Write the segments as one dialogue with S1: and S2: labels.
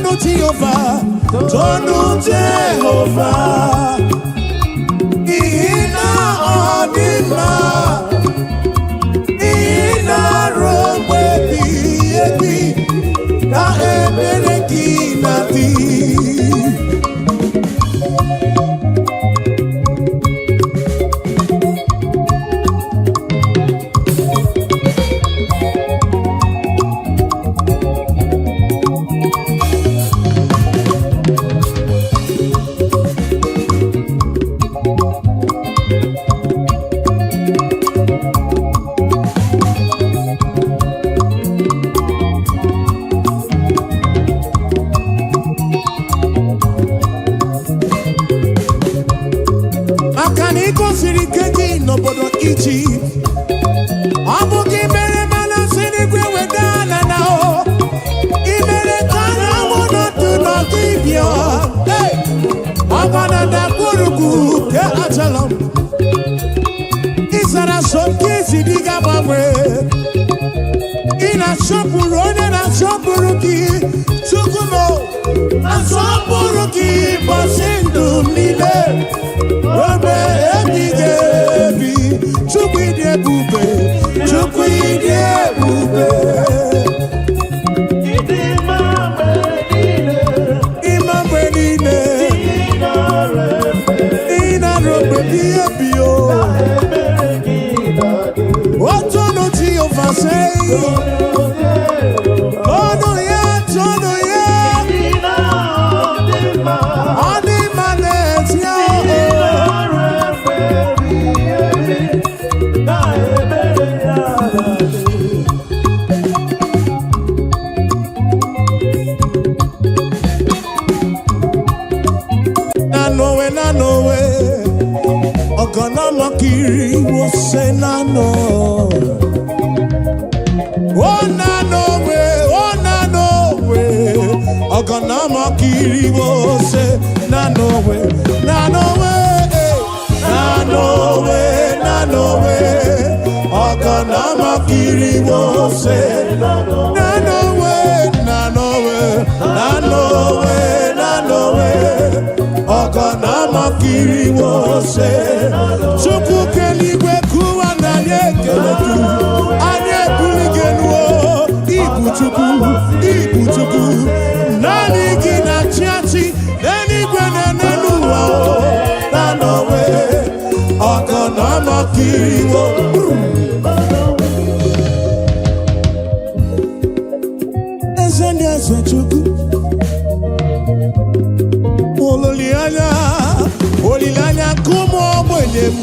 S1: Tonu Jehova, tonu Jehova, n'ihi na ọ dị mma, n'ihi na ruo mgbe ebighị ebi ka ebere gị na-adị. Maka na ị gosiri ike gị n'obodo Ijipt, ọ bụ gị mere mana si n'igwe weda ala na o ị mere ka anyanwụ nọdụ n'ọdụ ibia ọgba na ndagwurugwu nke Ajalọm. Ị zara so nke isi dị ga-agbanwe. Ị na-asọpụrụ onye na-asọpụrụ gị. Chukwu m, asọpụrụ gị ụbọchị ndụ m niile ruo ebighị ebi. Chukwu, ịdị ebube, Chukwu, ịdị ebube.
S2: Ịdị mma mgbe niile.
S1: Ịma mgbe niile.
S2: Ị nara efe.
S1: Ị na-arụ mgbe ebighị ebi o.
S2: Ebere gị na-adị.
S1: Otonu Jehova sei. Tonu ya, tonu ya.
S2: Ị na-adị mma.
S1: Ọ dị mma n'ezie
S2: Ị
S1: o.
S2: nara efe ebighị ebi, na ebere ya na-adị.
S1: Nanowe, nanowe, ọgọnọmọkiri wose nano. O nanowe, o nanowe, ọgọnọmọkiri wose nanowe, nanowe, eh, nanowe, nanowe, ọgọnọmọkiri wose nanowe, nanowe, nanowe, nanowe, ọgọnọmọkiri wose. Chukwu keligwe kụwa na anyị ekele gị, anyị ebuli gị elu o. Ibu Chukwu, ibu Chukwu, naanị gị na-achị achị n'eluigwe na n'elu ụwa o. Nanowe, ọgọnọmọkiri wo. Eze ndị eze, Chukwu, olileanya, olileanya nke ụmụ ogbenye m.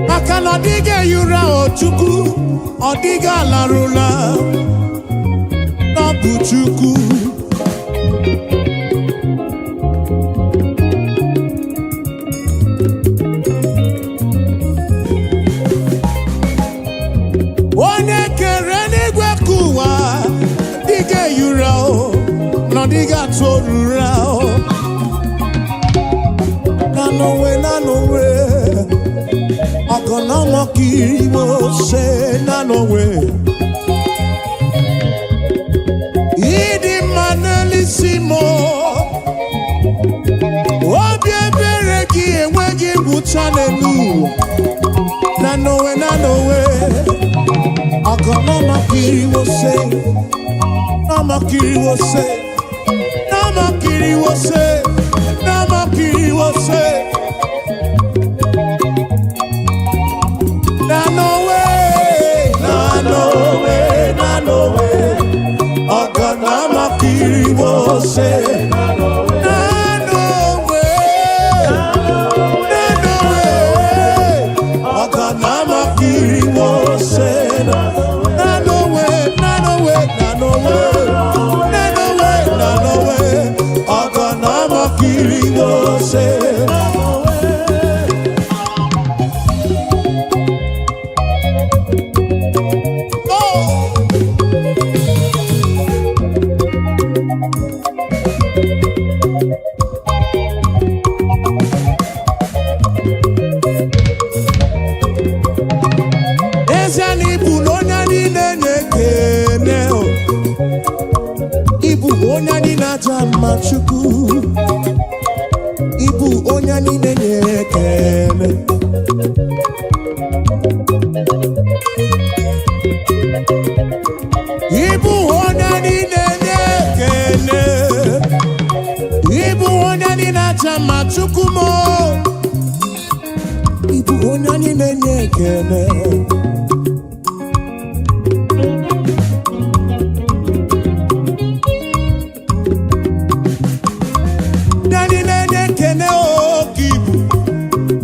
S1: Maka na ọ dịghị ehi ụra o Chukwu, ọ dịghị alarụla n'ọ bụ Chukwu. Onye kere n'igwe ka ụwa dịghị ehi ụra o, na ọ dịghị atụ ụra o. Nanowe, nanowe, ọgọnọmọkiri mo ṣe nanowe. Ịdị mma n'elisi m o. Obi ebere gị enweghị ngwụcha n'elu ụwa. Nanowe, nanowe, ọgọnọmọkiri mo ṣe, nọmọkiri mo ṣe, nọmọkiri mo ṣe, nọmọkiri mo ṣe. Nanowe, nanowe, nanowe, ọgọnọmọkiri mo ṣe. Nanowe, nanowe, ọgọnọmọkiri mo ṣe. Nanowe, nanowe, nanowe, nanowe, nanowe, ọgọnọmọkiri mo ṣe. mma, Chukwu. Ịbụ onye anyị na-enye ekele. Ịbụ onye anyị na-enye ekele. Ịbụ onye anyị na-aja mma, Chukwu m. Ịbụ onye anyị na-enye ekele. Ndị anyị na-enye ekele oke ibu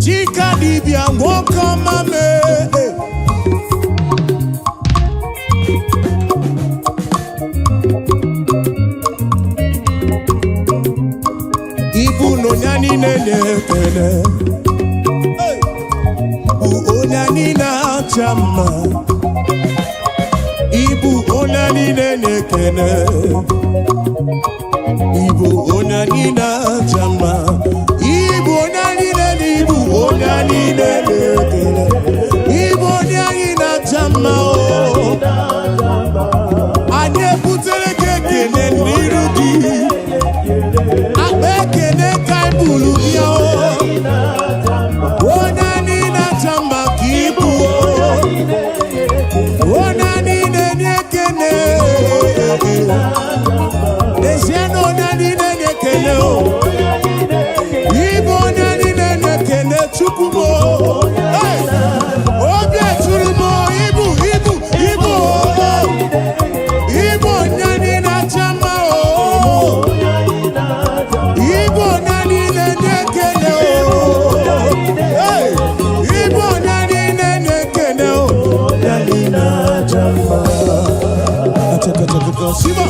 S1: Chika dibịa, nwoke ọma mee. Ibu na onye anyị na-enye ekele. Hey! Bụ onye anyị na-acha mma. Ibu onye anyị na-enye ekele. Ibu onye anyị na-acha mma. Ibu onye anyị na-enye, ibu onye anyị na-enye ekele. Ibu onye anyị na-acha mma o. Anyị ebutere gị ekele n'iru gị. Akpa ekele ka anyị buru bịa o. Onye anyị na-acha mma ka ibu o. Onye anyị na-enye ekele. N'ezie na onye anyị na-enye ekele o. Ịbụ onye anyị na-enye ekele, Chukwu m o. Hey! Obi eturu m o, ibu ibu ibu o. Ịbụ onye anyị na-acha mma o. Ịbụ onye anyị na-enye ekele o. Hey! Ịbụ onye anyị na-enye ekele o. Onye anyị na-acha mma. Achakachakaka, Siba.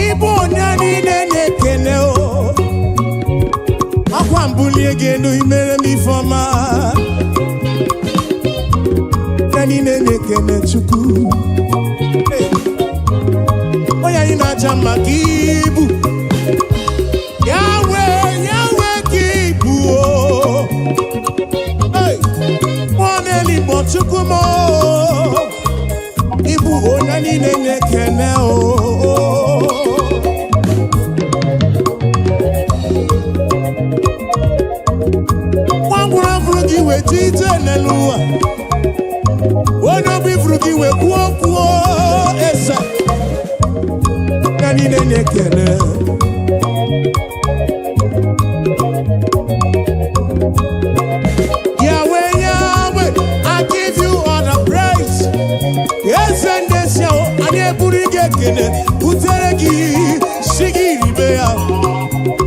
S1: Ịbụ onye anyị na-enye ekele o. Akwa mbulie gị elu, imere m ifeọma. Onye anyị na-enye ekele, Chukwu. Hey! Onye anyị na-aja mma ka ibu. Yahweh, Yahweh ka ibu o. Hey! Mmụọ na-eligbo, Chukwu m o. Ịbụ onye anyị na-enye ekele o. Nwa ngwụrụ afụrụ gị wee ji ije n'elu ụwa. Onye ọbụ ifuru gị wee kwuo kwuo eze. Ya niile na-ekele. Yahweh, Yahweh, I give you all the praise. Eze ndị esi ahụ, anyị eburu gị ekele butere gị, si gị ribe ya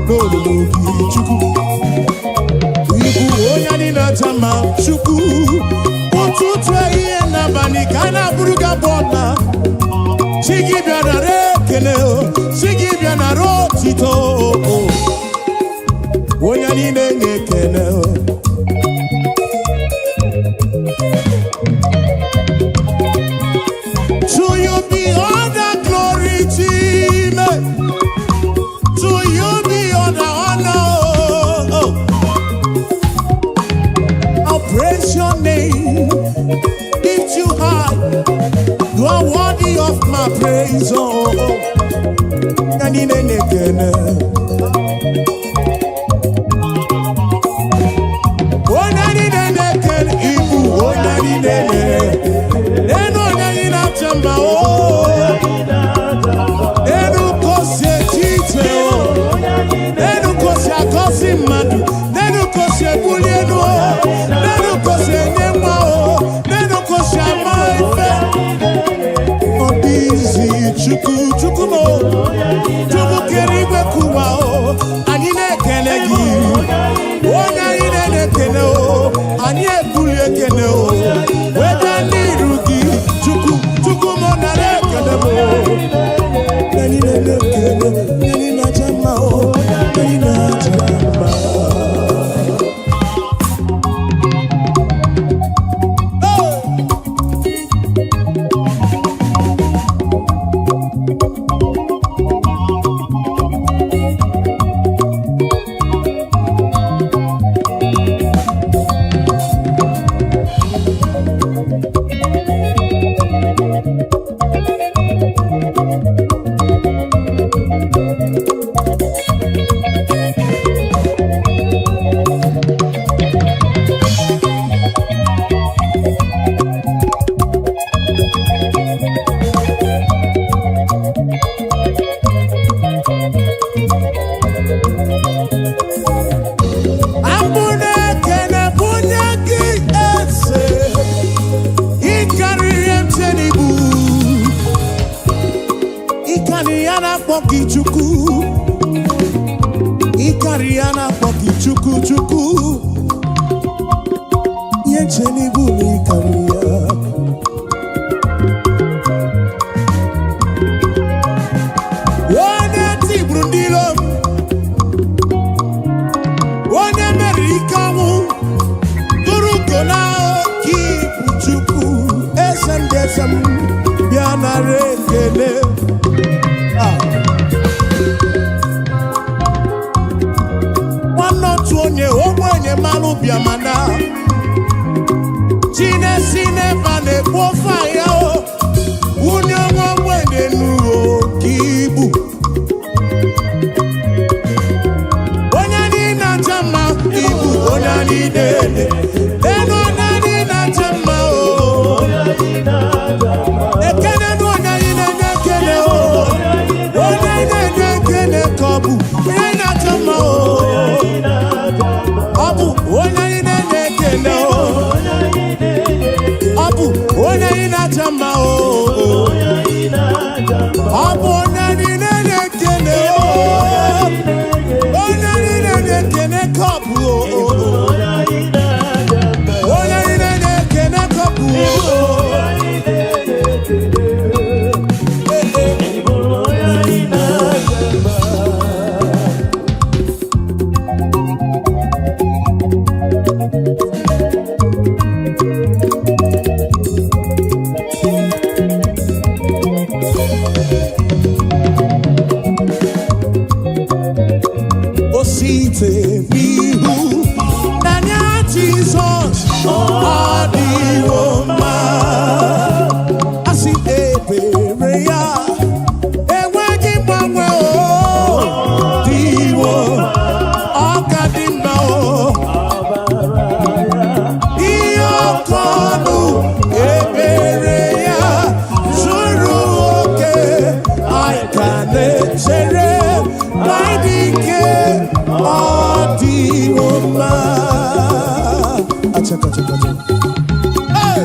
S1: n'olulu gị, Chukwu. Ịbụ onye anyị na-aja mma, Chukwu. Ụtụtụ, ehihie n'abalị ka a na-abụrụ gị abụ ọma. Chi gị bịa nara ekele o, chi gị bịa nara otito o. Onye anyị na-enye ekele o. To you be all the glory, Chime. To you be all the honor. Oh. I'll praise your name, lift you high. You are worthy of my praise. Oh, oh. Anyị na-enye ekele. Onye anyị na-enye ekele, ịbụ onye anyị na-enye. Enu onye anyị na-acha mma o. Enu ka o si eche iche o. Enu ka o si agọzi mmadụ. Nenu ka o si ebuli elu o. Nenu ka o si enye nwa o. Nenu ka o si ama ife. Ọ dị izi, Chukwu, Chukwu m o. Chukwu kere igwe kụwa o. Anyị na-ekele gị. Abụ na-ekene bunye gị eze, ịkarịrị mche n'ibu, ịkarị ya na-akpọ gị Chukwu, ịkarị ya na-akpọ gị Chukwu Chukwu, ihe nche n'ibu na ịkarị ya. Onye tigburu ndị iro m, onye meriri ike ọnwụ, tụrụ ugo na oke ibu Chukwu, eze ndị eze m, bịa nara ekele. Ah. Nwanne otu onye ogbenye malụ bịa mana chinesi n'ebe a na-ekpu ofe ahịa o wunye nwa ogbenye n'uwe oke ibu. Onye anyị na-acha mma ibu, onye anyị na-ele elu, onye anyị na-acha mma o. Ekene nụ onye anyị na-enye ekele o, onye anyị na-enye ekele ka ọ bụ onye anyị na-acha mma o. Ọ bụ onye anyị na-enye ekele o, ọ bụ onye anyị na-acha mma o. Ọ bụ onye anyị na-enye ekele o, onye anyị na-enye ekele ka ọ bụ o. Onye anyị na-enye ekele ka ọ bụ o. Ee, ee. O site n'ihu n'anya Jizọs, ọ dịwo mma. Asị ebere ya enweghị mgbanwe, o dịwo, ọ ka dị mma o. Ihe ọkụ ọnụ ebere ya zuru oke, anyị ka na-echere na ịdị ike, ọ dịwo mma. Achaka, achaka, achaka. Hey!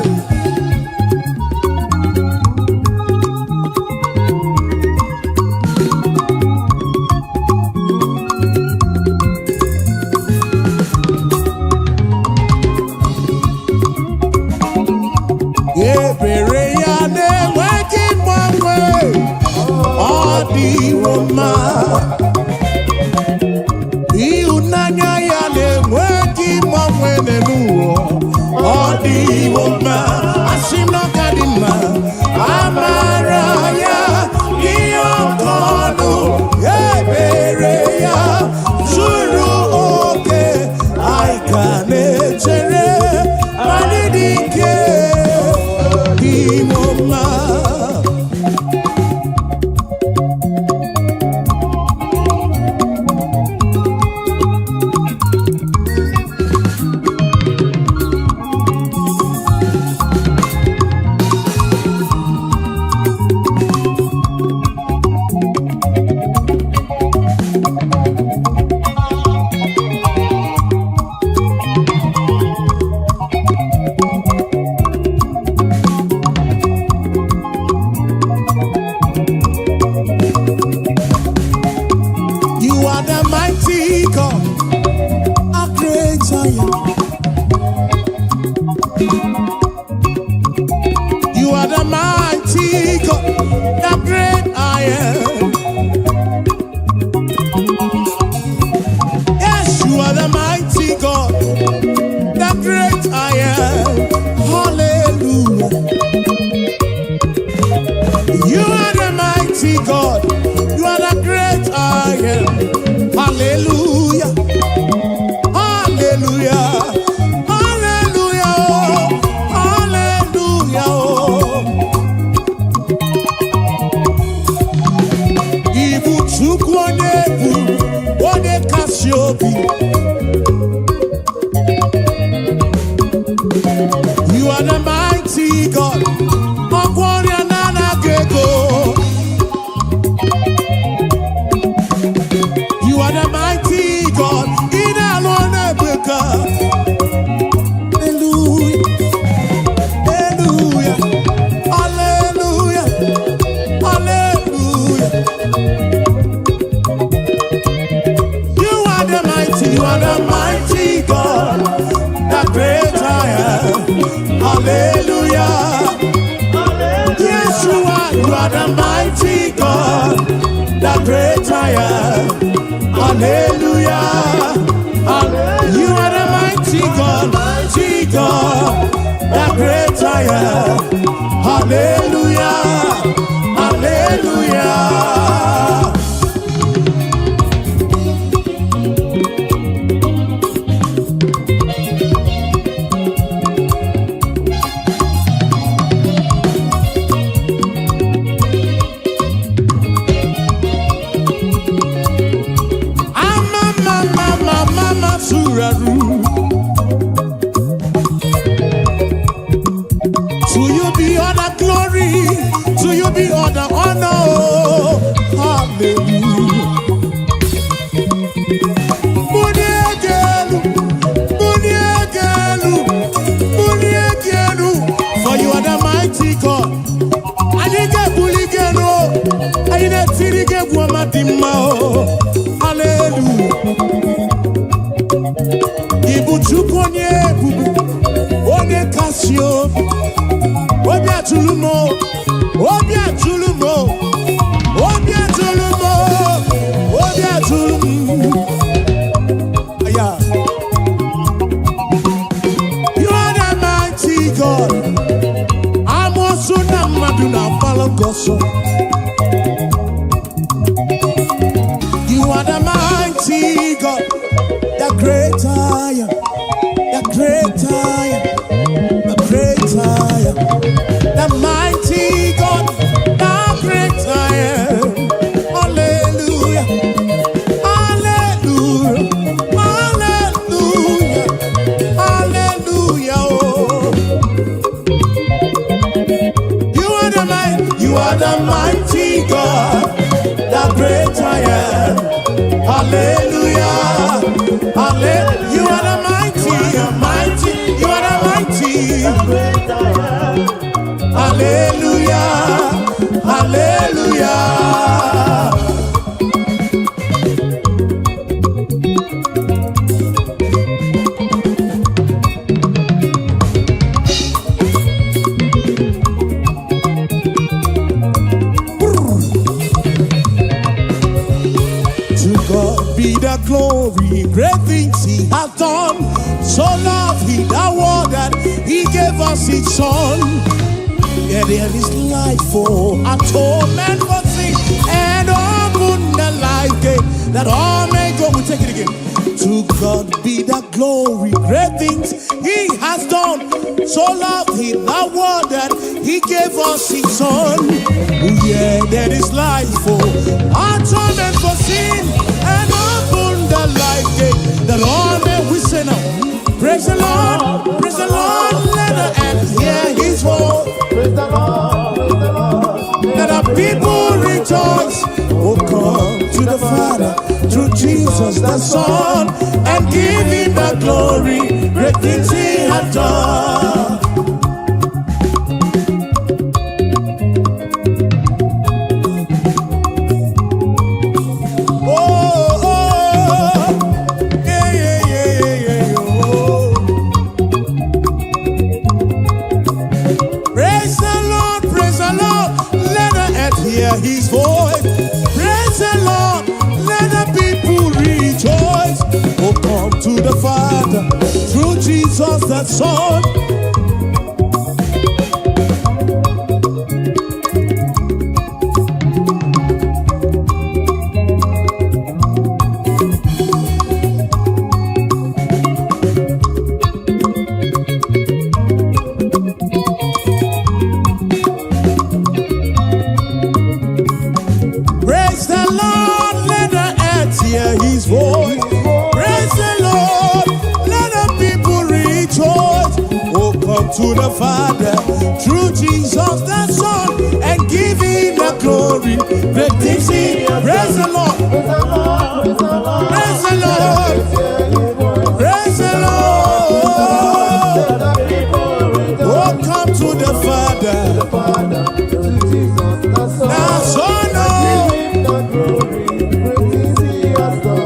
S1: Ebere ya na-enweghị mgbanwe, ọ dịwo mma. Ịhụnanya ya na-enweghị mgbanwe n'elu ụwa, ọ dịwo mma. Asị m na ọ ka dị mma. Amara ya ihe ọkọ ọnụ, ebere ya zuru oke, anyị ka na-echere anyị dị ike dịwo mma. You are the mighty God, a great I am. You are the mighty God, the great I am. Yes, you are the mighty God, the great I am. Hallelujah. You are the mighty God, you are the great I am. Hallelujah. Hallelujah. Hallelujah. Oh. Hallelujah. Oh. are the mighty God, the great I am. Hallelujah. Hallelujah. You are the mighty God, mighty God, the great I am. Hallelujah. Hallelujah. Ama mama mama suraru. To you be all the glory, to you be all the honor. Hallelujah. Muniegelu, muniegelu, muniegelu. For you are the mighty God. Anyị ga-ebuli gị elu, anyị na-etiri gị egwu ọma dị mma o. Hallelujah. Ị bụ Chukwu onye ebube, onye kasị obi, obi atụrụ m o, obi atụrụ m o, obi atụrụ m o, obi atụrụ m. Yeah. You are the mighty God. Amoosu na mmadụ na-agbalụ gị ọsọ. You are the mighty God, the great I am, the great I am, the great I am, the mighty God, the great I am. Hallelujah, hallelujah, hallelujah, hallelujah. Oh. You are the mighty, you are the mighty God, the great I am. Hallelujah, hallelujah. You are the mighty, mighty, you are the mighty.
S2: Great I am.
S1: Hallelujah, hallelujah. To God be the glory, great things He hath done. So loved He the world that He gave us His Son. Yeah, there is life for atonement for sin and open the life gate that all may go. We take it again. To God be the glory, great things He has done. So loved He the world that He gave us His Son. Oh, yeah, there is life for atonement for sin and open the life gate that all may we say now. Praise the Lord, praise the Lord, let the earth hear His voice.
S2: Praise the Lord, praise the Lord.
S1: Let the people rejoice. Oh, come to the Father through Jesus the Son and give him the glory. Great things he hath done. Oh, oh, yeah, yeah, yeah, yeah, yeah, oh. Praise the Lord, praise the Lord, let the earth hear his voice. Praise the Lord, let the people rejoice. Oh, come to the Father through Jesus the Son. Praise the Lord, let the earth hear his voice. Praise the Lord, let the people rejoice. Oh, come to the Father through Jesus the Son and give him the glory. Great things he. Praise the Lord,
S2: Praise the Lord, praise the Lord.
S1: praise the Lord,
S2: Hear his voice.
S1: praise the Lord.
S2: Let the people rejoice.
S1: Oh, come to the Father,
S2: The Father, through Jesus the Son.
S1: the Son. Oh.
S2: Give him the glory, great things he has done.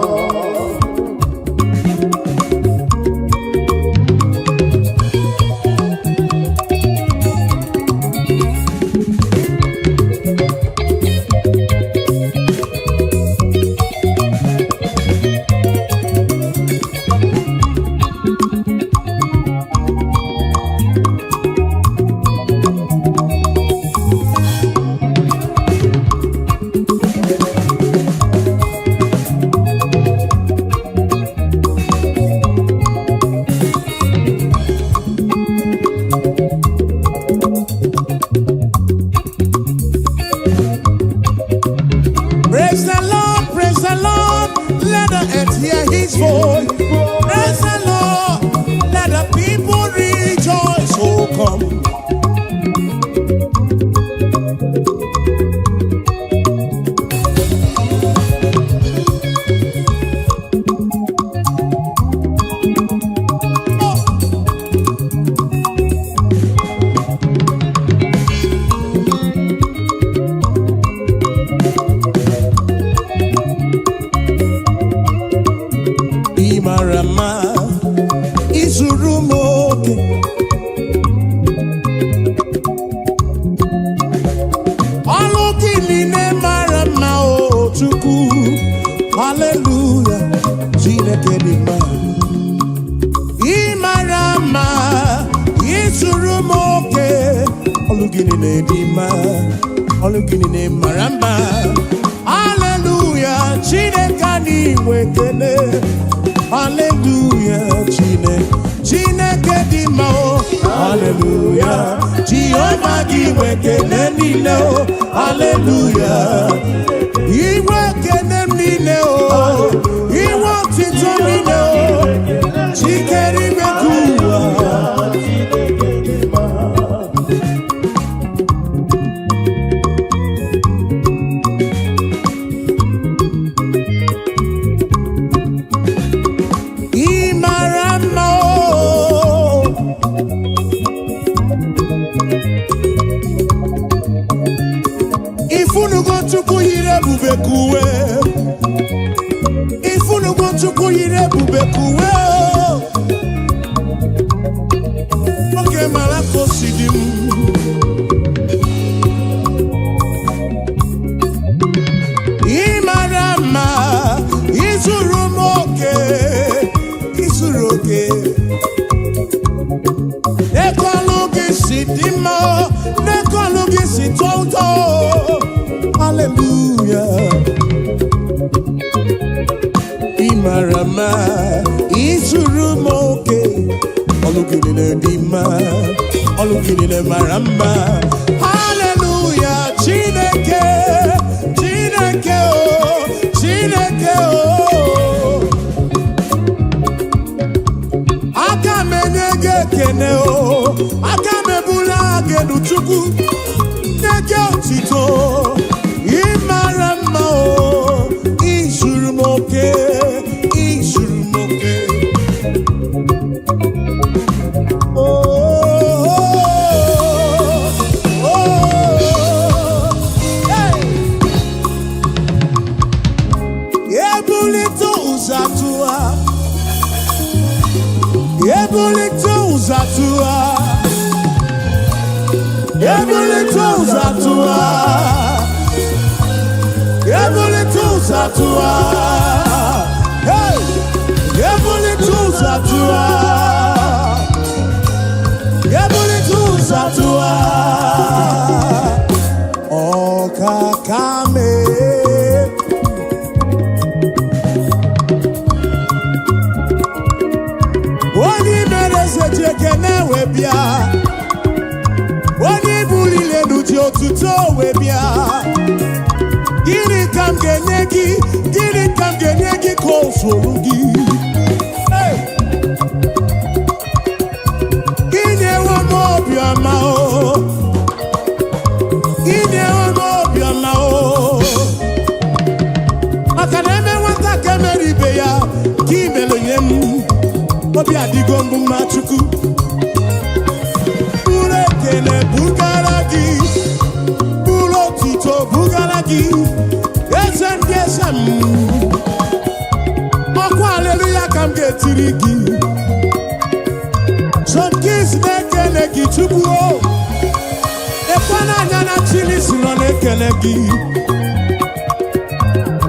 S1: Ọlụ gị niile dị mma, ọlụ gị niile mara mma. Haleluya, Chineke anyị nwe ekele. Haleluya, Chineke, Chineke dị mma o. Haleluya, Jehova gị nwe ekele niile o. Haleluya, inwe ekele m niile o, inwe otito niile o, chikere igwe ka ụwa. Ị mara mma o. Ifunugo Chukwu yiri ebube ka uwe. Ifunugo Chukwu yiri ebube ka uwe o. Oge mara ka o si dị m. Ị mara mma, izuru m oke, izuru oke. N'ekọlụ gị si dị mma, n'ekọlụ gị si tọọ ụtọ. Hallelujah. Ị mara mma, izuru m oke. Ọlụ gị niile dị mma, ọlụ gị niile mara mma. Hallelujah, Chineke, Chineke o, Chineke o. Aka m enye gị ekene o, aka m ebula gị elu Chukwu, nye gị otito. Ị mara mma o, izuru m oke, izuru m oke. Oh, oh, oh, hey. Ebulite ụzọ atụwa, ebulite ụzọ atụwa, ebulite ụzọ atụwa, ebulite ụzọ atụwa, hey! Ebulite ụzọ atụwa, ebulite ụzọ atụwa, ọkaka mee. Onye mere eze ji ekene wee bịa, onye buliri elu ji otuto wee bịa. Gịnị ka m ga-enye gị? Gịnị ka m ga-enye gị ka o zuru gị? Hey! Inyewo m obiọma o, inyewo m obiọma o, maka na eme nwata ka emere ibe ya ka imere nye m. Obi adịgo mbụ mma Chukwu. Buru ekele bugara gị, buru otuto bugara gị, eze ndị eze m. Ọkwa aleluya ka m ga-etiri gị. John Kings na-ekele gị Chukwu o. Ekwe n'anya na Chili si nọ na-ekele gị.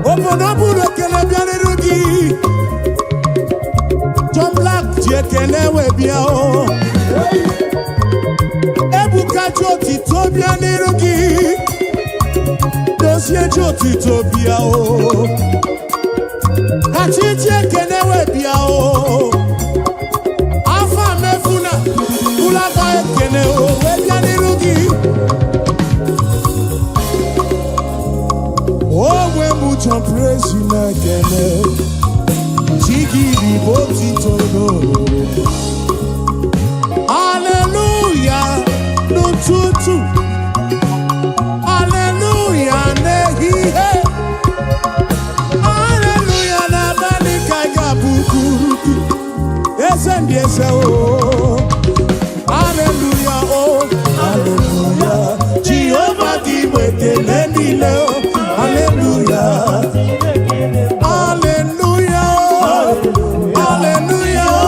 S1: Obodo buru ekele bịarịrị gị. John Black ji ekele wee bịa o. Ebuka ji otito bịa n'iru gị. Dozie ji otito bịa o. Kachi ji ekele wee bịa o. Afọ mefuna ụlọaka ekele o wee bịa n'iru gị. Onwe m John Praise na-ekele. Chigidi bụ otito n'olulu. Haleluya n'ụtụtụ, haleluya n'ehihie, haleluya n'abalị ka ị ga-abụ kwuru gị. Eze ndị eze o, haleluya o, haleluya. Jehova gị bụ ekele niile o, haleluya. Haleluya o, haleluya o.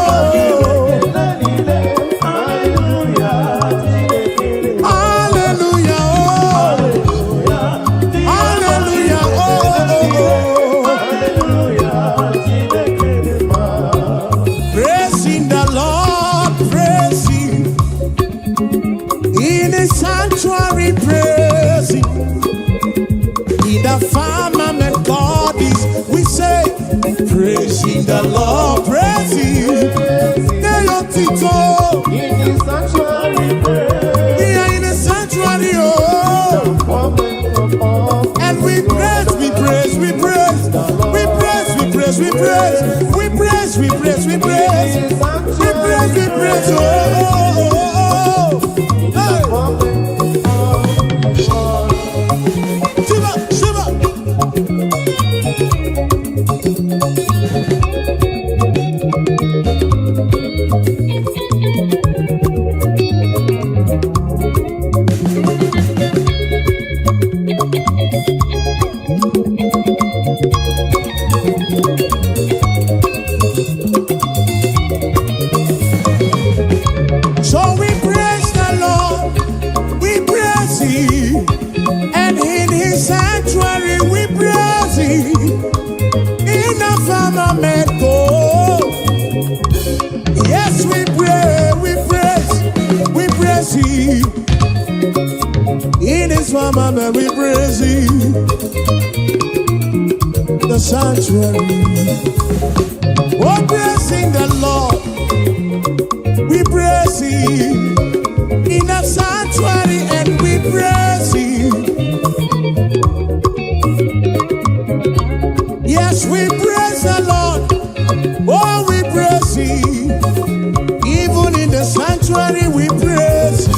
S1: Hallelujah, oh. Hallelujah, oh, oh, oh. Praising the Lord. Sanctuary praise Him. In the firmament God is, we say, praising the Lord, praise Him. Nye ya otito.
S2: In the sanctuary, praise.
S1: Here in the sanctuary, oh.
S2: Moment of all.
S1: And we praise, we praise, we praise, we praise, we praise, we praise, we praise, we praise, we praise, we praise, we praise, oh, oh, oh, oh. Hey.
S2: Moment of all.
S1: Shiva, Shiva. So we praise the Lord, we praise Him, and in His sanctuary we praise Him. In the firmament, oh, yes, we pray, we praise Him. In His firmament, we praise Him. The sanctuary, oh, praising the Lord, we praise Him. In the sanctuary, and we praise Him. Yes, we praise the Lord. Oh, we praise Him. Even in the sanctuary, we praise Him.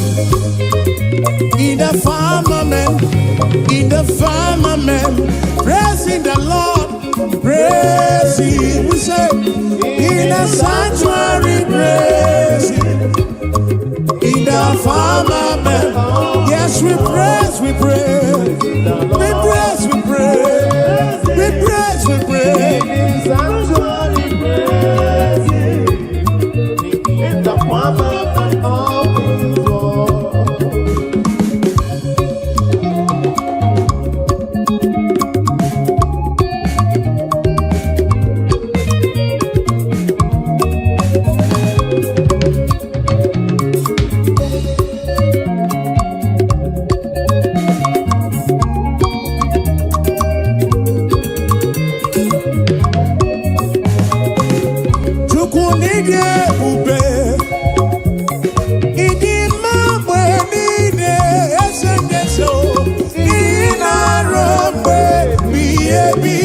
S1: In the firmament, in the firmament, praising the Lord, praise Him. We say, in the sanctuary, praise Him. In the firmament, yes, we praise, we praise, we praise, we praise, we praise, we praise.
S2: In the sanctuary, praise Him. In the firmament of His word.
S1: Chukwu n'ịdị ebube, ịdị mma mgbe niile, eze ndị eze o. Ị na-arụ mgbe ebighị ebi,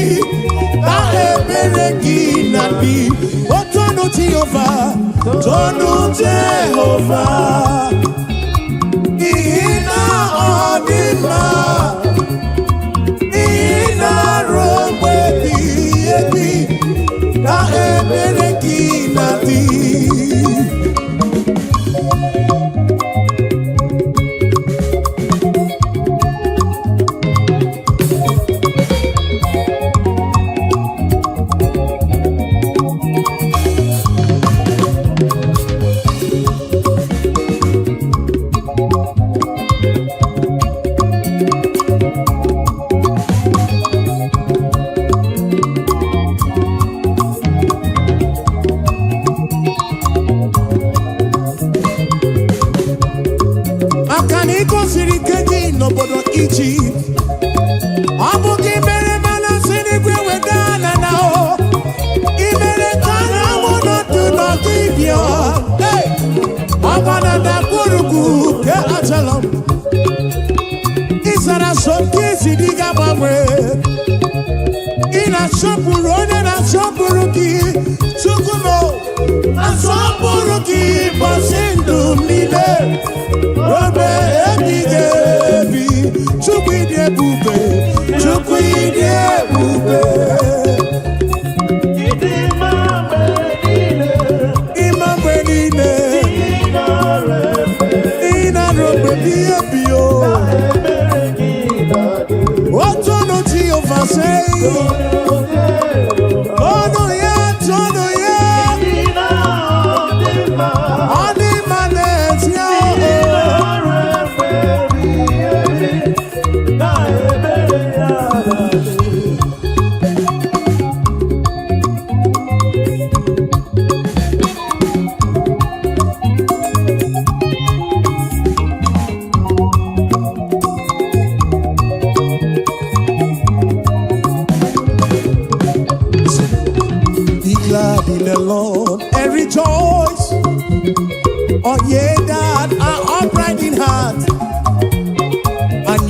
S1: na ebere gị na-adị. O tonu Jehova, tonu Jehova, n'ihi na ọ dị mma. Ị na-arụ mgbe ebighị ebi, na ebere gị na-adị. Maka na ị gosiri ike gị n'obodo Ijipt, ọ bụ gị mere mana si n'igwe weda na na o ị mere ka anyanwụ nọdụ n'ọdịbịa. Hey! Ọgba na ndagwurugwu nke Ajalon, ị zara so nke isi dị ga-agbanwe. Ị na-asọpụrụ onye na-asọpụrụ gị. Chukwu m, asọpụrụ gị ụbọchị ndụ m niile ruo ebighị ebi. Chukwu, ịdị ebube, Chukwu, ịdị ebube.
S2: Ịdị mma mgbe niile.
S1: Ịma mgbe niile.
S2: Ị nara efe.
S1: Ị na-arụ mgbe ebighị ebi o.
S2: Ebere gị na-adị.
S1: Otonu Jehova sei. Tonu ya, tonu ya.
S2: Ị na-adị mma.
S1: Ọ dị mma n'ezie
S2: Ị
S1: o.
S2: nara efe ebighị ebi. Na ebere ya na-adị.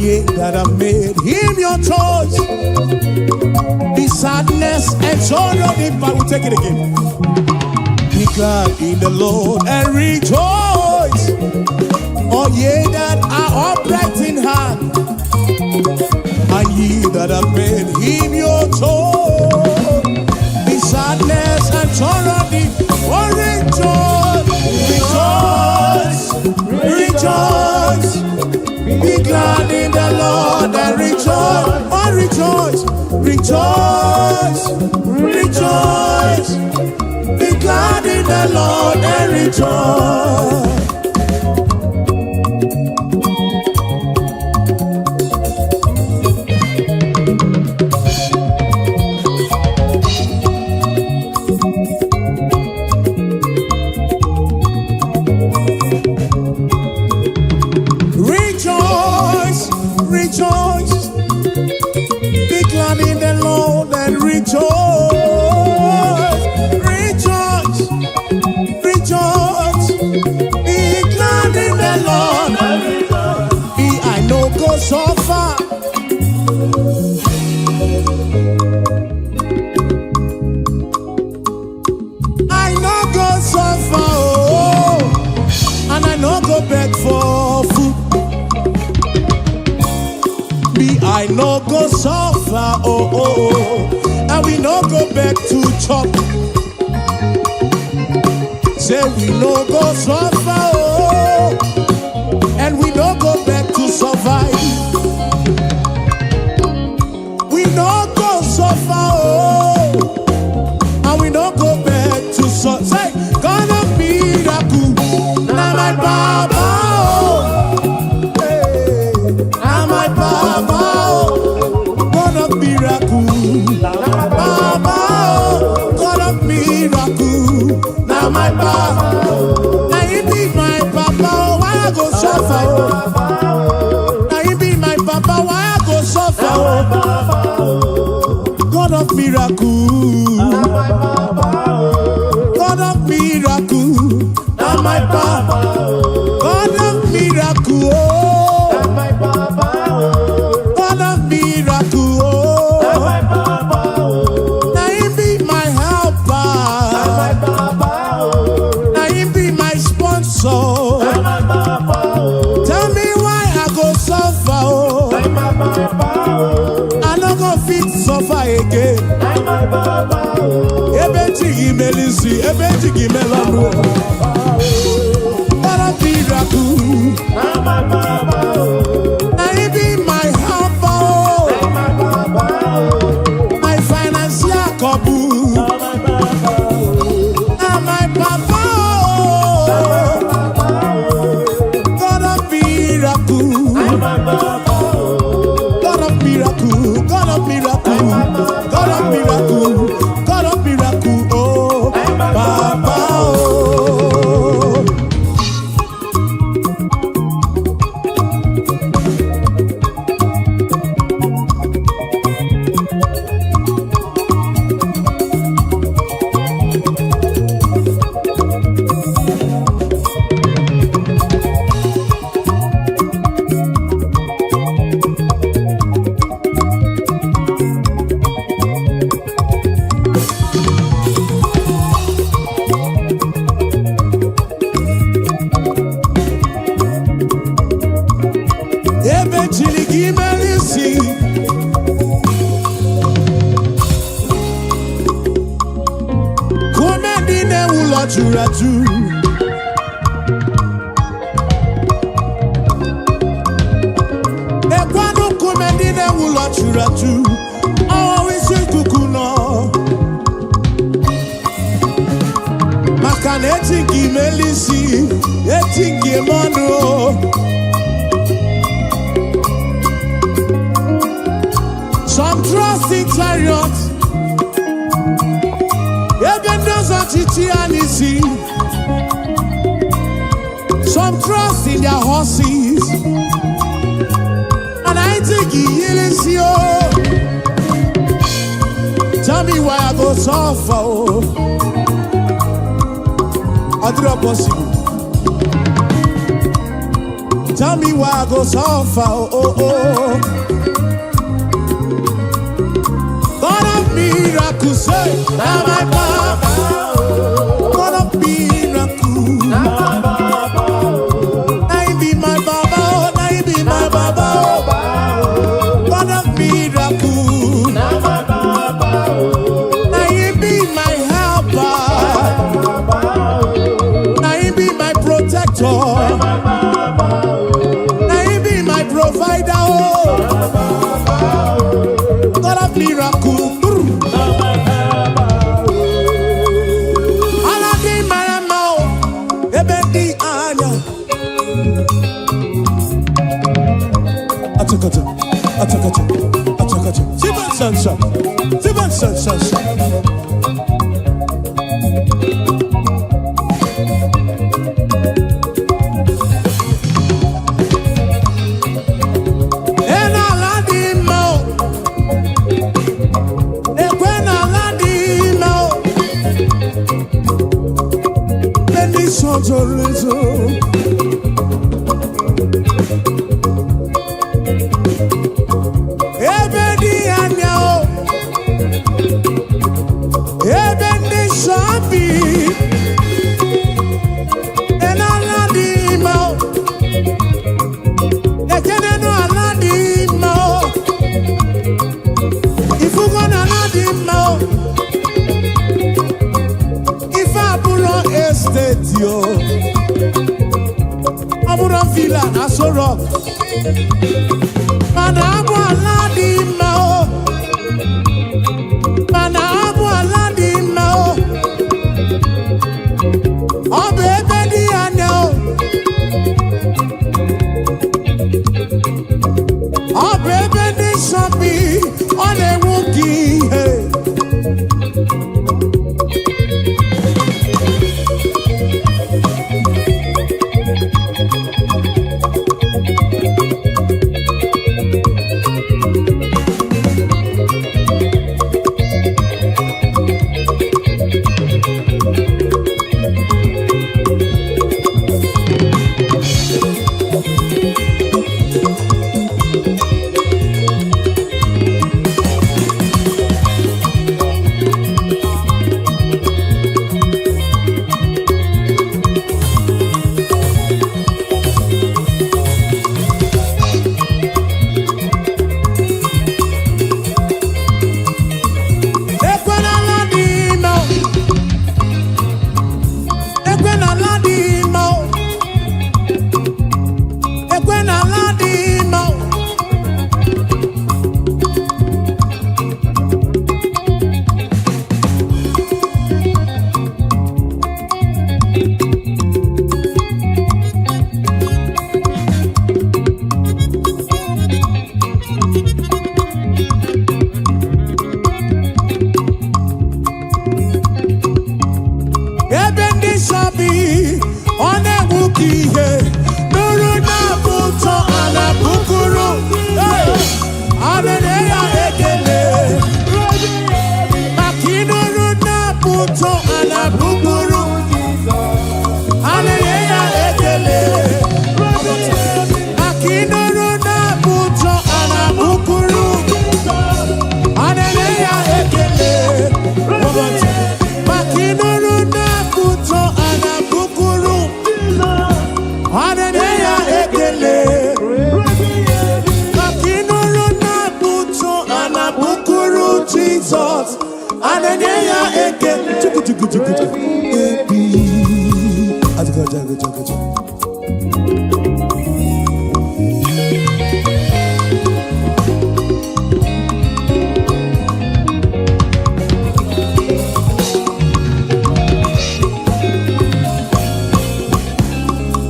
S1: ye that have made him your choice. The sadness and sorrow depart. We take it again. Be glad in the Lord and rejoice. All ye that are upright in heart, and ye that have made him your choice. The sadness and sorrow depart. Oh, rejoice, rejoice, rejoice. Be glad in the Lord and rejoice. Oh, rejoice, rejoice, rejoice. Be glad in the Lord and rejoice. Rejoice, rejoice. Be glad in the Lord and rejoice. Rejoice, rejoice. Be glad in the Lord. Be I no go suffer. I no go suffer, oh, and I no go beg for food. Me, I no go suffer, oh, and we no go back to chop. Say we no go suffer, oh, and we no go back to survive. We no go suffer, oh, and we no go back to suffer. Say, God of miracle, na my baba, oh, hey, na my baba, oh, God of miracle, baba, oh, God of miracle, na my baba. Na he be my papa, oh, why I go suffer? Oh? Na he be my papa, why I go suffer? Oh? God of miracle, God of miracle, na my papa. God of miracle, oh, God of miracle, oh. Na him be my helper, na him be my sponsor. Tell me why I go suffer, oh. I no go fit suffer again. Ebe chi gị melisi, ebe chi gị melọnụ. God of miracle, na him be my helper, oh. My financial couple, na my papa, oh. God of miracle, God of miracle, God of miracle, God of miracle, God of miracle, oh, Papa, oh. Ebe chiri gị mere isi, kume ndị na-ewu ụlọ juru ajụ. Ekwanụ nkume ndị na-ewu ụlọ juru ajụ, ọwụ isi ikuku nọ. Maka na eti nke imeli isi, eti nke ime ọnụ o. Some trust in chariots, ebe ndị ọzọ ọchịchị ha n'isi. Some trust in their horses, and I think he o. Tell me why I go suffer o. Ọ dịrọ possible. Tell me why I go suffer. Oh. God of miracles, say, now my Baba. God of miracles, now he be my Baba, oh, now he be my Baba, oh. God of miracles, now he be my helper, now he be my protector, now he be my provider, oh. God of miracles. Ala dị mara mma o, ebe dị anya. Achakacha, achakacha, achakacha. Sibansansa, sibansansansa. Ena ala dị mma o, ekwe na ala dị mma o. Ebe ndị nsọ zoro ezo. Ebe dị anya o, ebe ndị nsọ bi, ena ala dị mma o, ekenenu ala dị mma o, ifugo na ala dị mma o, ife abụrọ estate o, ọ bụrụ villa na Aso Rock, mana abụ ala dị mma o, mana abụ ala dị mma o, ọ bụ ebe dị anya o, ọ bụ ebe ndị nsọ bi, ọ na-enwu gị ihe. Ekwe n'ala dị mma o. Ekwe n'ala dị mma o. Ekwe n'ala dị mma o. Ebe ndị nsọ bi, ọ na-enwu ka ihe nụrụ na-abụ ụtọ ala bukuru. Hey! Alele ya ekele maka ịnụrụ na-abụ ụtọ ala bukuru. Alele ya ekele maka ịnụrụ na-abụ ụtọ ala bukuru. Alele ya ekele maka ịnụrụ na-abụ ụtọ ala bukuru. Alele ya ekele maka ịnụrụ na-abụ ụtọ ala bukuru Jizọs. Alele ya ekele chukwu chukwu chukwu chukwu ebi. Achakacha, achakacha.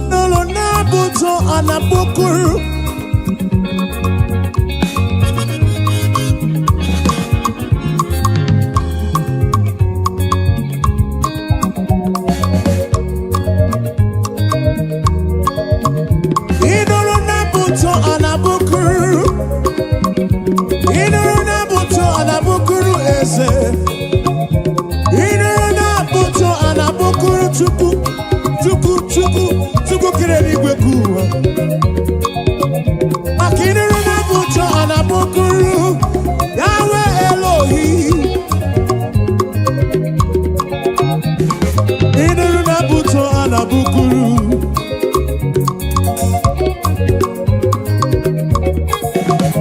S1: N'ụlọ na-abụ ụtọ ala bukuru. Ịnụrụ na-abụ ụtọ ala bukuru. Ịnụrụ na-abụ ụtọ ala bukuru eze. Ịnụrụ na-abụ ụtọ ala bukuru Chukwu. Chukwu, Chukwu, Chukwu kere eluigwe ka ụwa.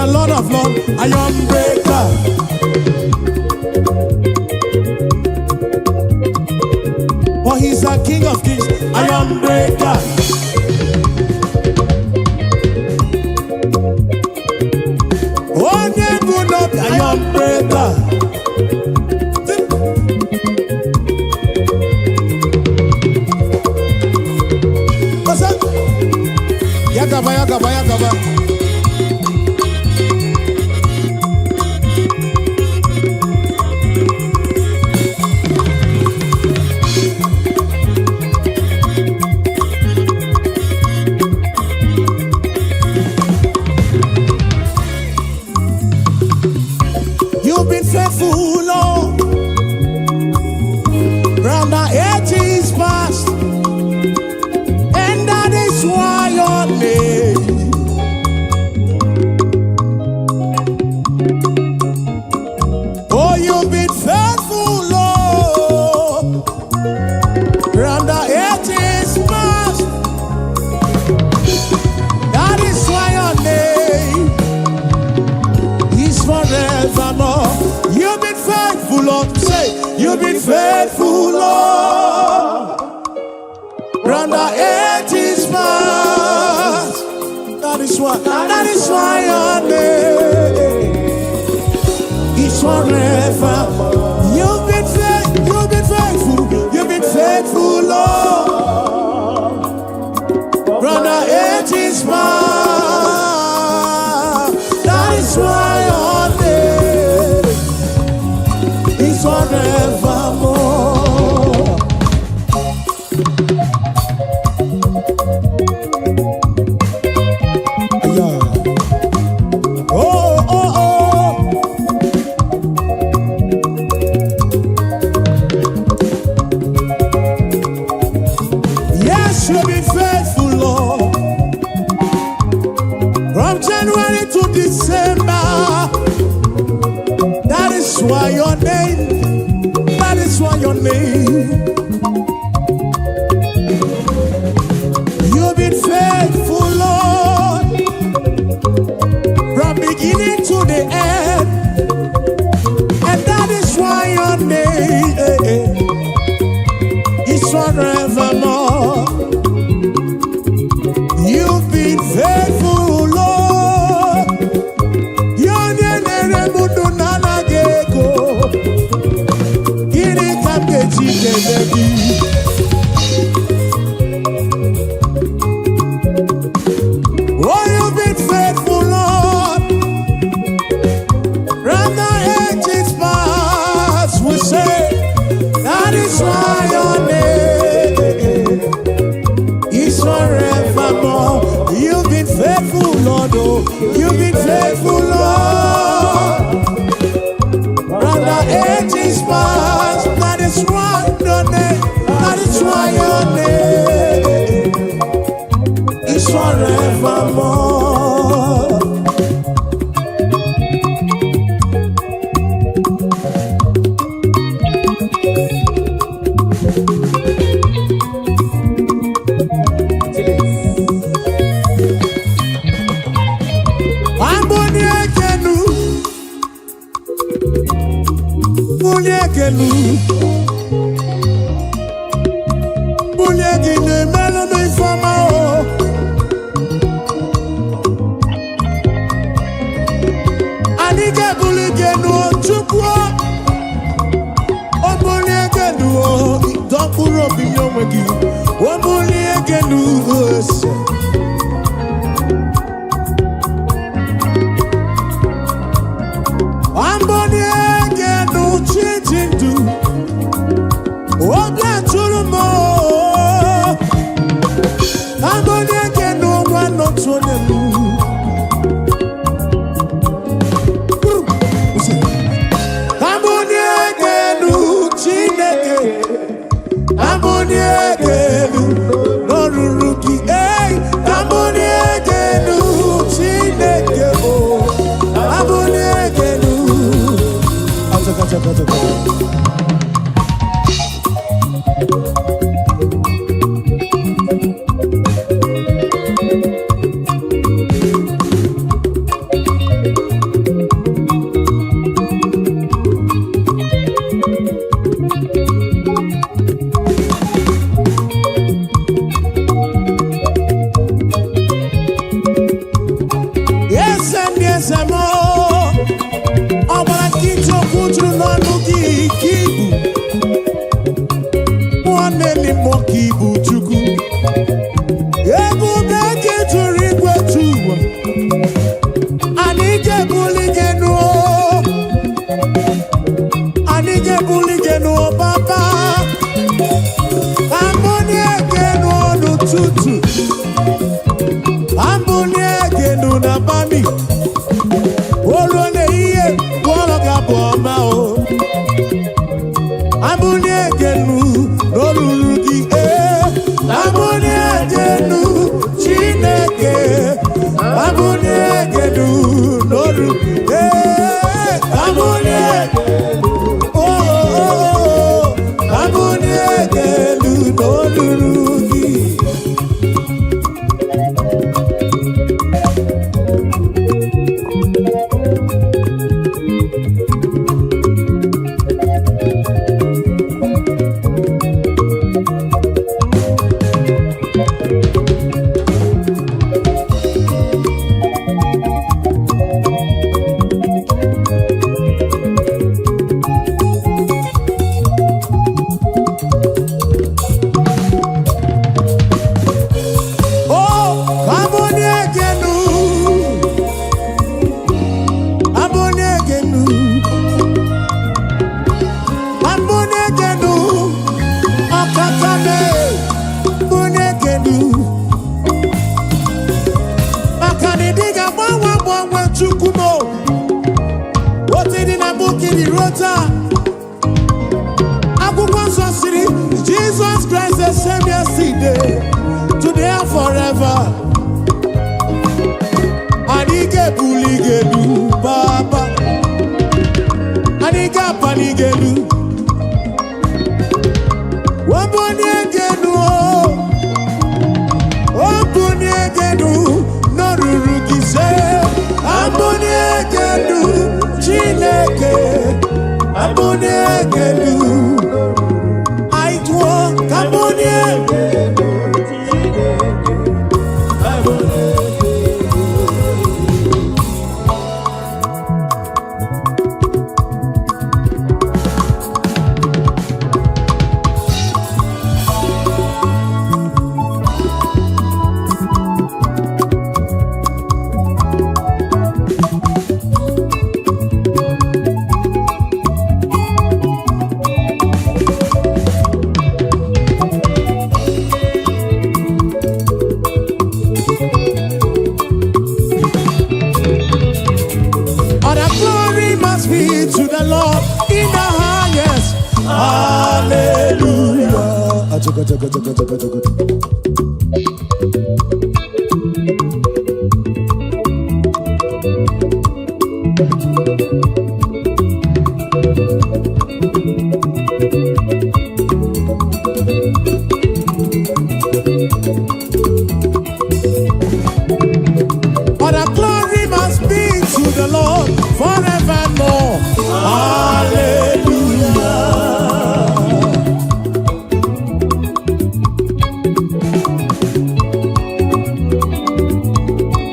S1: a Lord of Lords, Iron Breaker. For he's a King of Kings, Iron Breaker. Onye bụ n'obi, Iron Breaker. What's up? Yakaba, yakaba, yakaba. You've been faithful, Lord, from the ages past, and that is why your name. Oh, you've been faithful, Lord, from the ages past. That is why your name is forevermore. You've been faithful, Lord. Say, you've been faithful, Lord, from the ages past. That is why your name is forever. You've been faithful, you've been faithful, Lord, from the ages past. That is why your name is forevermore. Yeah. Oh. Yes, you've been faithful, Lord. From January to December. That is why your name, that is why your name. You've been faithful, Lord, from beginning to the end. And that is why your name is forevermore. You've been faithful, Lord. Onye na-ere m ndụ na-anaghị ego. Gịnị ka m ga-eji kelee gị? Oh, you've been faithful, Lord. From the ages past, we say, that is why your name is forevermore. You've been faithful, Lord. Oh, you've been faithful, Lord. From the ages past, that is why your name, that is why your name is forevermore.
S2: Chilis.
S1: Amboni ekenu, bulie ekenu, bulie gị na-emelụ m ifeọma o. Anyị ga-ebuli gị enu o, Chukwu o. O bulie gị enu o, dọkpụrụ obi nye onwe gị. O bulie gị enu ose. Amboni egenu chi ndụ, obi atụrụ m o. Amboni egenu nwa n'otu onye m. Kwụsị. Amboni egenu Chineke, amboni egenu n'ọrụrụ gị. Ei, amboni egenu Chineke o, amboni egenu. Achaka, achaka, achaka. Chukwu m otu dị na mbụ kiri ruo taa. Akwụkwọ nsọ siri Jesus Christ the same yesterday, today and forever. Anyị ga-ebuli gị elu, Baba. Anyị ga-apali gị elu. Wabuni gị elu o. Obunie gị elu n'oruru gị se. Abunie gị elu, Chineke. Abunie gị elu. Anyị tụọ ka abunie.
S2: Chineke, abulie gị elu.
S1: All the glory must be to the Lord in the highest. Hallelujah. Achaga, chaga, chaga, chaga, chaga. All the glory must be to the Lord forevermore. Hallelujah.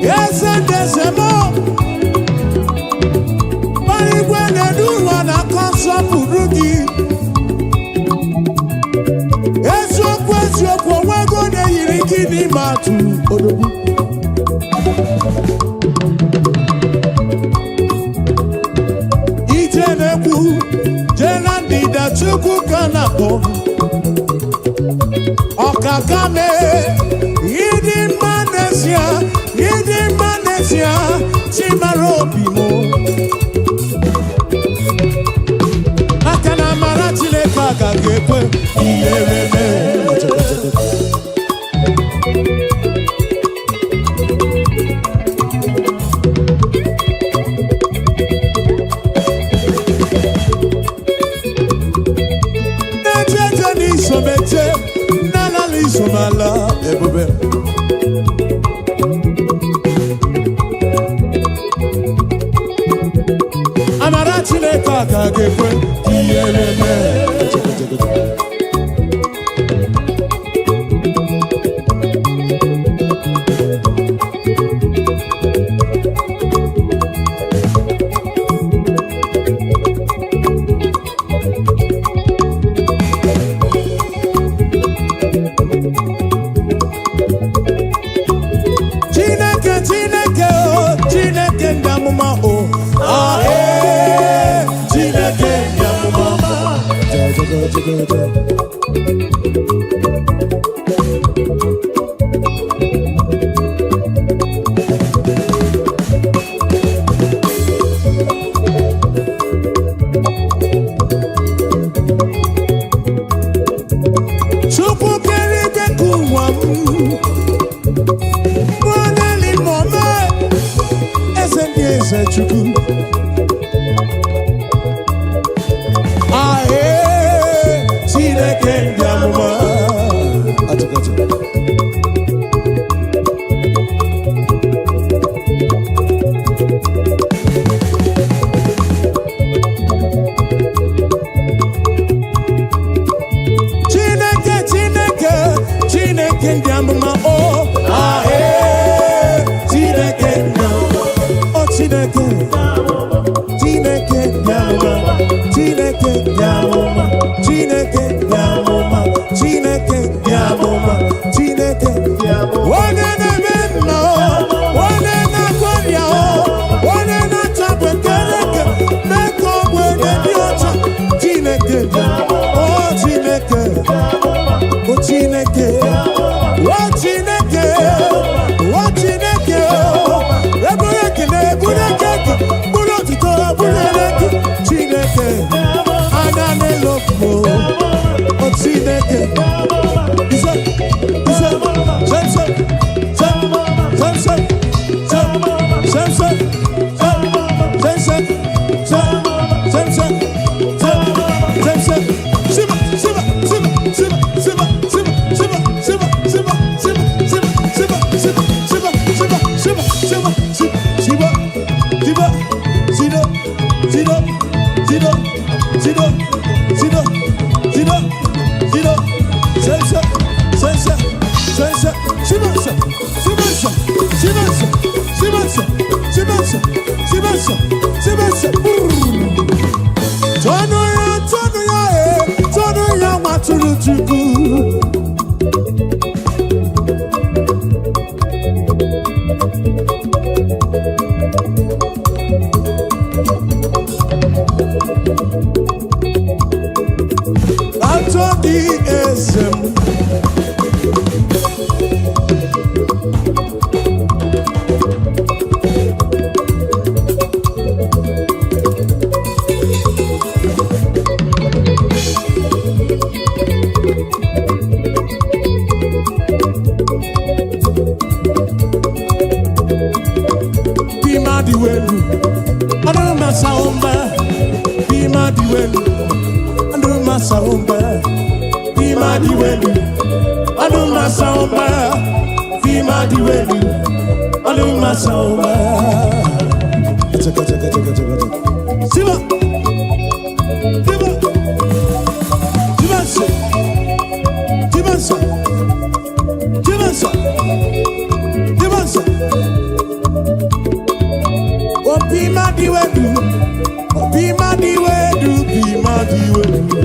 S1: Yes, and there's a more. Igwe na-edu ụwa na-akọ nsọpụrụ gị. Eziokwu, eziokwu, onwego na-eyiri gị n'ime atụ odogwu. Ije na-ekwu jee na ndịda, Chukwu ka na-akpọ. Ọkaka mee, ịdị mma n'ezie, ịdị mma n'ezie, chimara obi m. Maka na amara Chineke agaghị ekwe ihere mee. Na-eje eje n'isomeje, na-alala isomala ebube. Amara Chineke agaghị ekwe ihere mee. Chineke, Chineke o, Chineke ndị amụma o, ah, ee, Chineke ndị amụma. Ja, ja, ja, ja, ja, ja. Chukwu kere igwe ka ụwa m nwaneli mọme, eze ndị eze, Chukwu. Ahee, Chineke ndị amụma. Atụkatụ. Chineke, Chineke, Chineke ndị amụma o, ahee, Chineke ndị amụma o, Chineke, Chineke ndị amụma, Chineke ndị amụma, Chineke ndị amụma, Chineke ndị amụma, Chineke onye na-eme mma o, onye na-agwọ ọrịa o, onye na-achapụ ekereke mee ka ogbenye dị ọcha. Chineke o, Chineke o, Chineke o, Chineke o, Chineke o, eburu ekele, eburu. Siba, siba, sido, sido, sido, sido, sido, sido, sido, sense, sense, sense, sibense, sibense, sibense, sibense, sibense, sibense, sibense. Brrr. Tọnụ ya, tọnụ ya, e, tọnụ ya, nwatụrụ Chukwu. Atọ gị eze m. Bima dị welu, ọdụ masa ụmba. Bima dị welu, ọdụ masa ụmba. Bima dị welu, ọdụ masa ụmba. Bima dị welu, ọdụ masa ụmba. Chaka, chaka, chaka, chaka, chaka. Siba! Siba! Siba nso! Siba nso! Siba nso! Siba nso! Obi ma di wedu, obi ma di wedu, bi ma di wedu.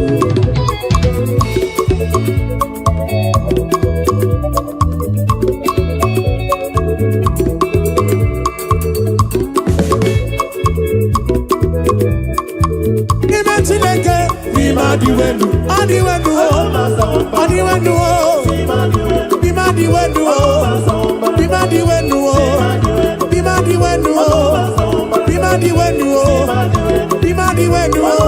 S1: N'ime Chineke, bi ma di wedu, ọ di wedu o, ọ di wedu o, bi ma di wedu o, bi ma di wedu o, bi ma di wedu o, bi ma di wedu o, bi ma di wedu o,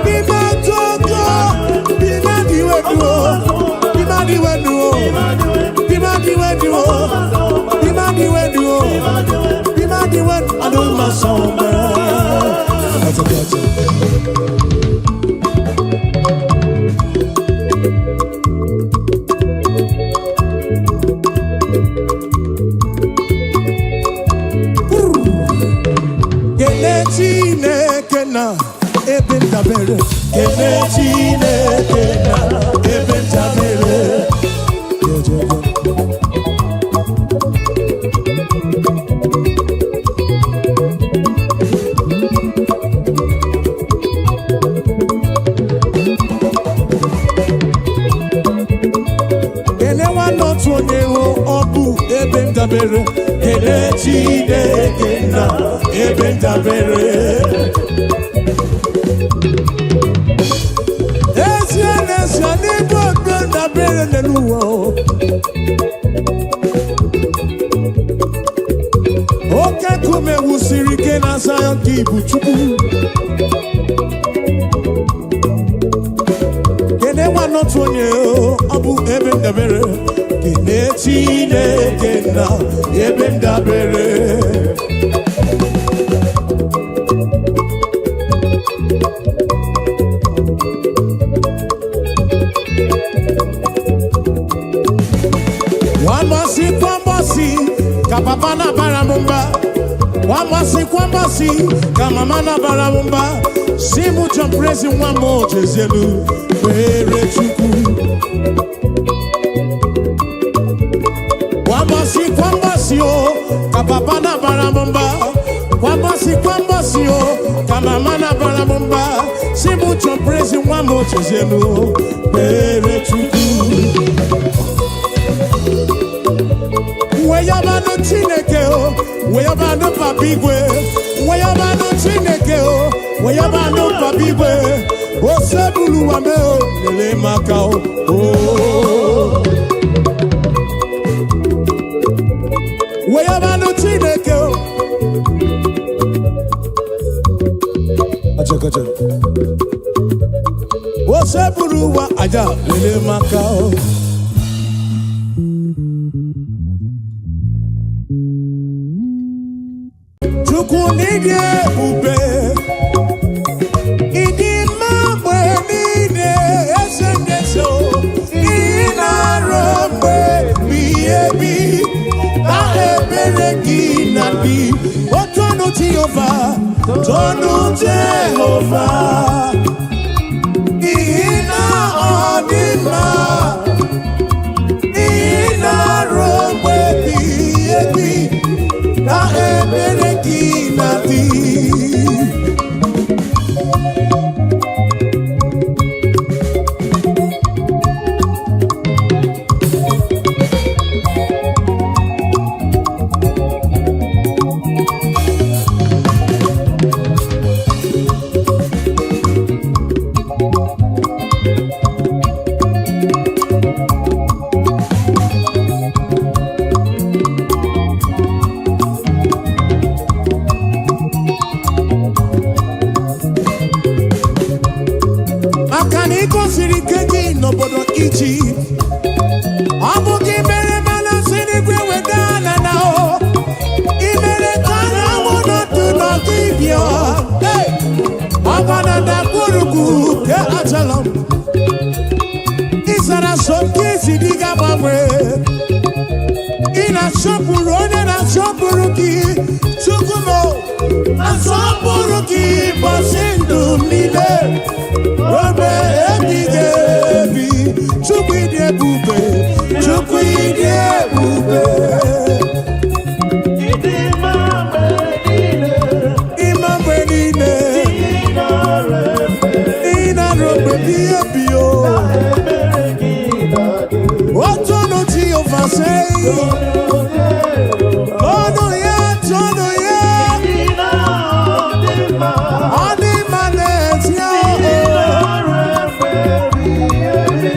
S1: bi ma jojo, bi ma di wedu o, bi ma di wedu o, bi ma di wedu o, bi ma di wedu o, bi ma di wedu. Aduma sọmba. Gotcha, gotcha. Kele Chineke na ebe ndabere. Kele Chineke na ebe ndabere. Jejeje. Kele nwanne otu onye hụ ọ bụ ebe ndabere. Kele Chineke na ebe ndabere. Ezie n'ezie n'ebe ebe ndabere n'elu ụwa o. Oke nkume wusiri ike na Zion ka ibu Chukwu. Kene nwanne otu onye o, ọ bụ ebe ndabere. Kene Chineke na ebe ndabere. Nwamasị kwambọsị ka papa na-abara m mba. Nwamasị kwambọsị ka mama na-abara m mba. Si mụ John Prezi nwa m ojezielu kpere Chukwu. Kwambọsị kwambọsị o ka papa na-abara m mba. Kwambọsị kwambọsị o ka mama na-abara m mba. Si mụ John Prezi nwa m ojezielu kpere Chukwu. Weyabanụ Chineke o, weyabanụ Papa Igwe, weyabanụ Chineke o, weyabanụ Papa Igwe, osebulu wame o, lele maka o. o. Weyabanụ Chineke o. Acha, acha. Osebulu wa aja, lele maka o. Chukwu n'ịdị ebube, ịdị mma mgbe niile, eze ndị eze o, ị na-arụ mgbe ebighị ebi, na ebere gị na ebi. Toonu Jehova, toonu Jehova, n'ihi na ọ dị mma, n'ihi na ruo mgbe ebighị ebi ka ebere gị na-adị. Maka na ị gosiri ike gị n'obodo Ijipt, ọ bụ gị mere mana si n'igwe weda ala na o ị mere ka anyanwụ nọdụ n'ọdụ ibia. Ọgba na ndagwurugwu nke Ajalọm, ị zara so nke isi dị ga-agbanwe. Ị na-asọpụrụ onye na-asọpụrụ gị. Chukwu m, asọpụrụ gị ụbọchị ndụ m niile ruo ebighị ebi. Chukwu, ịdị ebube, Chukwu, ịdị ebube.
S2: Ịdị mma mgbe niile.
S1: Ịma mgbe niile.
S2: Ị nara efe.
S1: Ị na-arụ mgbe ebighị ebi o.
S2: Ebere gị na-adị.
S1: Toonu Jehova, sei. Toonu ya, toonu ya.
S2: Ị na-adị mma.
S1: Ọ dị mma n'ezie.
S2: Ị nara efe ebighị ebi,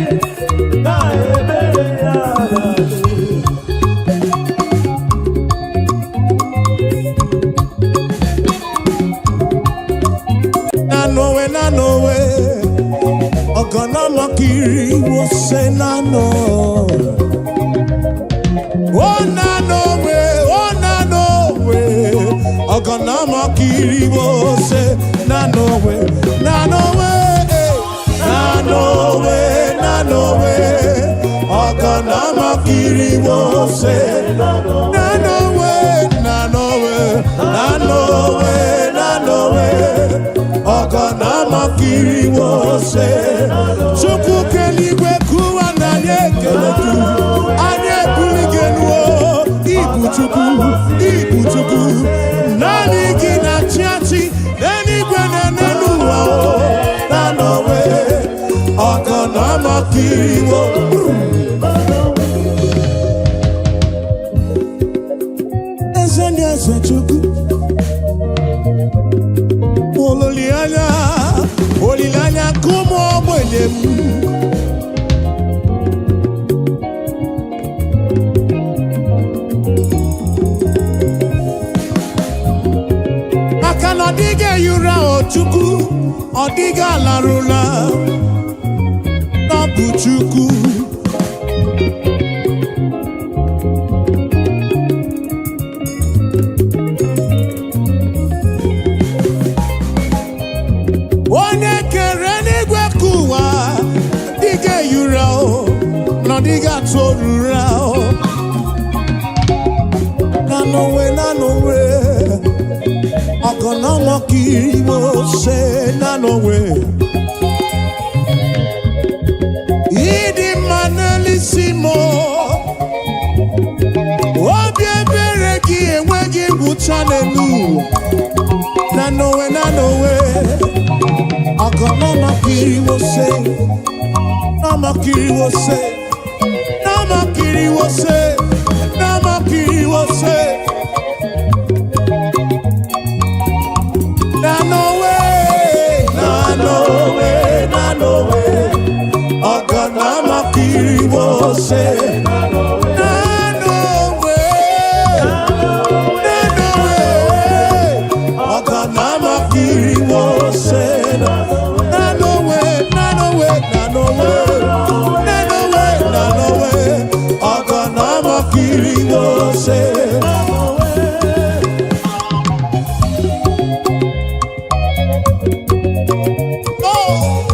S2: na ebere ya na-adị.
S1: Nanowe, nanowe, ọgọnọmọkiri wose nano. O nanowe, o nanowe, ọgọnọmọkiri wose nanowe, nanowe, eh, nanowe, nanowe, ọgọnọmọkiri wose nanowe, nanowe, nanowe, nanowe, ọgọnọmọkiri wose. Chukwu keligwe kụwa na anyị ekele gị, anyị ebuli gị elu o. Ibu Chukwu, ibu Chukwu, naanị gị na-achị achị n'eluigwe na n'elu ụwa o. Nanowe, ọgọnọmọkiri wo. Eze ndị eze, Chukwu, olileanya, olileanya nke ụmụ ogbenye m. Maka na ọ dịghị ehi ụra o Chukwu, ọ dịghị alarụla na ọ bụ Chukwu. Onye kere n'igwe ka ụwa dịghị ehi ụra o, na ọ dịghị atụ ụra o. Na n'onwe, na n'onwe, ọgọnọmọkiri se na n'onwe. Ịdị mma n'elisi m o. Obi ebere gị enweghị ngwụcha n'elu ụwa. Na n'onwe, na n'onwe, ọgọnọmọkiri se namakiri wose, namakiri wose, namakiri wose. Nanowe, nanowe, nanowe, ọgọnọmọkiri wose. Nanowe, nanowe, ọgọnọmọkiri wose. Nanowe, nanowe, nanowe, nanowe, nanowe, ọgọnọmọkiri wose. Oh!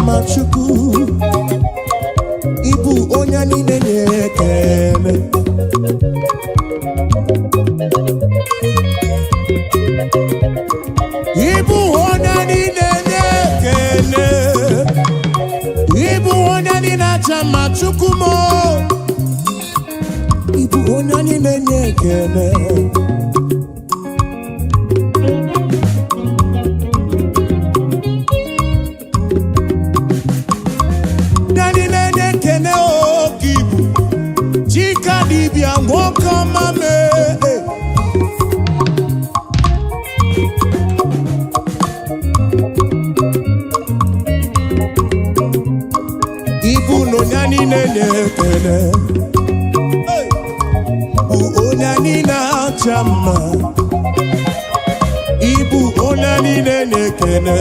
S1: mma, Chukwu. Ịbụ onye niile na-ekele. Ịbụ onye niile na-ekele. Ịbụ onye niile aja mma, Chukwu m. Ịbụ onye niile na-ekele. Onye niile na-ekele oge ibu Chika dibịa, nwoke ọma mee. Ibu na onye niile na-ekele. Hey! Bụ onye niile aja mma. Ibu onye niile na-ekele.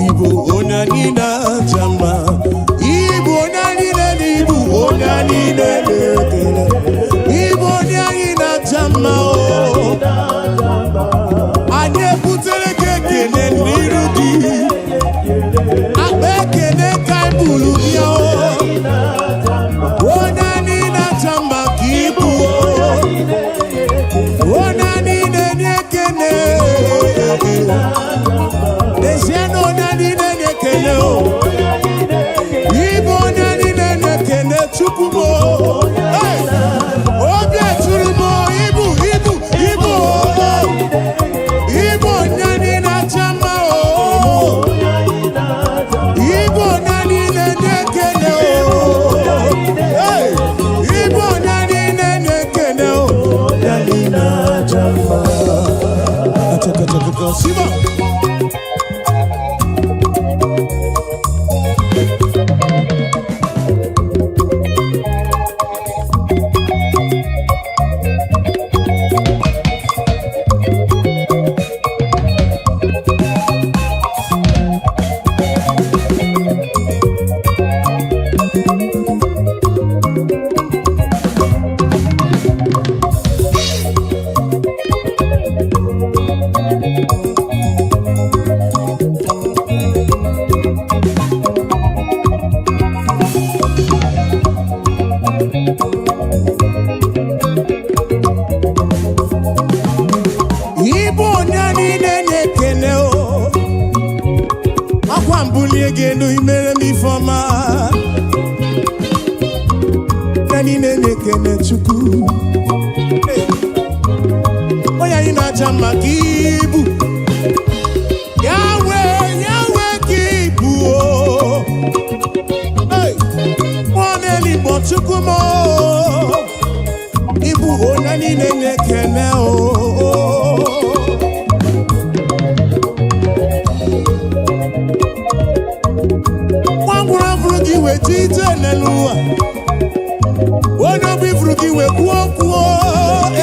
S1: Ibu onye niile aja mma. Ibu onye niile na ibu onye niile na-ekele. Ibu onye anyị na-aja mma o. Anyị ebutere gị ekele n'iru gị. Akpa ekele ka anyị buru bịa o. Onye niile aja mma ka ibu o. Onye niile na-ekele. N'ezie na onye niile na-ekele o. Ibu onye niile na-ekele, Chukwu m o. Hey! Obi eturu m o, ibu ibu ibu o. Ibu onye niile aja mma o. Ibu onye niile na-ekele o. Hey! Ibu onye niile na-ekele o. Onye niile aja mma. Achakachakaka, Siba. Ibu onye niile na-ekele o. Akwa mbulie gị elu, imere m ifeọma. Onye niile na-ekele Chukwu. Hey! Onye anyị na-aja mma ka ibu. Yahweh, Yahweh ka ibu o. Hey! Mmụọ na-eligbo, Chukwu m o. Ịbụ onye niile na-ekele o. Nwa ngwụrụ afụrụ gị wee ji ije n'elu ụwa. Onye obi furu gị wee kwuo okwu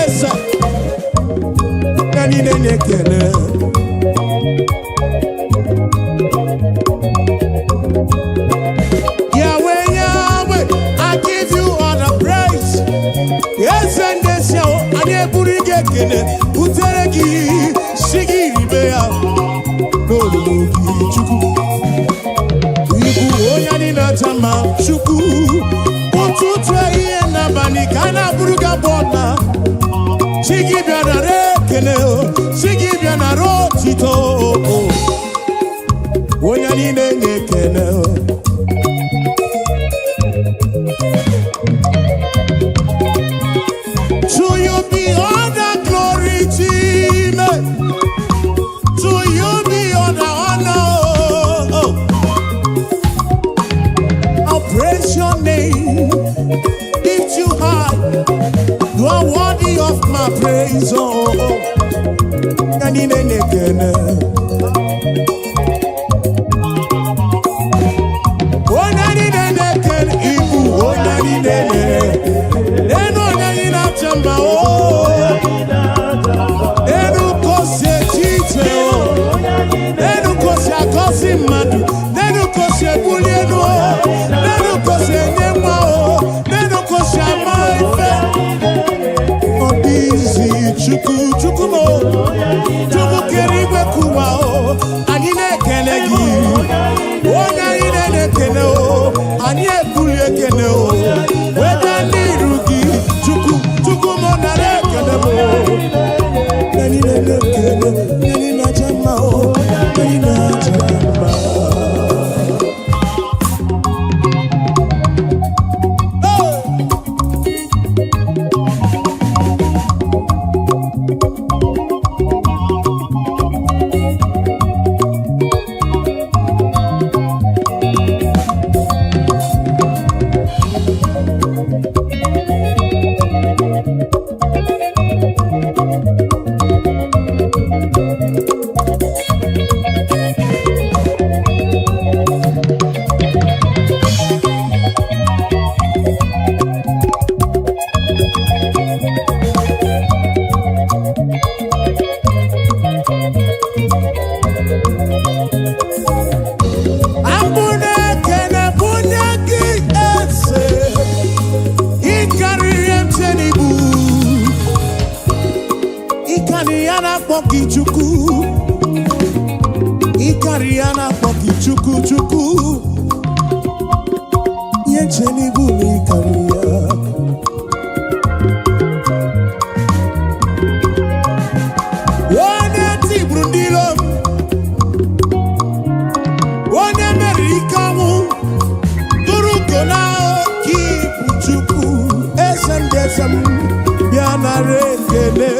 S1: eze. Onye niile na-ekele. Yahweh, Yahweh, I give you all the praise. Eze ndị esi ahụ, anyị eburu gị ekele butere gị, si gị ribe ya n'olulu gị, Chukwu. Ibu onye anyị na-aja mma, Chukwu. Ụtụtụ, ehihie n'abalị ka a na-abụrụ gị abụ ọna. Chi gị bịa nara ekele o, chi gị bịa nara otito o. Onye niile na-ekele o. To you be all the glory, Chime. To you be all the honor. Oh. I'll praise your name, lift you high. You are worthy of my praise. Oh, oh. Onye niile na-ekele. Onye niile na-ekele, ibu onye niile na-ekele. Enu onye anyị na-acha mma o. Enu kosi eche iche o. Enu kosi agọzi mmadụ. Enu kosi ebuli elu o. Enu kosi enye nwa o. Enu kosi ama ife. Ọ dịghịzi Chukwu, Chukwu m o. Chukwu kere igwe kụwa o. Anyị na-ekele gị. Ya na-akpọ gị Chukwu. Ịkarịrị ya na-akpọ gị Chukwu, Chukwu. Ihe nche n'ibu na ịkarịrị ya. Onye tigburu ndị iro m, onye meriri ike ọnwụ, tụrụ ugo na oke ibu. Chukwu, eze ndị eze m, bịa nara ekele.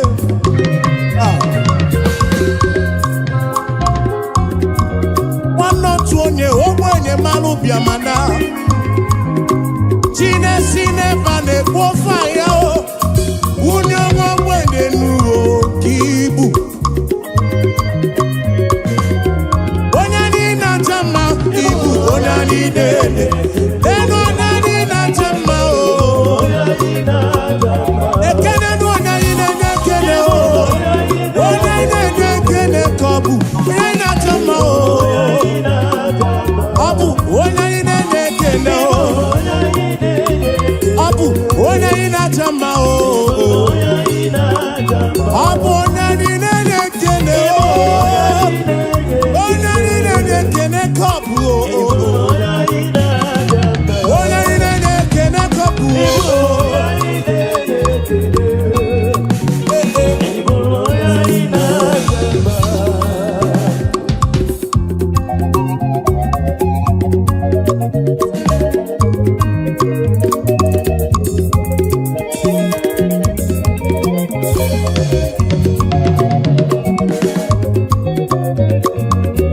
S1: Ah. Nwanne otu onye ogbenye mmanụ bịamana chinesi n'ebe a na-ekpu ofe ya o wunye nwa ogbenye n'uwe oke ibu. Onye anyị na-acha mma, ibu onye anyị na-ele elu, onye anyị na-acha mma o. Ekene nụ onye anyị na-enye ekele o. Onye anyị na-enye ekele ka ọ bụ onye anyị na-acha mma o. Ọ bụ onye anyị na-enye ekele o. Ọ bụ onye anyị na-acha mma o. Ọ bụ onye anyị na-enye ekele o. Onye anyị na-enye ekele ka ọ bụ o. Onye anyị na-enye ekele ka ọ bụ o. Eh, eh.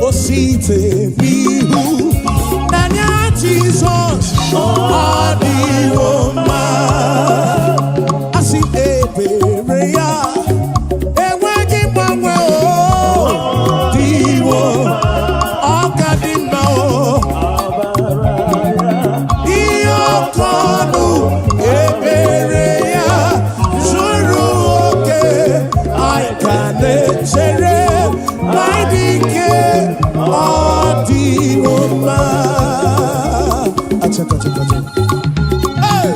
S1: O site n'ihu n'anya Jizọs, ọ dịwo mma. Asị ebere ya enweghị mgbanwe, o dịwo, ọ ka dị mma o. Ihe ọkọ ọnụ ebere ya zuru oke, anyị ka na-echere ma dị ike, ọ dịwo mma. Achaka, achaka, achaka. Hey!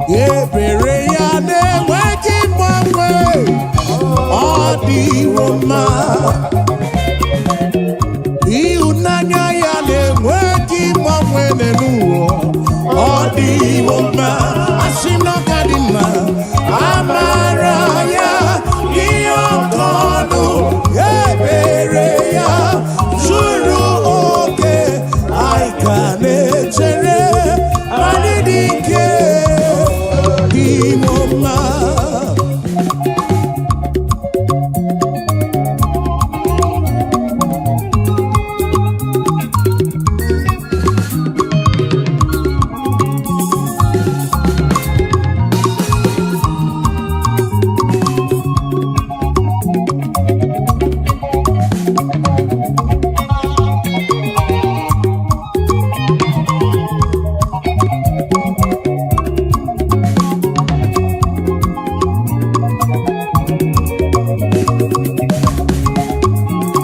S1: Ebere ya na-enweghị mgbanwe, ọ dịwo mma. Ịhụnanya ya na-enweghị mgbanwe n'ụwa, ọ dịwo mma. Asị m na ọ ka dị mma. Amara ya ihe ọkọ ọnụ, ebere ya zuru oke, anyị ka na-echere anyị dị ike, dịwo mma.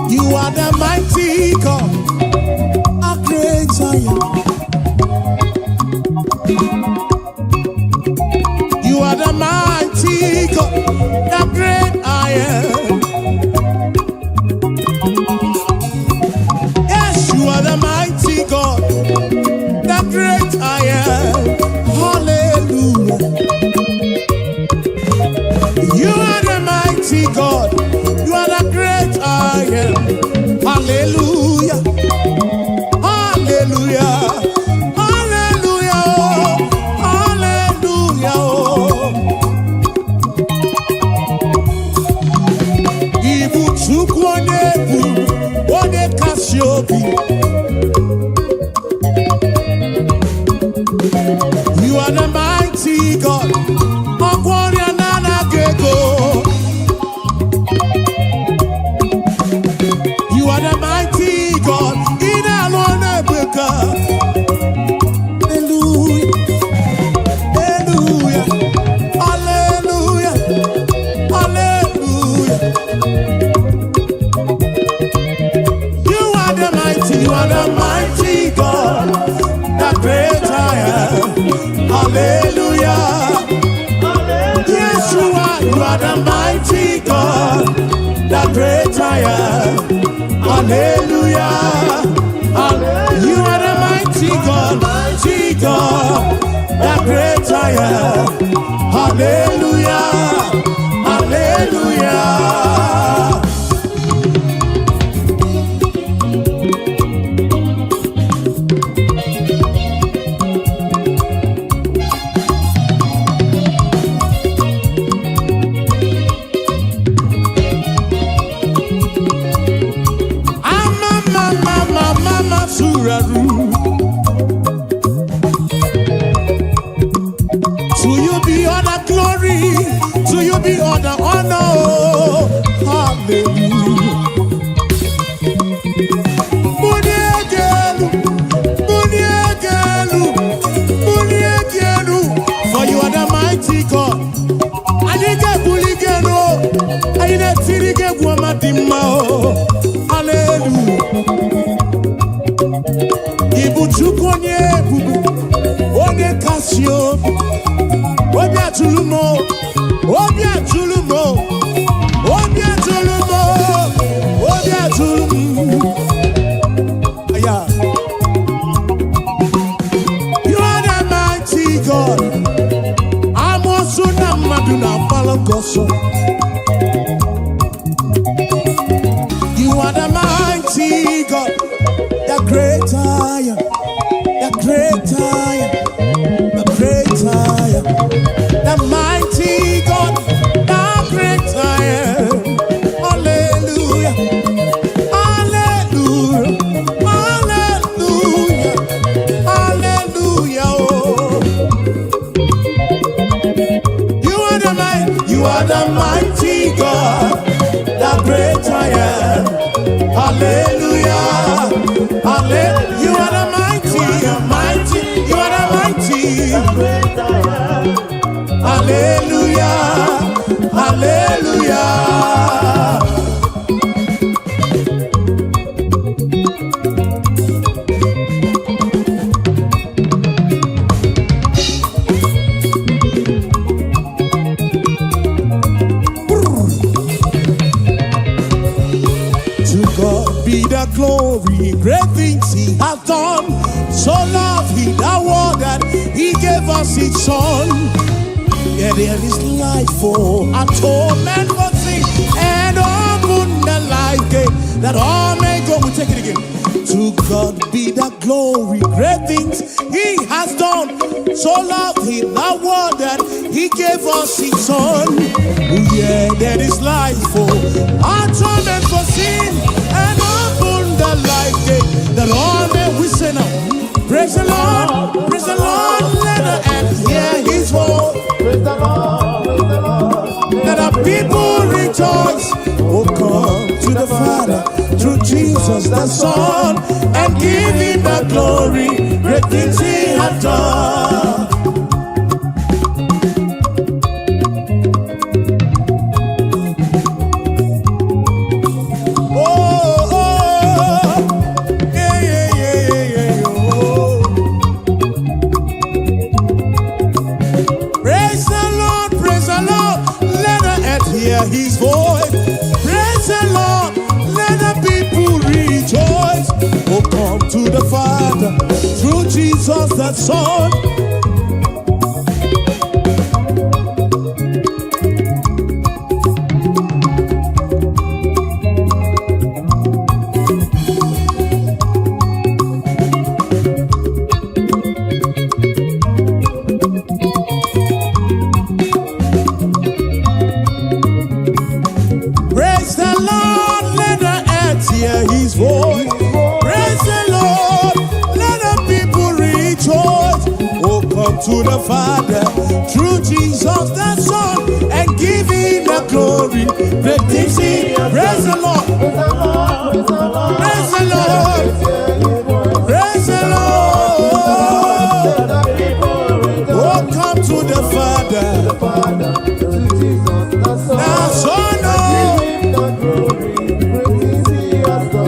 S1: You are the mighty God, a great I am. You are the mighty God, the great I am. Yes, you are the mighty God, the great I am. Hallelujah. You are the mighty God, you are the great I am. Hallelujah. Hallelujah. Hallelujah. Hallelujah. Ibu Chukwu onye bụ onye kasị obi. You are the mighty God. Ọgwọ ọrịa na-anaghị ego. You are the mighty God. Ị na-alụ ọrụ ebube. Hallelujah. Hallelujah. Hallelujah. Hallelujah. Yeshua, you are the mighty God, the great I am. Hallelujah. Hallelujah. You are the mighty God, the great I am. Hallelujah. Hallelujah. Ama mama mama suraru. To you be all the glory, to you be all the honor. Hallelujah. Muniegelu, Muniegelu, Muniegelu. For you are the mighty God. Anyị ga-ebuli gị elu, anyị na-etiri gị egwu ọma dị mma o. Hallelujah. Ị bụ Chukwu onye ebube, onye kasị obi, obi atụrụ m o, obi atụrụ m o, obi atụrụ m o, obi atụrụ m. Aya. You are the mighty God. Amoosu na mmadụ na-agbara gị ọsọ. You are the mighty God, the great I am, the great I am, the great I am, the mighty God, the great I am. Hallelujah, hallelujah, hallelujah, hallelujah. Oh. You are the mighty God, the great I am. Hallelujah, hallelujah. You are the mighty, mighty. You are the mighty. Hallelujah, hallelujah. To God be the glory, great things He hath done. So loved He the world that He gave us His Son. Yeah, there is life for atonement for sin and open the life gate that all may go. We take it again. To God be the glory, great things He has done. So loved He the world that He gave us His Son. Yeah, there is life for atonement for sin and open the life gate that all may we say now. Praise the Lord, praise the Lord, let the earth hear His voice.
S2: Praise the Lord, praise the Lord.
S1: Let the people rejoice. Oh, come to the Father through Jesus the Son and give him the glory. Great things he hath done. Oh, oh, yeah, yeah, yeah, yeah, yeah, oh. Praise the Lord, praise the Lord, let the earth hear his voice. Praise the Lord, let the people rejoice. Oh, come to the Father through Jesus the Son. Praise the Lord, let the earth hear his voice. Praise the Lord, let the people rejoice. Oh, come to the Father through Jesus the Son and give him the glory. Great things he. Praise the Lord,
S2: Praise the Lord, praise the Lord.
S1: praise the Lord,
S2: Hear his voice.
S1: praise the Lord.
S2: Let the people rejoice.
S1: Oh, come to the Father,
S2: The Father, through Jesus the Son.
S1: the Son. Oh.
S2: Give him the glory, great things he has done.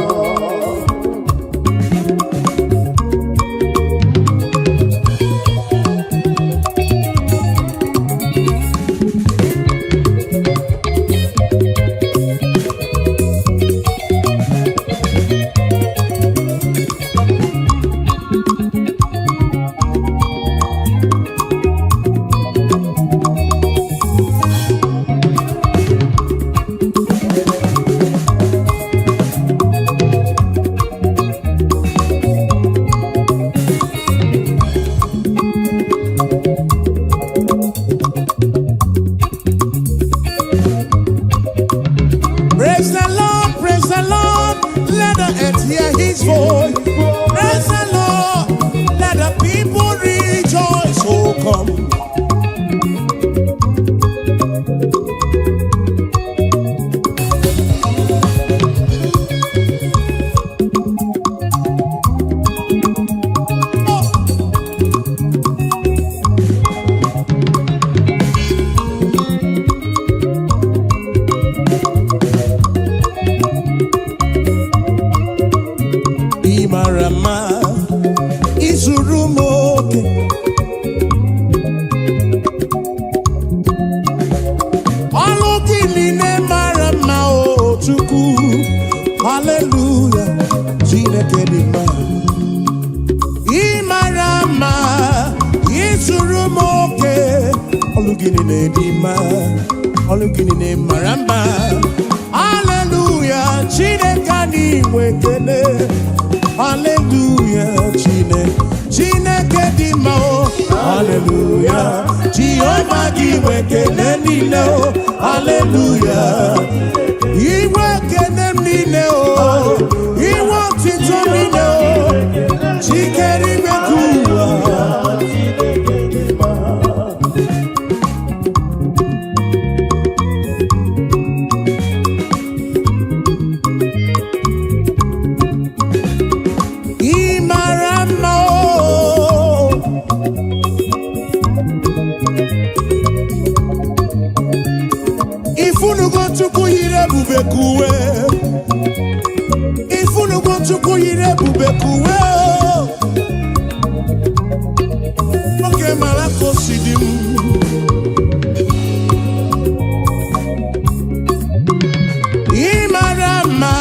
S1: Haleluya, Chineke dị mma. Ị mara mma, ịzụrụ m oke. Ọlụ gị niile dị mma, ọlụ gị niile mara mma. Haleluya, Chineke anyị nwe ekele. Haleluya, Chineke, Chineke dị mma o. Haleluya, Jehova gị nwe ekele niile o. Haleluya, inwe ekele m niile o, inwe otito niile o. Chikere igwe ka ụwa.
S2: Chineke dị mma.
S1: Ị mara mma o. Ifunugo Chukwu yiri ebube ka uwe. Ifunugo Chukwu yiri ebube ka uwe o. Oge mara ka o si dị m. Ị mara mma,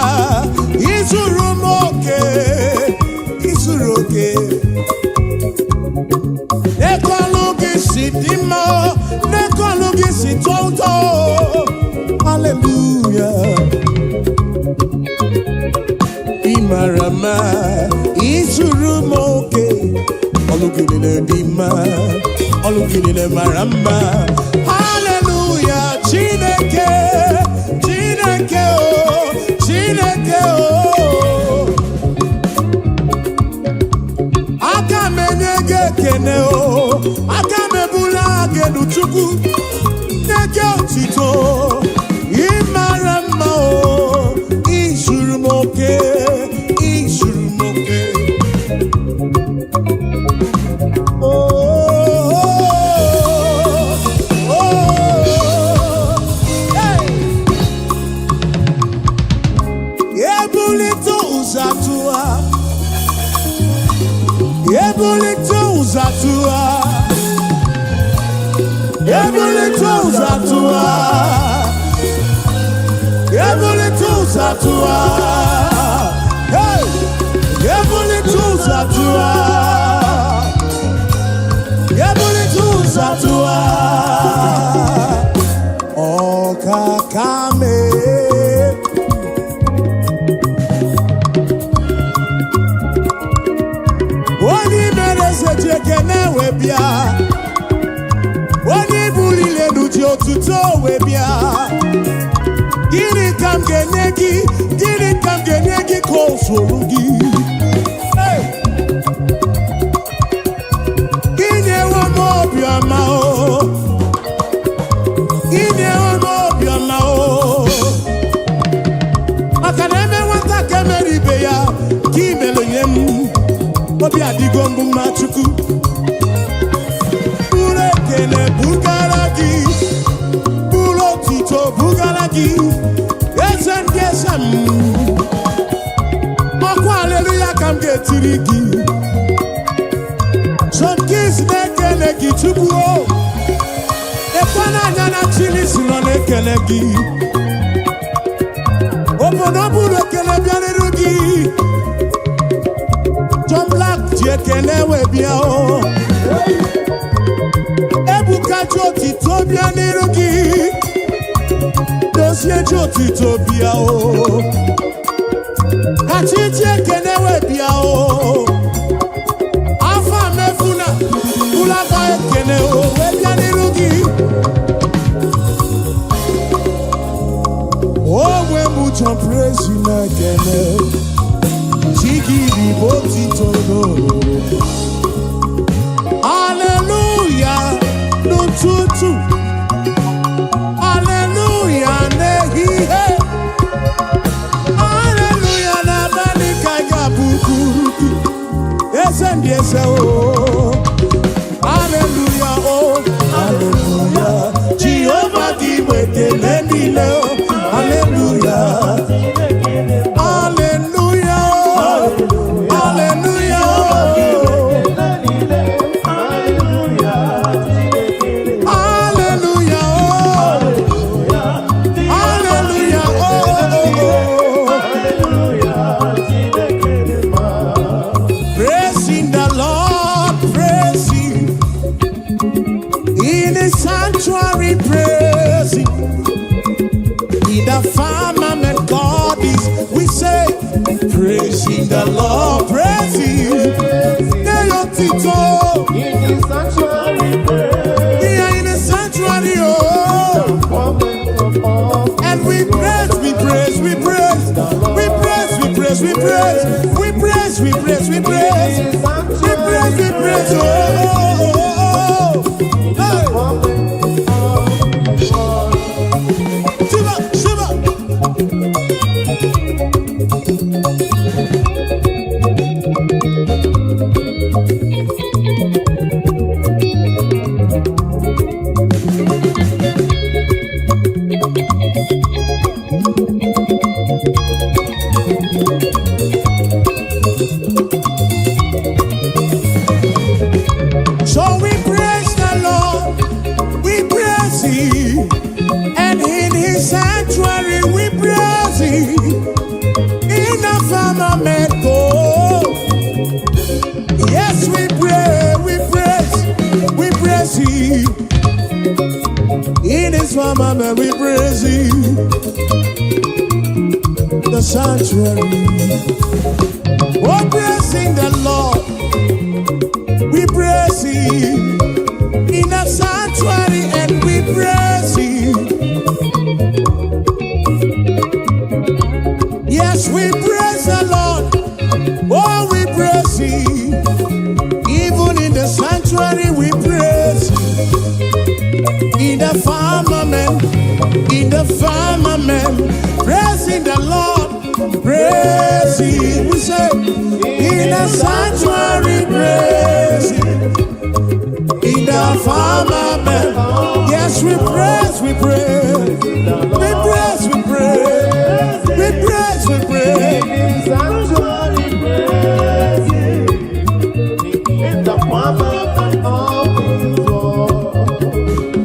S1: ịzụrụ m oke, ịzụrụ oke. N'ekọlụ gị si dị mma, n'ekọlụ gị si tọọ ụtọ. Hallelujah. Ị mara mma, ịzụrụ m oke. Ọlụ gị niile dị mma, ọlụ gị niile mara mma. Hallelujah, Chineke, Chineke o, Chineke o. Aka m enye gị ekene o, aka m ebula gị elu, Chukwu, nye gị otito. Ị mara mma o, izuru m oke, izuru m oke. Oh, oh, hey. Ebulite ụzọ atụwa, ebulite ụzọ atụwa, ebulite ụzọ atụwa, ebulite ụzọ atụwa. Hey! Ebulite ụzọ atụwa, ebulite ụzọ atụwa. Ọkaka mee. Onye mere eze ji ekene wee bịa, onye buliri elu ji otuto wee bịa. Gịnị ka m ga-enye gị? Gịnị ka m ga-enye gị ka o zuru gị? Hey! Inyewo m obiọma o, inyewo m obiọma o, maka na eme nwata ka emere ibe ya ka imere nye m. Obi adịgo mbụ mma. Chukwu, buru ekele bugara gị, buru otuto bugara gị, eze ndị eze m. Ọkwa aleluya ka m ga-etiri gị. John Keys na-ekele gị, Chukwu o. Ekwe n'anya na Chilisi nọ na-ekele gị. Obodo buru ekele bịarịrị gị. John Black ji ekele wee bịa o. Ebuka ji otito bịa n'iru gị. Dozie ji otito bịa o. Kachi ji ekele wee bịa o. Afọ mefuna ụlọakpa ekele o wee bịa n'iru gị. Onwe m John Praise na-ekele Chigiri bụ otito n'ororo. Haleluya n'ụtụtụ, haleluya n'ehihie, haleluya n'abalị ka ị ga-abụkuru gị, eze ndị eze o. Haleluya o, haleluya, Jehova gị bụ ekele niile o. Haleluya, haleluya o, haleluya o. Hallelujah, oh. Hallelujah, oh, oh, oh. sanctuary, praise Him. In the firmament, God is. We say, praising the Lord, praise Him. Nye ya otito.
S2: In the sanctuary, praise.
S1: Here in the sanctuary, oh.
S2: Moment of all.
S1: And we praise, we praise, we praise, we praise, we praise, we praise, we praise, we praise, we praise, we praise, we praise, oh, oh, oh, oh. Hey.
S2: Moment of all.
S1: Shiva, Shiva. So we praise the Lord, we praise Him, and in His sanctuary we praise Him. In the firmament, oh, yes, we pray, we praise, we praise Him. In His firmament, we praise Him. The sanctuary, oh, praising the Lord, we praise Him. In the sanctuary, and we praise Him. Yes, we praise the Lord. Oh, we praise Him. Even in the sanctuary, we praise Him. In the firmament, praising the Lord, praise Him. We say, in the sanctuary, praise Him. In the firmament, yes, we praise, we praise, we praise, we praise, we praise, we praise.
S2: In the sanctuary, praise Him. In the firmament of His word.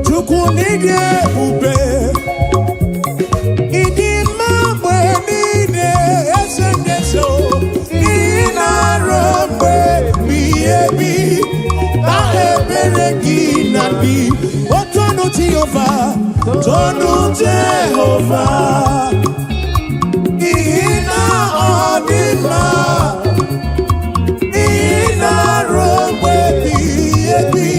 S1: Chukwu n'ịdị ebube, ịdị mma mgbe niile, eze ndị eze o. Ị na-arụ mgbe ebighị ebi, na ebere gị na-adị. O tonu Jehova, tonu Jehova, n'ihi na ọ dị mma. Ị na-arụ mgbe ebighị ebi,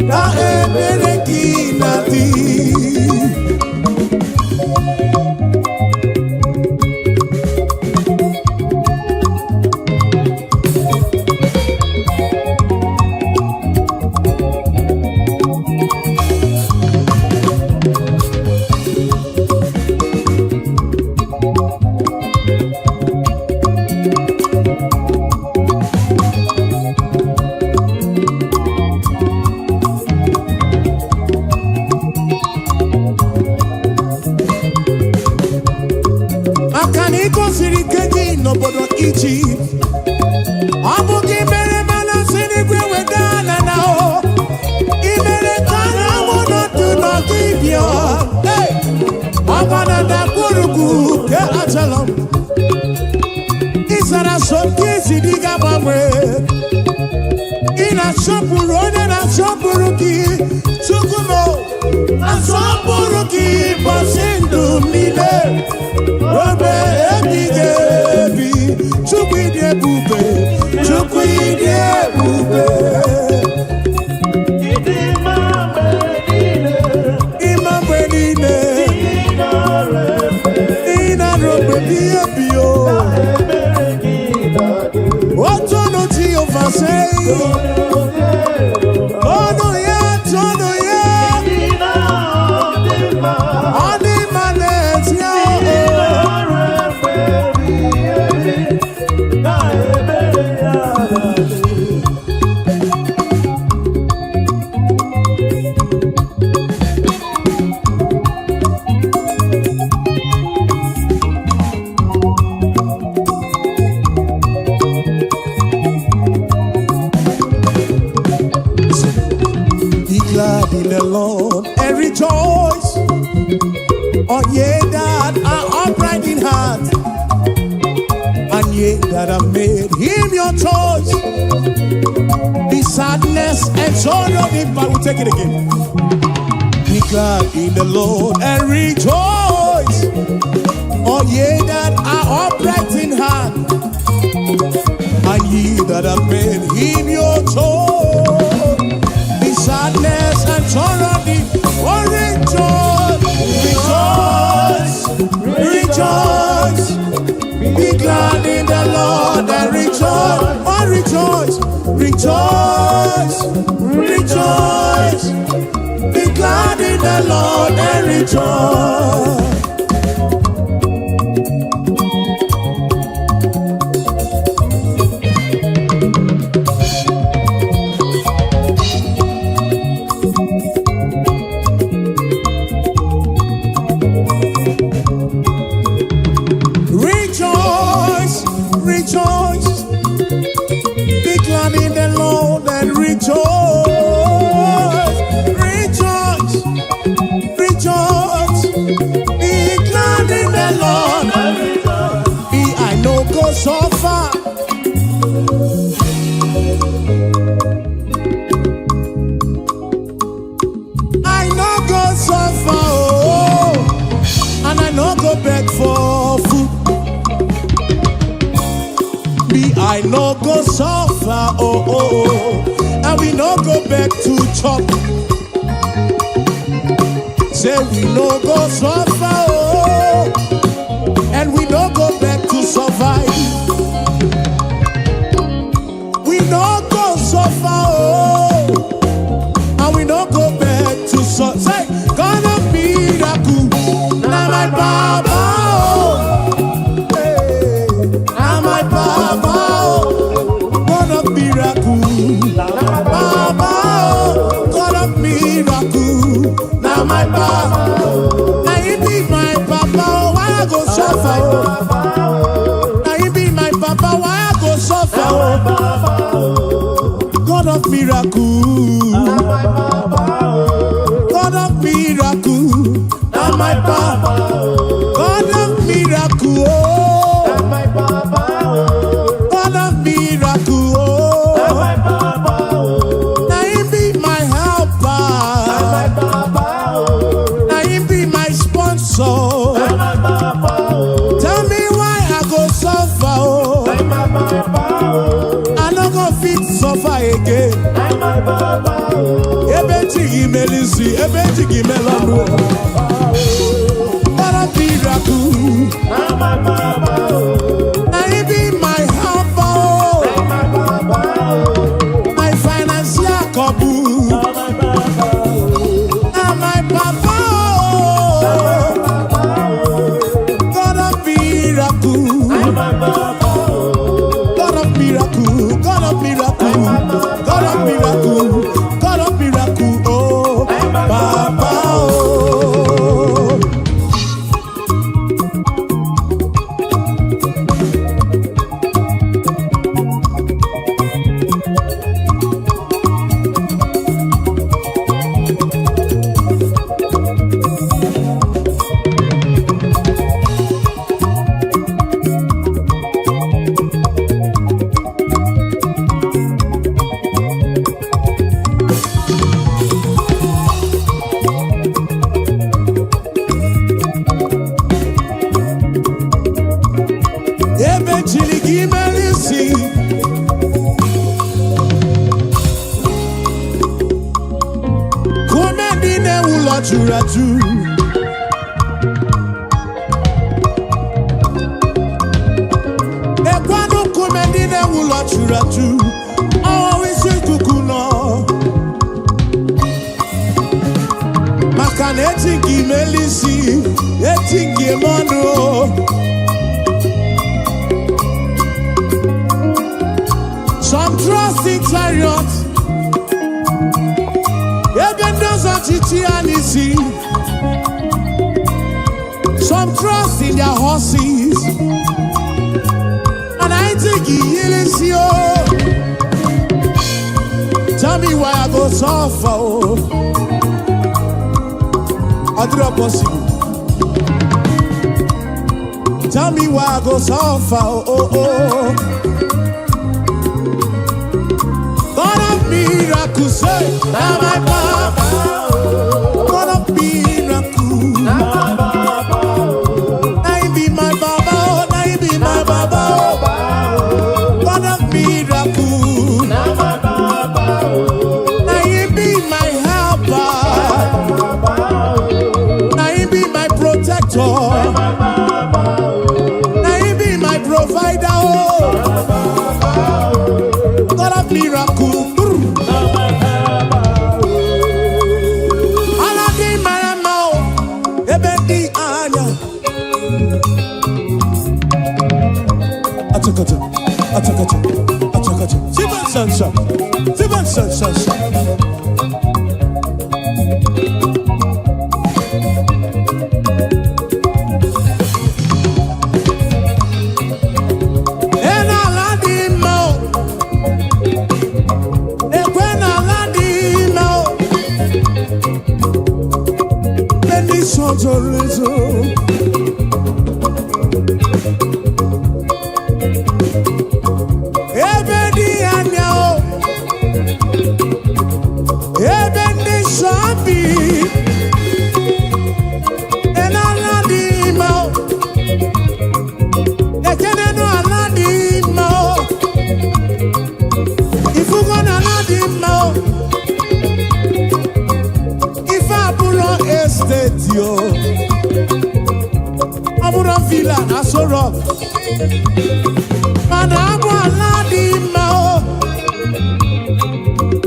S1: na ebere gị na-adị. Maka na ị gosiri ike gị n'obodo Ijipt, ọ bụ gị mere mana si n'igwe weda na na o ị mere ka anyanwụ nọdụ n'ọdịbịa. Hey! Ọgba na ndagwurugwu nke Ajalon, ị zara so nke isi dị ga-agbanwe. Ị na-asọpụrụ onye na-asọpụrụ gị. Chukwu m, asọpụrụ gị ụbọchị ndụ m niile, obe ebighị ebi. Chukwu, ịdị ebube, Chukwu, ịdị ebube.
S2: Ịdị mma mgbe niile.
S1: Ịma mgbe niile.
S2: Ị nara efe.
S1: Ị na-arụ mgbe ebighị ebi o.
S2: Ebere gị na-adị.
S1: Otonu Jehova sei. Ọnụ ya, tonu ya.
S2: Ị na-adị mma.
S1: Ọ dị mma n'ezie
S2: Ị
S1: o.
S2: nara efe.
S1: ye that have made him your choice. Be sadness and sorrow if I will take it again. Be glad in the Lord and rejoice. All ye that are upright in heart, and ye that have made him your choice. Be sadness and sorrow deep. Oh, rejoice, rejoice, rejoice. Be glad in the Lord and rejoice. Oh, rejoice, rejoice, rejoice. Be glad in the Lord and rejoice. Rejoice, rejoice. Be glad in the Lord and rejoice. Rejoice, rejoice. Be glad in the Lord. Be I no go suffer. I no go suffer. Oh, and I no go beg for food. Me, I no go suffer, oh, and we no go back to chop. Say we no go suffer, oh, and we no go back to survive. We no go suffer, oh, and we no go back to suffer. Say, God of miracle, na my baba, oh, hey, na my baba, oh, God of miracle. Baba, oh, God of miracle, na my baba. Na he be my papa, oh, why I go suffer? Oh? Na he be my papa, why I go suffer? Oh? God of miracle, God of miracle, na my papa. God of miracle, oh, God of miracle, oh. Na him be my helper. Na him be my sponsor. Tell me why I go suffer, oh. I no go fit suffer again. Ebe chi gị mere isi, ebe chi gị mere ọnụ. God of miracle, na him be my helper, oh. My financial couple. Na my papa, oh. God of miracle. God of miracle, God of miracle, God of miracle, God of miracle, oh, Papa, oh. Ebe chiri gị mere isi, kume ndị na-ewu ụlọ juru ajụ. Ekwanụ nkume ndị na-ewu ụlọ juru ajụ, ọwụ isi ikuku nọ. Maka na eti nke imeli isi, eti nke ime ọnụ o. Some trust in chariot, ebe ndị ọzọ chichi ya n'isi. Some trust in their horses, and I think he o. Tell me why I go suffer o. Ọ dịrọ possible. Tell me why I go suffer. Oh. God of miracles, say, now my papa. God of miracles, now he be my baba, oh, now he be my baba, oh. God of miracles, now he be my helper, now he be my protector, now he be my provider, oh. God of miracle. Ala dị mara mma o, ebe dị anya. Achakacha, achakacha, achakacha. Sibansansa, sibansansansa. Ena ala dị mma o, ekwe na ala dị mma o. Ebe ndị nsọ zoro ezo. Ebe dị anya o, ebe ndị nsọ bi, ena ala dị mma o, ekenenu ala dị mma o, ifugo na ala dị mma o, ife abụrọ esteti o, ọ bụrụ villa na Aso Rock, mana abụ ala dị mma o,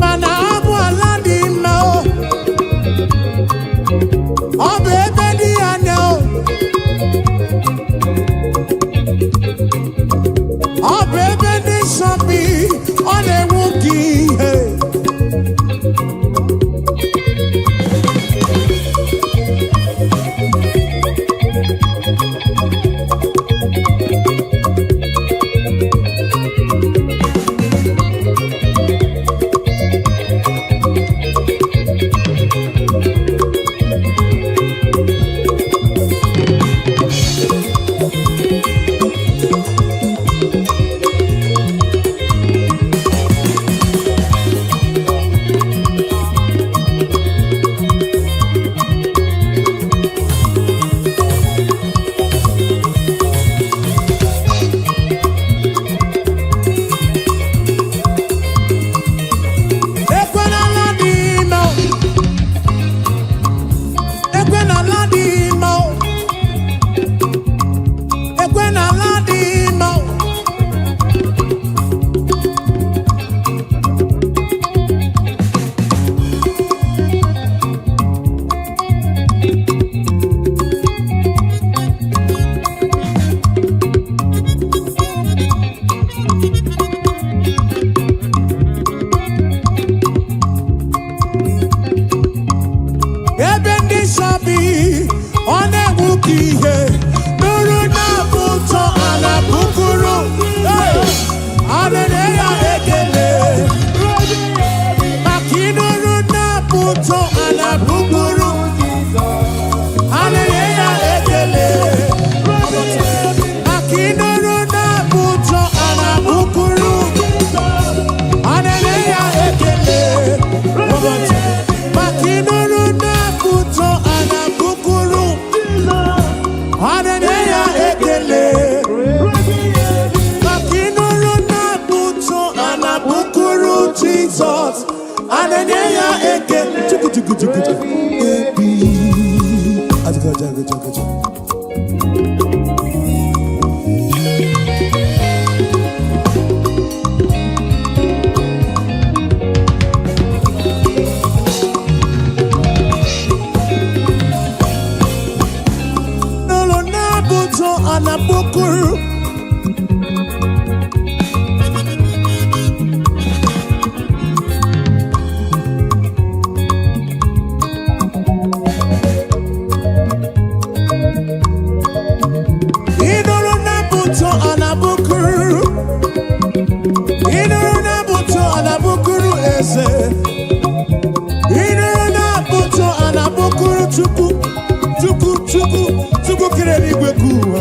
S1: mana abụ ala dị mma o, ọ bụ ebe dị anya o, ọ bụ ebe ndị nsọ bi, ọ na-enwu ka ihe. Ekwe n'ala dị mma o, ekwe n'ala dị mma o, ekwe n'ala dị mma o. Ebe ndị nsọ bi, ọ na-enwu ka ihe nụrụ na-abụ ụtọ ala bukuru. Hey! A na-enye ya ekele maka ịnụrụ na-abụ ụtọ ala bukuru. A na-enye ya ekele maka ịnụrụ na-abụ ụtọ ala bukuru. A na-enye ya ekele maka ịnụrụ na-abụ ụtọ ala bukuru. A na-enye ya ekele maka ịnụrụ na-abụ ụtọ ala bukuru Jizọs. A na-enye ya ekele. Chuku chuku chuku chuku. Ebi. Ajụjụ, ajụjụ, ajụjụ. N'ụlọ na-abụ ụtọ ala bukuru. Ịnụrụ na-abụ ụtọ ala bukuru. Ịnụrụ na-abụ ụtọ ala bukuru eze. Ịnụrụ na-abụ ụtọ ala bukuru Chukwu. Chukwu, Chukwu, Chukwu kere eluigwe ka ụwa.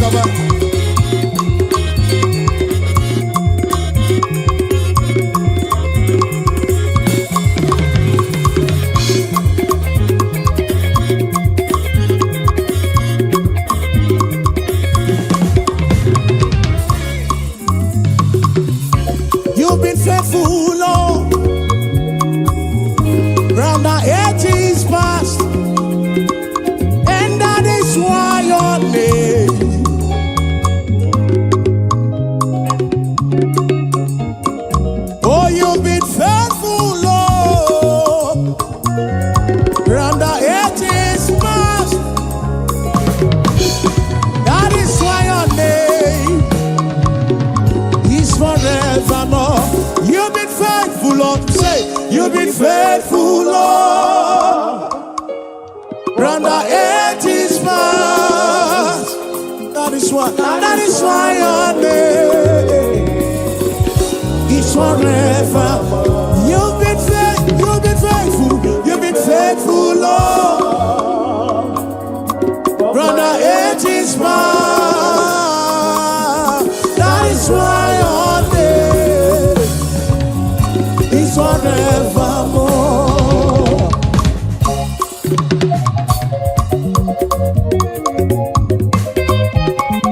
S1: gaba. You've been faithful, Lord, from the ages past, and that is why your name. Oh, you've been faithful, Lord, from the ages past. That is why your name is forevermore. You've been faithful, Lord. Say, you've been faithful, Lord, from the ages past. That is why your name is forever. You've been faithful, you've been faithful, Lord, from the ages past. That is why your name is forevermore.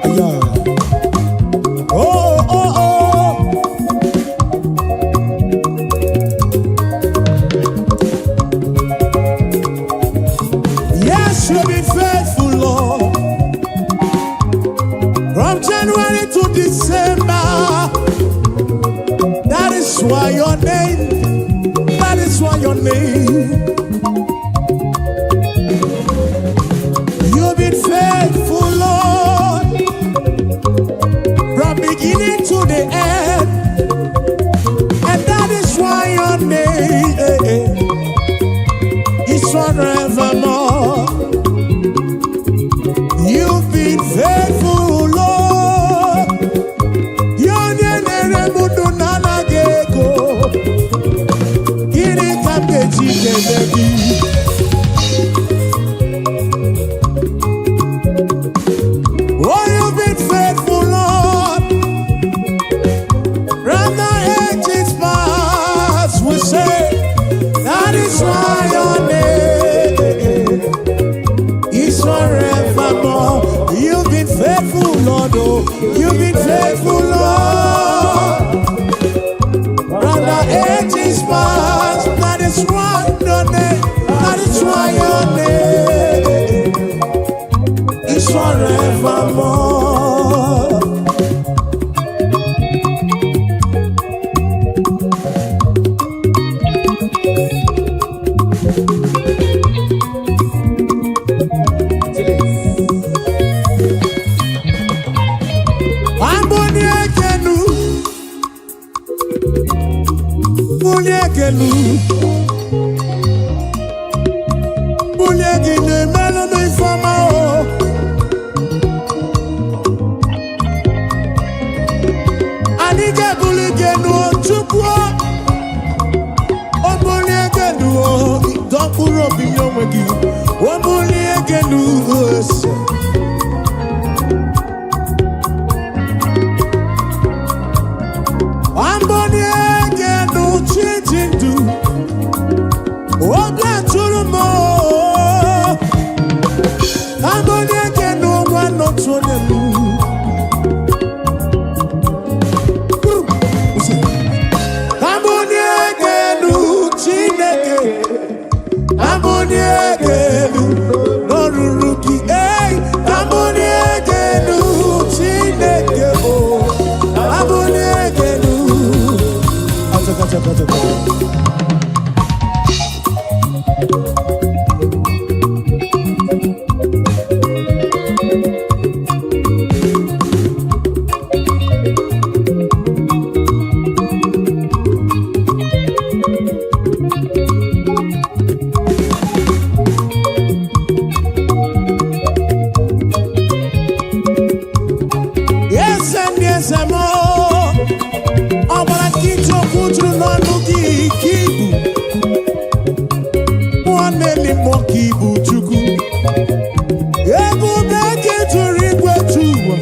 S1: Yeah. Oh. Yes, you've been faithful, Lord. From January to December. That is why your name, that is why your name. You've been faithful, Lord, from beginning to the end. And that is why your name is forevermore. You've been faithful, Lord. Onye na-ere m ndụ na-anaghị ego. Gịnị ka m ga-eji kelee gị? Oh, you've been faithful, Lord. From the ages past, we say, that is why your name is forevermore. You've been faithful, Lord. Oh, you've been faithful, Lord. From the ages past, that is why your name, that is why your name is forevermore.
S2: Chilis.
S1: Amboni ekenu, bulie ekenu, bulie gị na-emelụ m ifeọma o. Anyị ga-ebuli gị enu o, Chukwu o. O bulie gị enu o, dọ mkpụrụ obi nye onwe gị. O bulie gị enu ese. Amboni egenu chi ji ndụ, obi atụrụ m o. Amboni egenu nwa n'otu onye m. Amboni egenu Chineke, amboni egenu n'oruru gị. Ei, amboni egenu Chineke o, amboni egenu. Achaka, achaka, achaka. Eze ndị eze m, ọ gbara nkịtị okwu juru n'ọnụ gị ka ibu mmụọ na-eli mmụọ ka ibu Chukwu. Ebube gị juru igwe ju ụwa.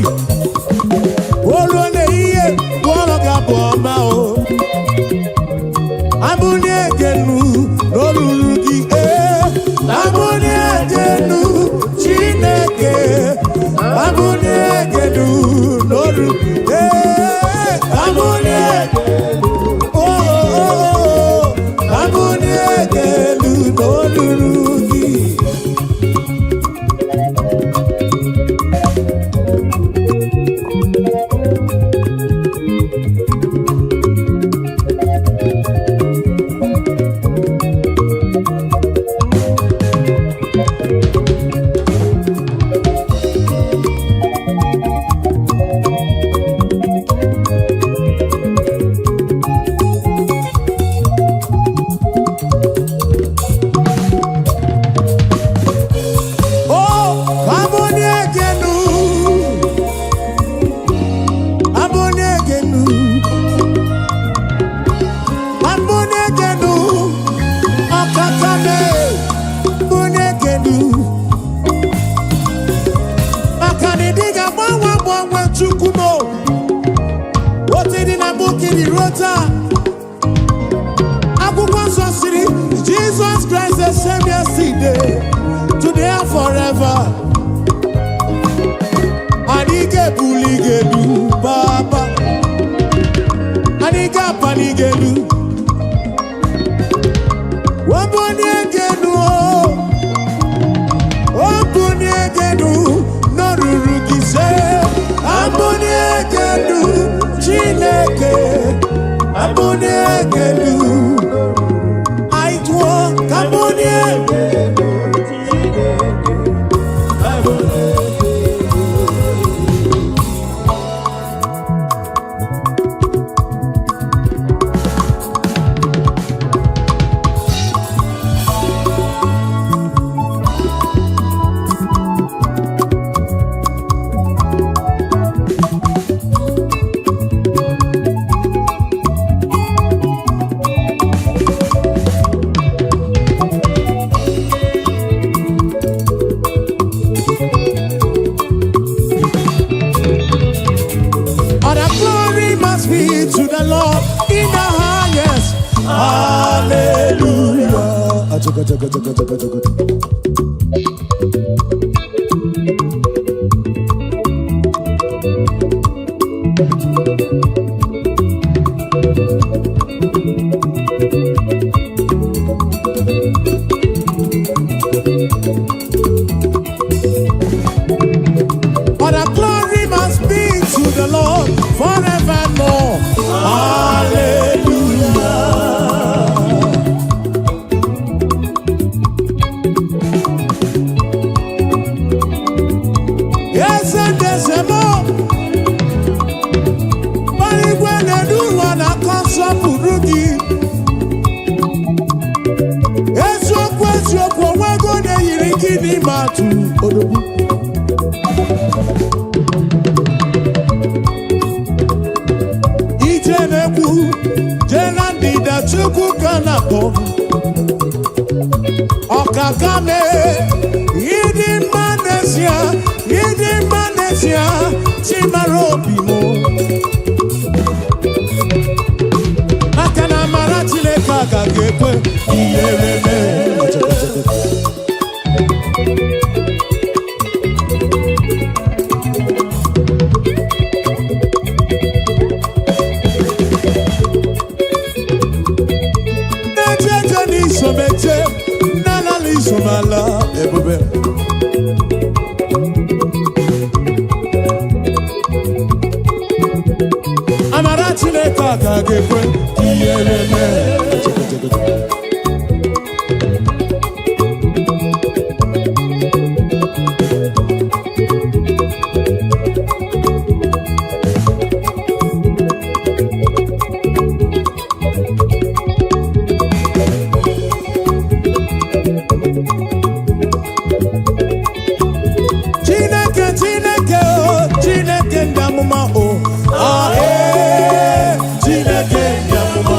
S1: glory. O ruo n'ehihie, bụọrọ gị abụ ọma o. Abụnie genu n'olulu gị ee. Abụnie genu Chineke. Abụnie genu n'olulu ee. Abụnie oh, oh, oh. Abụnie genu n'olulu gị. Oh, abụnie genu. Abụnie genu. Abụnie genu. Ọkaka me. Abụnie genu. Maka na ịdị ga-agbanwe agbanwe Chukwu m o. Otu dị na mbụ kiri ruo taa. Akwụkwọ nsọ siri Jesus Christ the same yesterday, today and forever. Anyị ga-ebuli gị elu, Papa. Anyị ga-apali gị elu. Obunie gị elu, o. Obunie gị elu, n'olulu gị se. Abunie gị elu, Chineke. Abunie gị elu. Anyị tụọ ka abunie.
S2: Chineke, abụnie genu.
S1: All the glory must be to the Lord in the highest. Hallelujah. All the glory must be to the Lord forevermore. Hallelujah. Yes, and there's a more. Igwe na-edu ụwa na-akọ nsọpụrụ gị. Eziokwu, eziokwu, onwego na-eyiri gị n'ime atụ odogwu. Ije na-ekwu jee na ndịda, Chukwu ka na-akpọ. Ọkaka mee, ịdị mma n'ezie, ịdị mma n'ezie, chimara obi m. Maka na amara Chineke agaghị ekwe ihere mee. Na-eje eje n'isomeje, na-alala isomala ebube. Amara Chineke agaghị ekwe ihere mee. Chineke, Chineke o, Chineke ndị amụma o. Ah, ee, Chineke ndị amụma.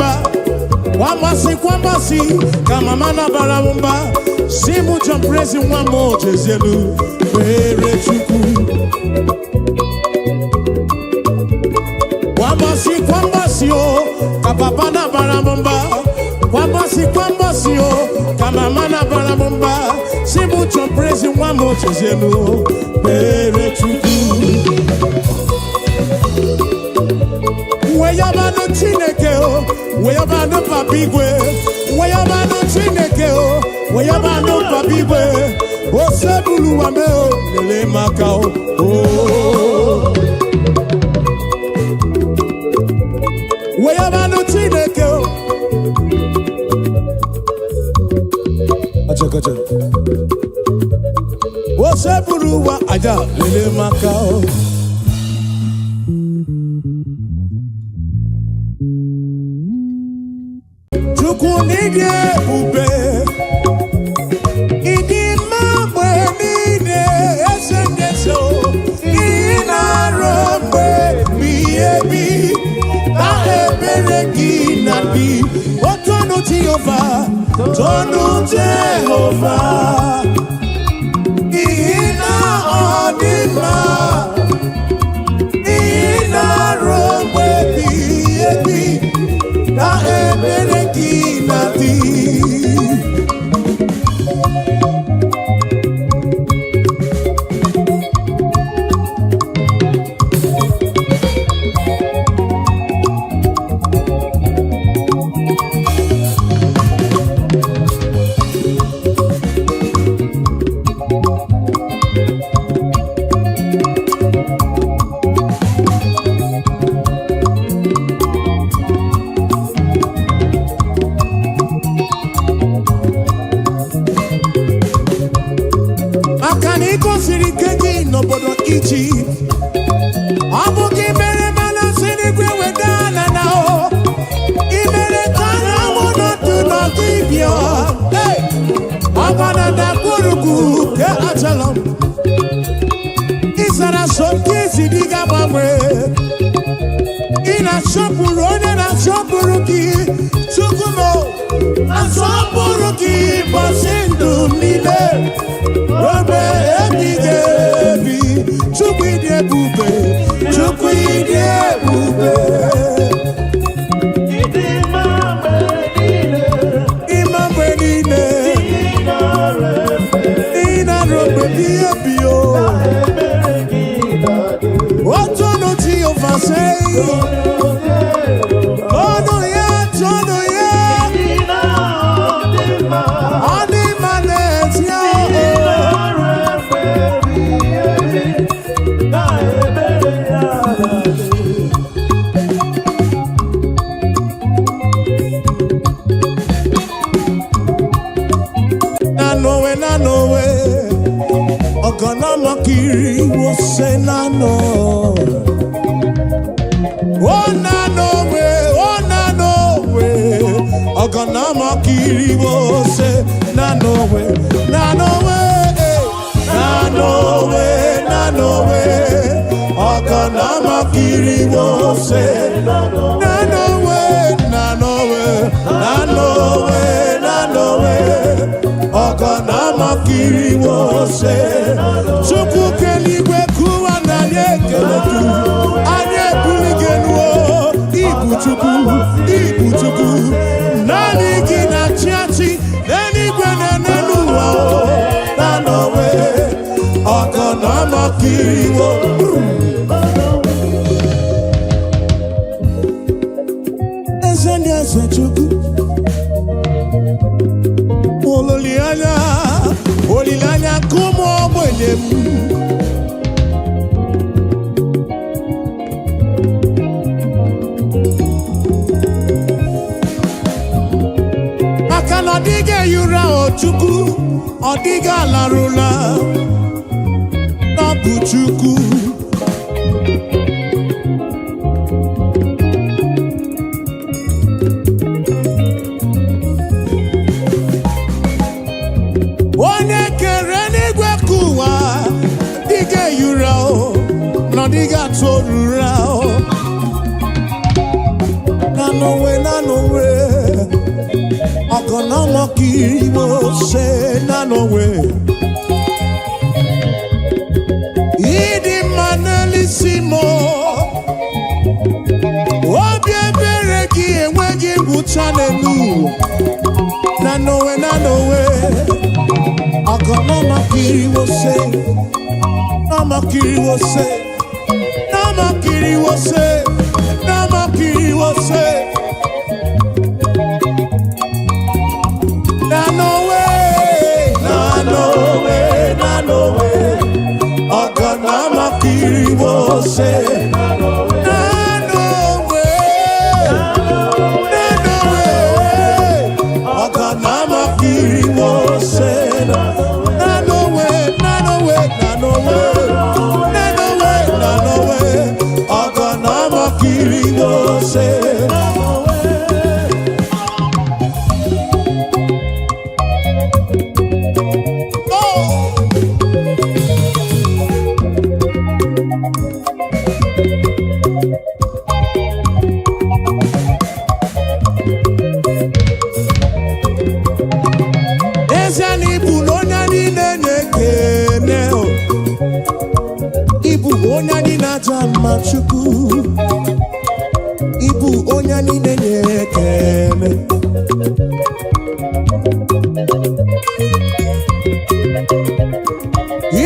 S1: mba. Kwambasị kwambasị ka mama na-abara m mba, si mụ John Prezi nwa m, ojezielu kpere Chukwu. Kwambasị kwambasị o ka papa na-abara m mba, kwambasị kwambasị o ka mama na-abara m mba, si mụ John Prezi nwa m, ojezielu kpere Chukwu. Weyabanụ Chineke o, weyabanụ Papa igwe, weyabanụ Chineke o, weyabanụ Papa igwe, osebuluwa me o, lele maka o o. Weyabanụ Chineke o. Achakacha. Osebuluwa aja, lele maka o. Chukwu n'ịdị ebube, ịdị mma mgbe niile, eze ndị eze o, ị na-arụ mgbe ebighị ebi na ebere gị na dị otu ọnụ. Jehova, tonu Jehova, n'ihi na ọ dị mma, ị na-arụ mgbe ebighị ebi na ebere gị na dị. Maka na ị gosiri ike gị n'obodo Ijipt, ọ bụ gị mere mana si n'igwe weda ala na o ị mere ka anyanwụ nọdụ n'ọdụ ibia. Ọgba na ndagwurugwu ke achala m ịzara so nke ezi dị ga-agbanwe. Ị na-asọpụrụ onye na-asọpụrụ gị. Chukwu m, asọpụrụ gị bọsị ndụ m niile ruo ebighị ebi. Chukwu, ịdị ebube, Chukwu, ịdị ebube.
S2: Ịdị mma mgbe niile.
S1: Ịma mgbe niile.
S2: Ị nara efe.
S1: Ị na-arụ mgbe ebighị ebi o.
S2: Ebere gị na-adị.
S1: Otu ọnụ Jehova sei. Ọnụ ya, tọnụ ya.
S2: Ị na-adị mma.
S1: Ọ dị mma n'ezie
S2: Ị
S1: o.
S2: nara efe ebighị ebi. Na ebere ya na-adị.
S1: Nanowe, nanowe, ọ̀gànàmọ́kiri wo ṣe nánà. Ó nanowe, ó nanowe, ọ̀gànàmọ́kiri wo ṣe nanowe, nanowe, eh, nanowe, nanowe, ọ̀gànàmọ́kiri wo ṣe nanowe, nanowe, nanowe, nanowe, ọ̀gànàmọ́kiri wo ṣe. Chukwu keligwe kụwa na anyị ekele gị, anyị ebuli gị elu o. Ibu Chukwu, ibu Chukwu, naanị gị na-achị achị n'eluigwe na n'elu ụwa o. Nanowe, ọ̀gànàmọ́kiri wo. Eze ndị eze, Chukwu, olileanya, olileanya nke ụmụ ogbenye m. Maka na ọ dịghị ehi ụra o Chukwu, ọ dịghị alarụla n'ọbụ Chukwu. Onye kere n'igwe ka ụwa dịghị ehi ụra o, na ọ dịghị atụ ụra o. Na n'onwe, na n'onwe. Ọgọnamakiriwose na n'onwe. Ịdị mma n'elisi m, obi ebere gị enweghị ngwụcha n'elu ụwa. Na n'onwe, na n'onwe. Ọgọnamakiriwose, namakiriwose, namakiriwose, namakiriwose. Na n'onwe, na n'onwe, na n'onwe. Ọgọnamakiriwose. Na n'onwe, na n'onwe. Ọgọnamakiriwose. Na n'onwe, na n'onwe, na n'onwe. Na n'onwe, na n'onwe. Ọgọnamakiriwose. Oh! N'ezie na ịbụ na onye niile na-ekene o. Ịbụ onye anyị na-aja mma, Chukwu. Ịbụ onye niile na-ekene.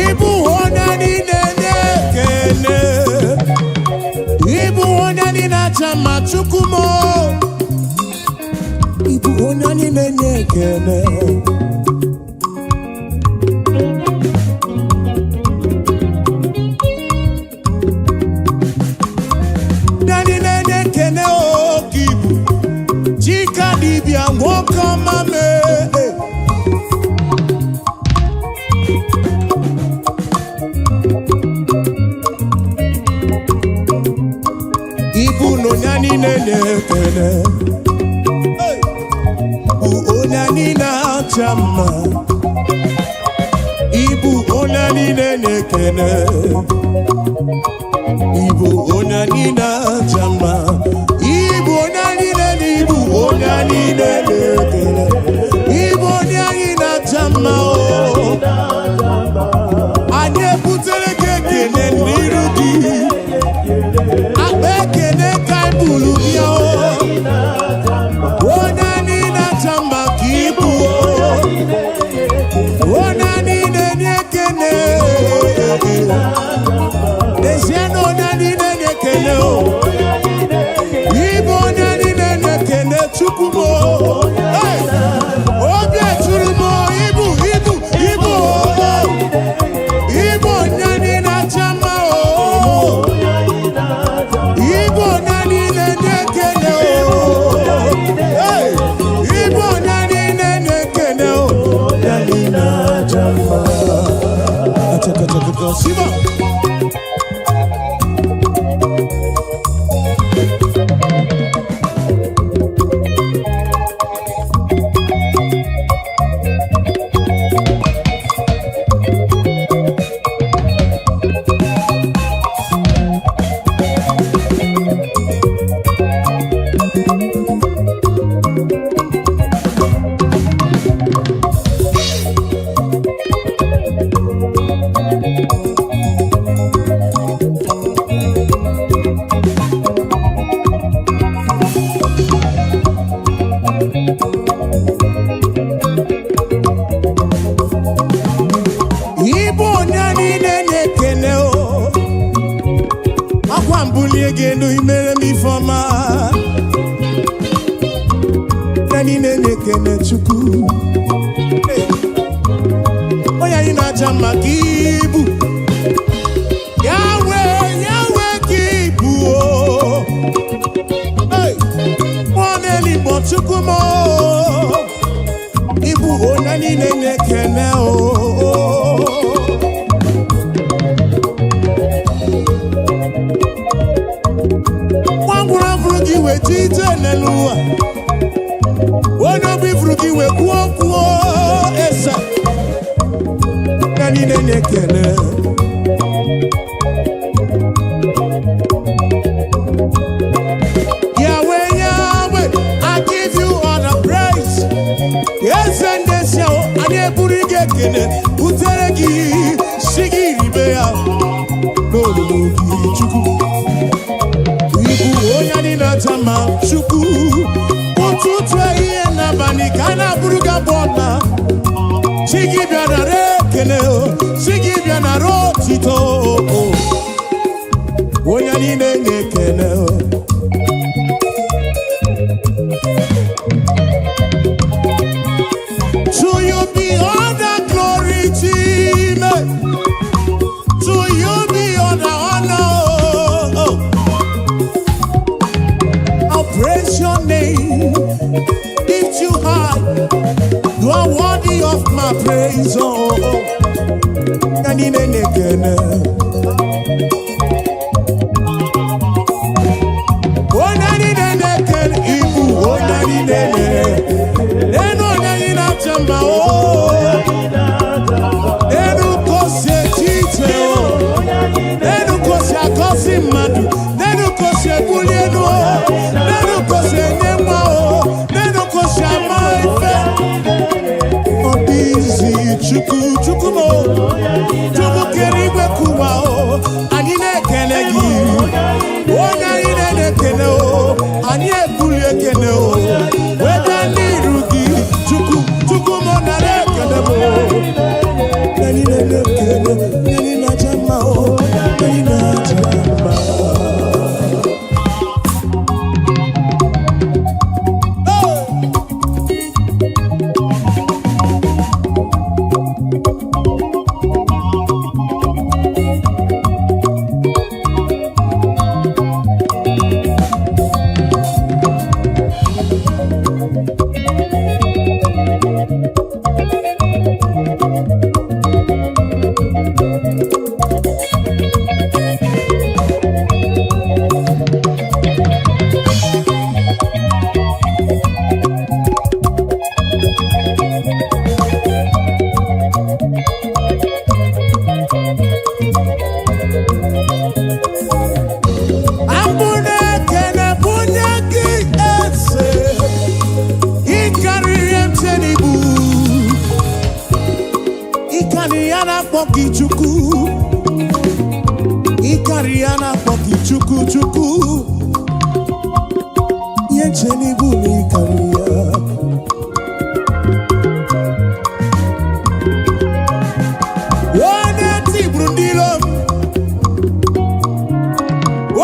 S1: Ịbụ onye niile na-ekene. Ịbụ onye anyị na-aja mma, Chukwu m o. Ịbụ onye niile na-ekene. Ndị niile na-ekene oke ibu Chika dibịa, nwoke ọma mee. Ibu na onye niile na-ekene. Hey! Bụ onye niile acha mma. Ibu onye niile na-ekene. Ibu onye niile acha mma. Ibu onye niile na ibu onye niile na-ekene. Ibu onye anyị na-acha mma o. Anyị ebutere gị ekene n'iru gị. Akpa ekene ka anyị buru bịa o. Onye niile acha mma ka ibu o. Onye niile na-ekene. N'ezie na onye niile na-ekene o. Ịbụ onye niile na-ekene, Chukwu m o. Hey! Obi eturu m o, ibu, ibu, ibu o. Ịbụ onye niile acha mma o. Ịbụ onye niile na-ekene o. Hey! Ịbụ onye niile na-ekene o. Onye niile acha mma. Achakachakaka, Siba. Ịbụ onye niile na-ekene o. Akwa mbulie gị elu, imere m ifeọma. Onye niile na-ekene Chukwu. Hey! Onye anyị na-aja mma ka ibu. Yahweh, Yahweh ka ibu o. Hey! Mmụọ na-eligbo, Chukwu m o. Ịbụ onye niile na-ekene o. Nwa ngwụrụ fụrụ gị wee ji ije n'elu ụwa. Onye obi fụrụ gị wee kwuo kwuo ese. Onye niile na-ekene. Yahweh, Yahweh, I give you all the praise. ekele butere gị, si gị ribe ya n'olulu gị. Chukwu, ịbụ onye anyị na-acha mma. Chukwu, ụtụtụ, ehihie n'abalị ka a na-abụrụ gị abụ ọma. Chi gị bịa nara ekele o, chi gị bịa nara otito o. Onye anyị na-enye ekele o. To you be all the glory, Chime. To you be all the honor. Oh. I'll praise your name, lift you high. You are worthy of my praise. Oh, oh. Anyị na-enye ekele. Onye anyị na-enye ekele, ịbụ onye anyị na-enye. Enu onye anyị na-acha mma, oh. Enu ka o si eche iche, oh. Enu ka o si agọzi mmadụ, n'enu ka o si ebuli elu o, n'enu ka o si enye nwa o, n'enu ka o si ama ife. Ọ dị izi. Chukwu, Chukwu m o, Chukwu kere igwe kụwa o, anyị na-ekele gị. Onye anyị na-ekele o, anyị ebuli ekele o, weta n'iru gị. Chukwu, Chukwu m, nara ekele m o. Anyị na-ekele, anyị na-aja mma o, anyị na-aja mma. Hey! Abụ na-ekele bunye gị, eze. Ịkarịrị mche n'ibu, ịkarị ya na-akpọ gị Chukwu, ịkarị ya na-akpọ gị Chukwu. Chukwu, ihe nche n'ibu na ịkarị ya. Onye tigburu ndị iro m,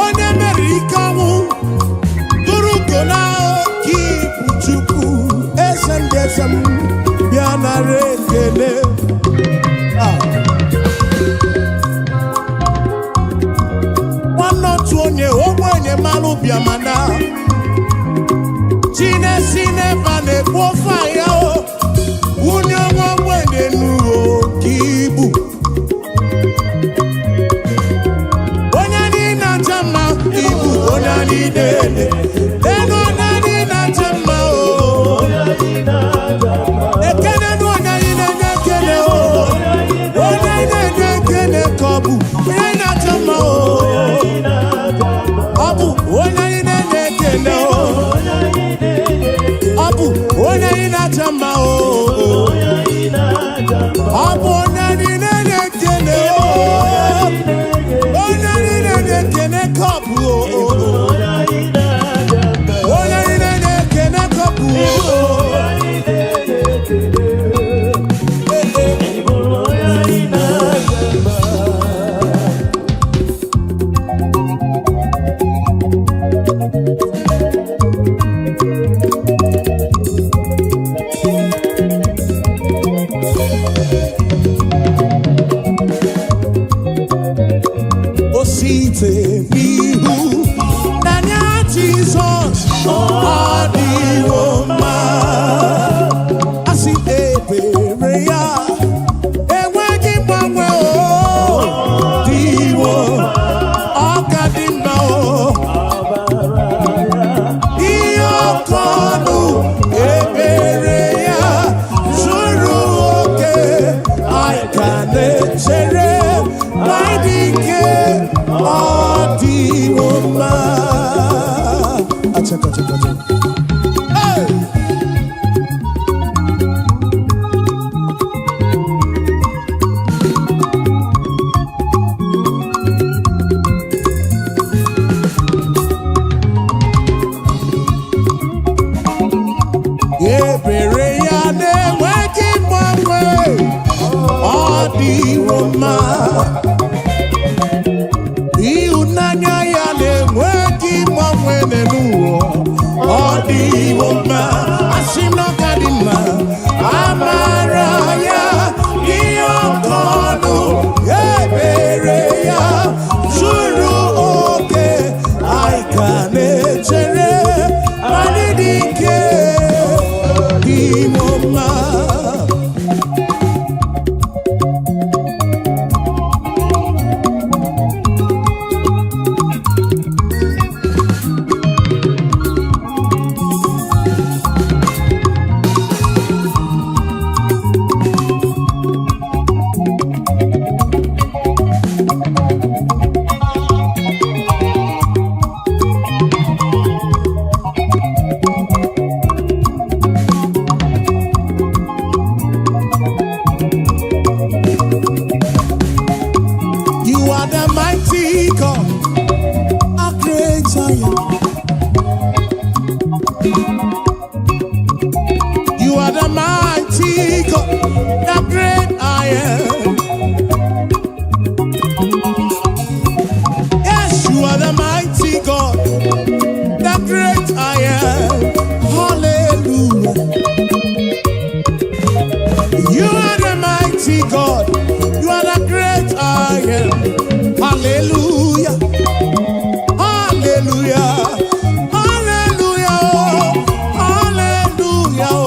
S1: onye meriri ike ọnwụ, tụrụ ugo na oke ibu. Chukwu, eze ndị eze m, bịa nara ekele. Ah. Nwanne otu onye ogbenye malụ bịamana chinesi n'ebe a na-ekpu ofe ya o, wunye nwa ogbenye nuo ka ibu. Onye anyị na-acha mma, ibu onye anyị na-ele enu, onye anyị na-acha mma o. Ekene nụ onye anyị na-enye ekele o, onye anyị na-enye ekele ka ọ bụ onye anyị na-acha mma o. Ọ bụ onye anyị na-enye ekele o. Ọ bụ Ebere ya na-enweghị mgbanwe, ọ dịwo mma. Ịhụnanya ya na-enweghị mgbanwe n'ụwa, ọ dịwo mma. Asị m na ọ ka dị mma. Amara ya dị oke ọnụ, ebere ya zuru oke. Anyị ka na-echere anyị dị ike dịwo mma. You are the mighty God, a great I am. You are the mighty God, the great I am. Yes, you are the mighty God, the great I am. Hallelujah. You are the mighty God, you are the great I am. Hallelujah. Hallelujah. Hallelujah. Hallelujah.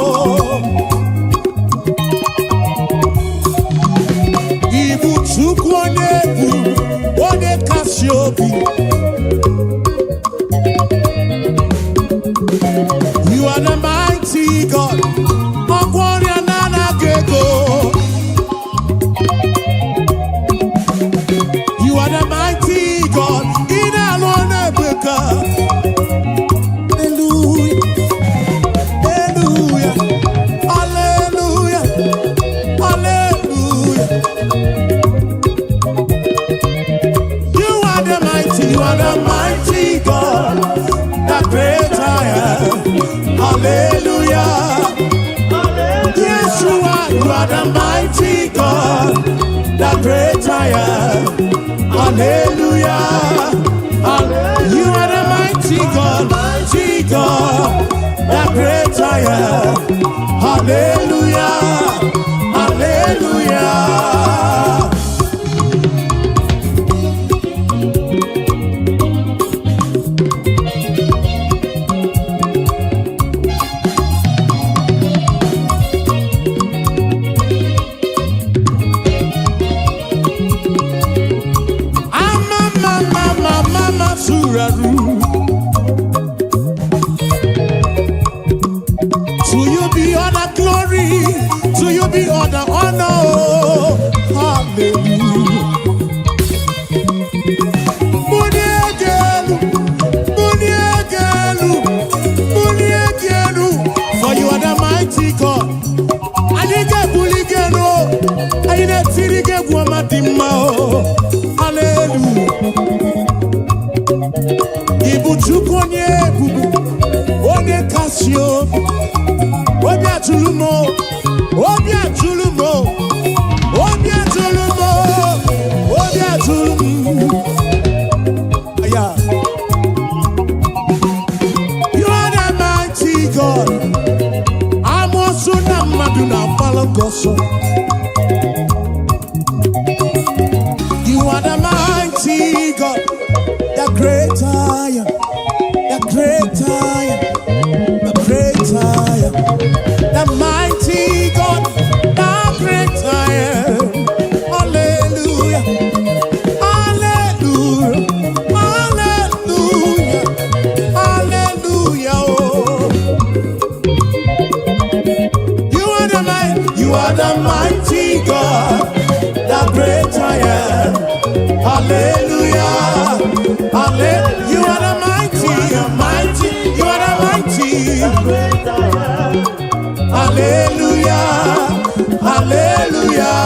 S1: Ibu Chukwu onye bụ onye kasị obi. You are the mighty God. Ọgwọ ọrịa na-anaghị ego. You are the mighty God. Ị na-alụ ọrụ ebube. Hallelujah. Hallelujah. Hallelujah. Hallelujah. You are the mighty, you are the mighty God, the great I am. Hallelujah. Yes, you are the mighty God, the great I am. Hallelujah. You are the mighty God, the great I am. Hallelujah. Hallelujah. Ama mama mama masuraru. To you be all the glory, to you be all the honor. Hallelujah. Muniegelu, muniegelu, muniegelu. For you are the mighty God. Anyị ga-ebuli gị elu, anyị na-etiri gị egwu ọma dị mma o. Hallelujah. Ị bụ Chukwu onye ebube, onye kasị obi. Obi atụrụ m o, obi atụrụ m o, obi atụrụ m o, obi atụrụ m. Yeah. You are the mighty God. Amoosu na mmadụ na-agbara gị ọsọ. You are the mighty God, the great I am, the great I am, the great I am, the mighty God, the great I am. Hallelujah, hallelujah, hallelujah, hallelujah. Oh. You are the mighty, you are the mighty God, the great I am. Hallelujah, hallelujah. You are the mighty, mighty, you are the mighty. Hallelujah, hallelujah.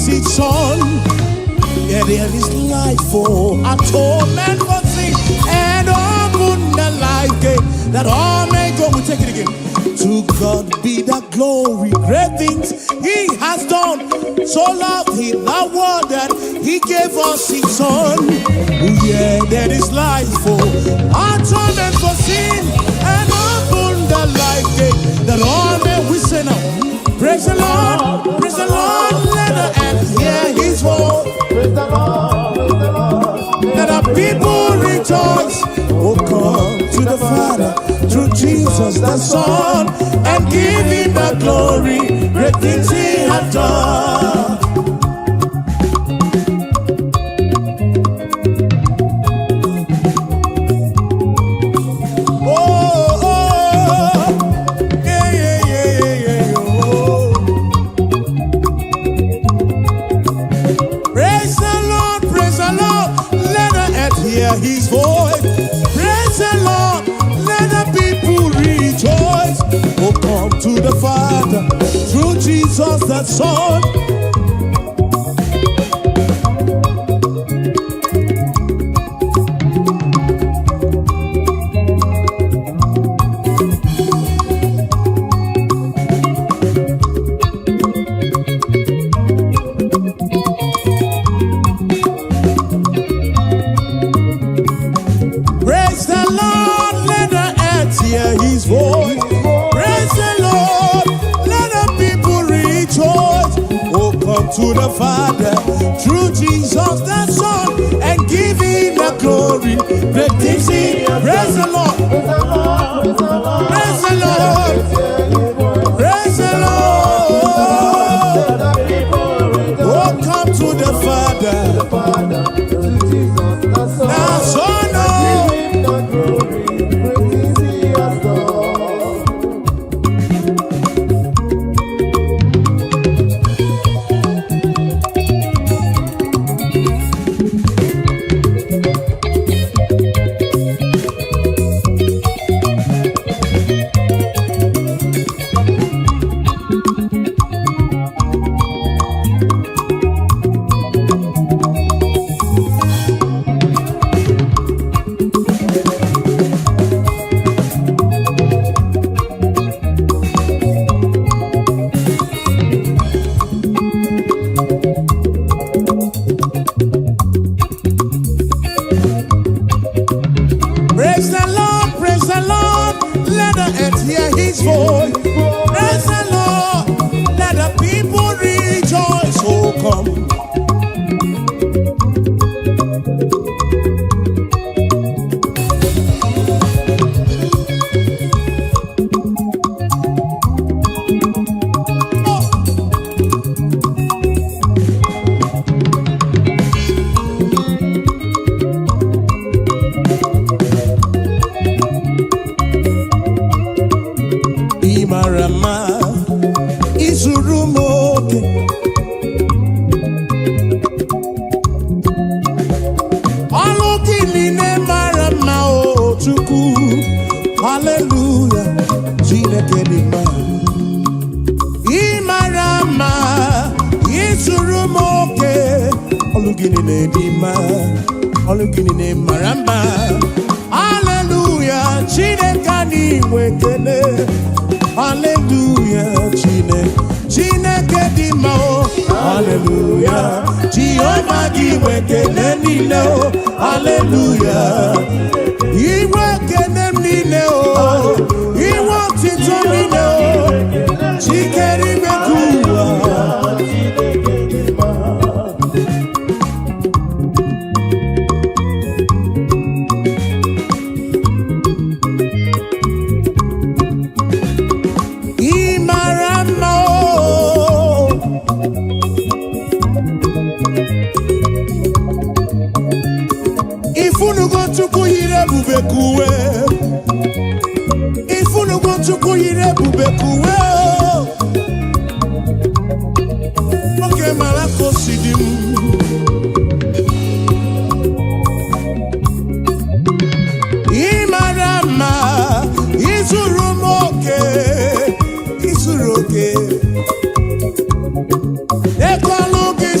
S1: us His Son. Yeah, there is life for atonement for sin and open the life gate that all may go. We take it again. To God be the glory, great things He has done. So loved He the world that He gave us His Son. Oh, yeah, there is life for atonement for sin and open the life gate that all may we say now. Praise the Lord, praise the Lord, let the earth hear His voice.
S2: Praise the Lord, praise the Lord.
S1: Let the people rejoice. Oh, come to the Father through Jesus the Son and give him the glory. Great things he hath done. Oh, yeah, oh. Praise the Lord, praise the Lord, let the earth hear his voice. Praise the Lord, let the people rejoice. Oh, come to the Father through Jesus the Son. Praise the Lord, let the earth hear his voice. Praise the Lord, let the people rejoice. Oh, come to the Father through Jesus the Son and give him the glory. Great things he. Praise the Lord.
S2: Praise the Lord, praise the Lord.
S1: Praise the Lord.
S2: Hear his voice.
S1: Praise the Lord.
S2: Let the people rejoice.
S1: Oh, come to the Father.
S2: The Father, through Jesus the Son.
S1: The Son, oh.
S2: Give him the glory. Great things he has done.
S1: Praise the Lord, praise the Lord, let the earth hear his voice. Praise the Lord, let the people rejoice. Oh, come. Oh. Ị mara mma, izuru m oke. Ọlụ gị niile mara mma o Chukwu. Haleluya, Chineke dị mma. Ị mara mma, izuru m oke. Ọlụ gị niile dị mma, ọlụ gị niile mara mma. Haleluya, Chineke anyị nwe ekele. Haleluya, Chineke, Chineke dị mma o. Haleluya, Jehova gị nwe ekele niile o. Haleluya. Iwe ekele m niile o. Iwe otito niile o. Chikere ime ka ụwa.
S2: Chineke dị mma.
S1: Ị mara mma o. Ifunugo Chukwu yiri ebube ka uwe. Ifunugo Chukwu yiri ebube ka uwe o. Nwoke mara ka o si dị m. Ị mara mma, izuru m oke, izuru oke. Eke ọlụ gị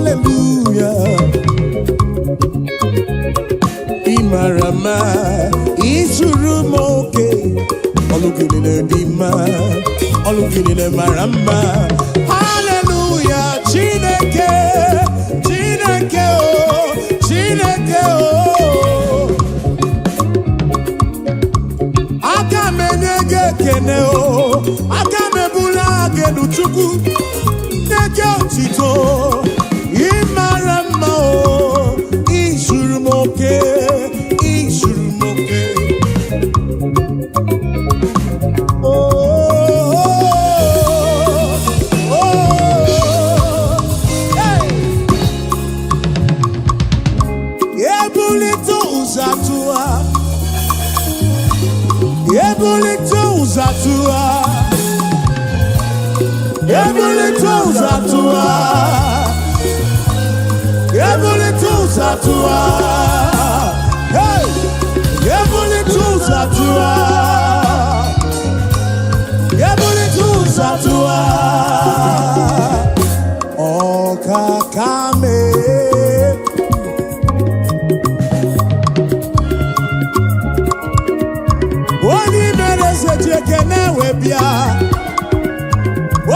S1: Hallelujah. Ị mara mma, izuru m oke. Ọlụ gị niile dị mma, ọlụ gị niile mara mma. Hallelujah, Chineke, Chineke o, Chineke o. Aka m enye gị ekene o, aka m ebuli gị elu, Chukwu, nye gị otito. Ị mara mma o, izuru m oke, izuru m oke. Oh, oh, hey. Ebulite ụzọ atụwa, ebulite ụzọ atụwa, ebulite ụzọ atụwa, ebulite ụzọ atụwa. Hey! Ebulite ụzọ atụwa, ebulite ụzọ atụwa. Ọkaka mee. Onye mere eze ji ekene wee bịa,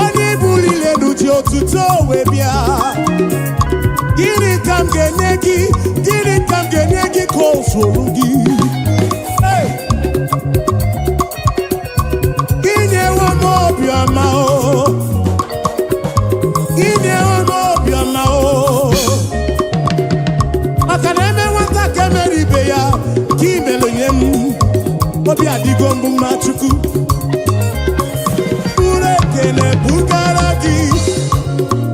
S1: onye buliri elu ji otuto wee bịa. Gịnị ka m ga-enye gị? Gịnị ka m ga-enye gị ka o zuru gị? Hey! Inyewo m obiọma o, inyewo m obiọma o, maka na eme nwata ka emere ibe ya ka imere nye m. Obi adịgo mbụ mma. Chukwu, buru ekele bugara gị,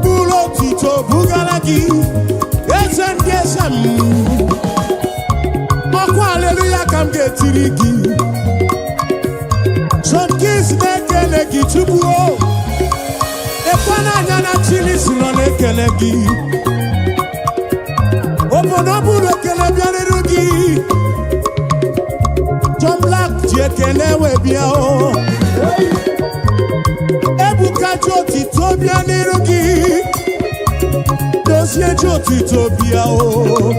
S1: buru otito bugara gị, eze ndị eze m. Ọkwa aleluya ka m ga-etiri gị. John Keys na-ekele gị, Chukwu o. Ekwe n'anya na Chili si nọ na-ekele gị. Obodo buru ekele bịarịrị gị. John Black ji ekele wee bịa o. Ebuka ji otito bịa n'iru gị. Dozie ji otito bịa o.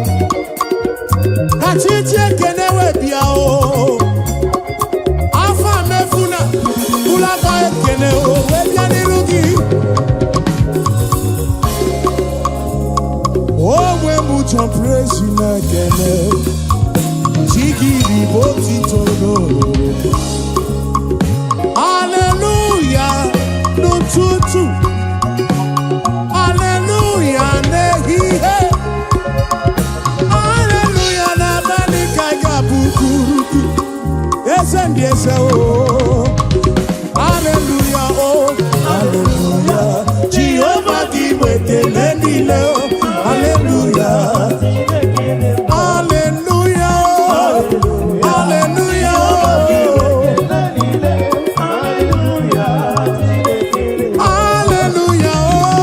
S1: Kachi ji ekele wee bịa o. Afọ mefuna bụlaba ekele o wee bịa n'iru gị. Onwe m John Praise na-ekele chi gị bụ otito n'olulu. Hallelujah n'ụtụtụ, hallelujah n'ehihie, hallelujah n'abalị ka ị ga-abụ kuruku eze ndị eze o. Hallelujah o, hallelujah. Jehova gị bụ ekele niile o. Hallelujah, hallelujah o, hallelujah o. Hallelujah o,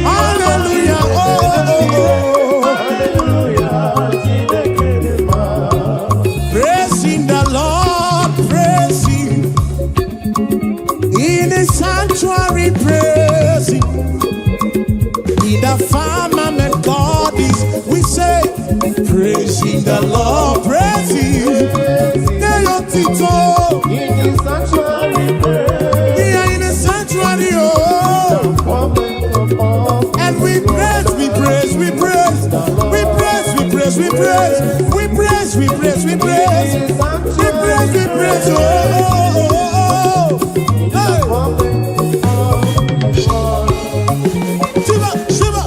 S1: hallelujah o, o, o. Praising the Lord, praise Him. In His sanctuary, praise Him. In the firmament God is, we say, praising the Lord, praise Him. Tito.
S2: In the sanctuary, praise.
S1: We are in the sanctuary, oh.
S2: Moment of all.
S1: And we praise, we praise, we praise, we praise, we praise, we praise, we praise, we praise, we praise, we praise, we praise, oh, oh, oh, oh. Hey.
S2: Moment of all.
S1: Shiva, Shiva.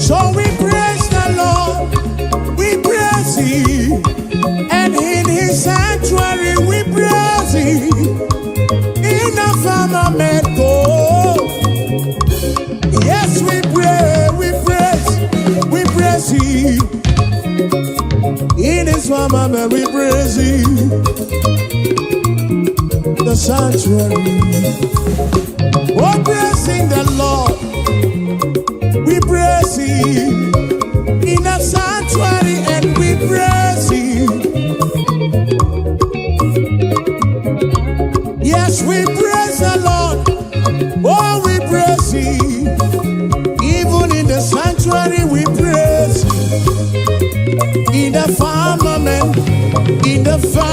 S1: So we praise the Lord, we praise Him, and in His sanctuary we praise Him. In the firmament, oh, yes, we pray, we praise Him. Firmament we praise Him. The sanctuary. Oh, praising the Lord. We praise Him in the sanctuary and we praise Him. Yes, we praise the Lord. Oh, we praise Him. Even in the sanctuary, we praise Him. In the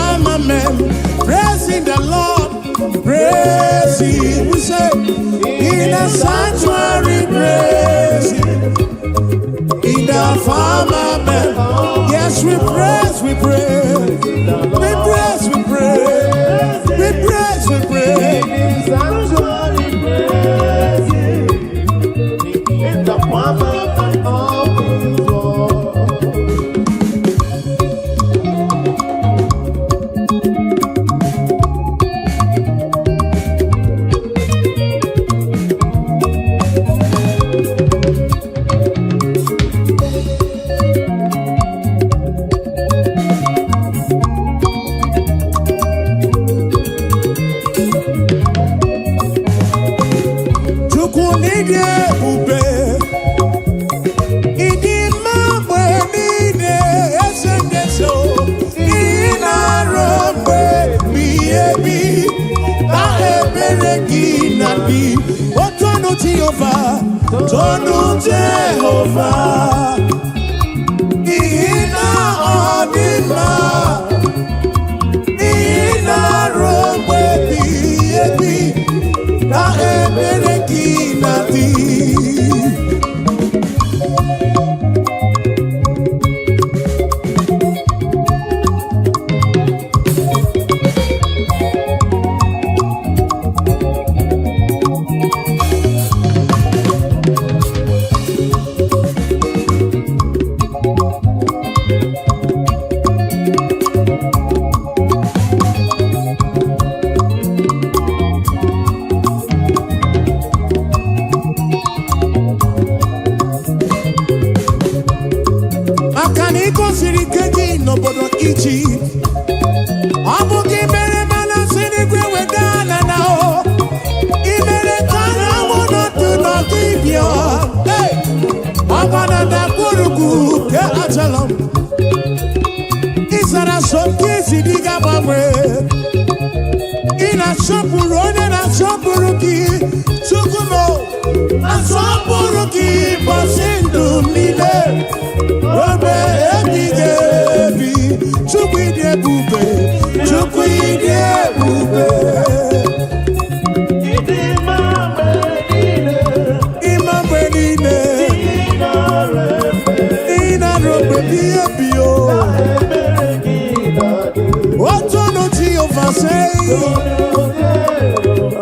S1: firmament, praising the Lord, praise Him. We say, in the sanctuary, praise Him. In the firmament, yes, we praise, we praise, we praise, we praise, we praise, we praise.
S2: Sanctuary praise Him. In the firmament of His word.
S1: Chukwu n'ịdị ebube, ịdị mma mgbe niile, eze ndị eze o. Ị na-arụ mgbe ebighị ebi, na ebere gị na-adị. O tonu Jehova, tonu Jehova, n'ihi na ọ dị mma. Ị na-arụ mgbe ebighị ebi, na ebere gị na-adị. Maka na ị gosiri ike gị n'obodo Ijipt. Ọ bụ gị mere mana si n'igwe weda na na o. Ị mere ka anyanwụ nọdụ n'ọdịbịa. Hey! Ọgba na ndagwurugwu nke Ajalon. Ị zara so nke isi dị ga-agbanwe. Ị na-asọpụrụ onye na-asọpụrụ gị. Chukwu m o, na-asọpụrụ gị ụbọchị ndụ m niile. Obe ebighị ebi, Chukwu ịdị ebube, Chukwu ịdị ebube.
S2: Ịdị mma mgbe niile,
S1: Ịma mgbe niile,
S2: ị nara efe,
S1: ị na-arụ mgbe ebighị ebi o.
S2: ebere gị na-adị.
S1: Tonu Jehova say,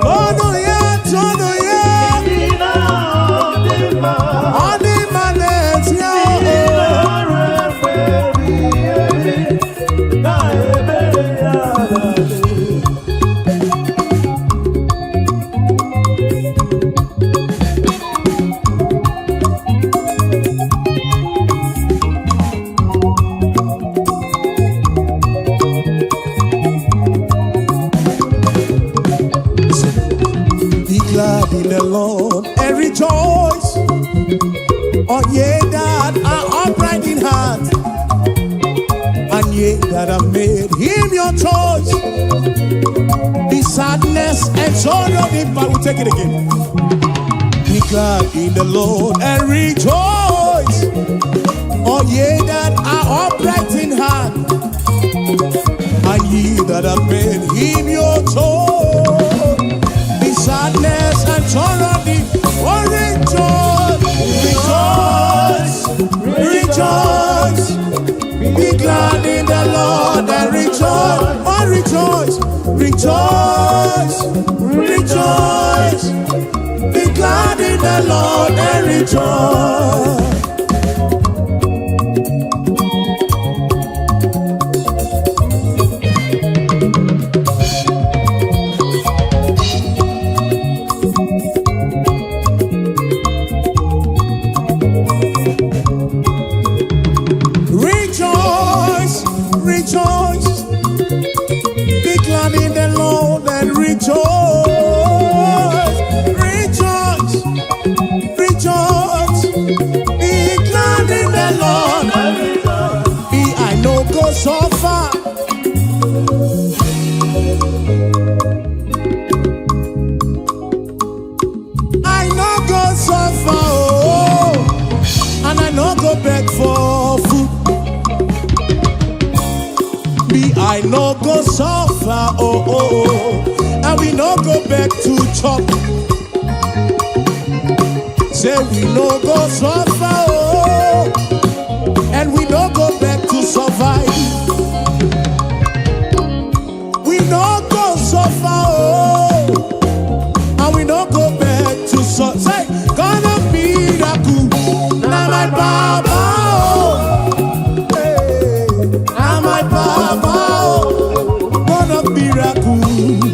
S1: tonu ya, tonu ya,
S2: Ị na-adị mma,
S1: ọ dị mma n'ezie
S2: ị
S1: o.
S2: nara efe ebighị ebi, na ebere ya na-adị.
S1: Be glad in the Lord and rejoice, all ye that are upright in heart, and ye that have made him your choice. The sadness and sorrow depart. We take it again. Be glad in the Lord and rejoice, all ye that are upright in heart, and ye that have made him your choice. The sadness and sorrow depart. Oh, rejoice, rejoice, rejoice. Be glad in the Lord and rejoice. Oh, rejoice, rejoice, rejoice. Be glad in the Lord and rejoice. Rejoice, Rejoice, rejoice, rejoice. Be glad in the Lord. Me, I no go suffer. I no go suffer, oh, and I no go beg for food. Me, I no go suffer, oh, and we no go beg to chop. Say we no go suffer, oh, and we no go beg to survive. We no go suffer, oh, and we no go beg to suffer. Say, God of miracle, na my baba, oh, hey, na my baba, oh, God of miracle,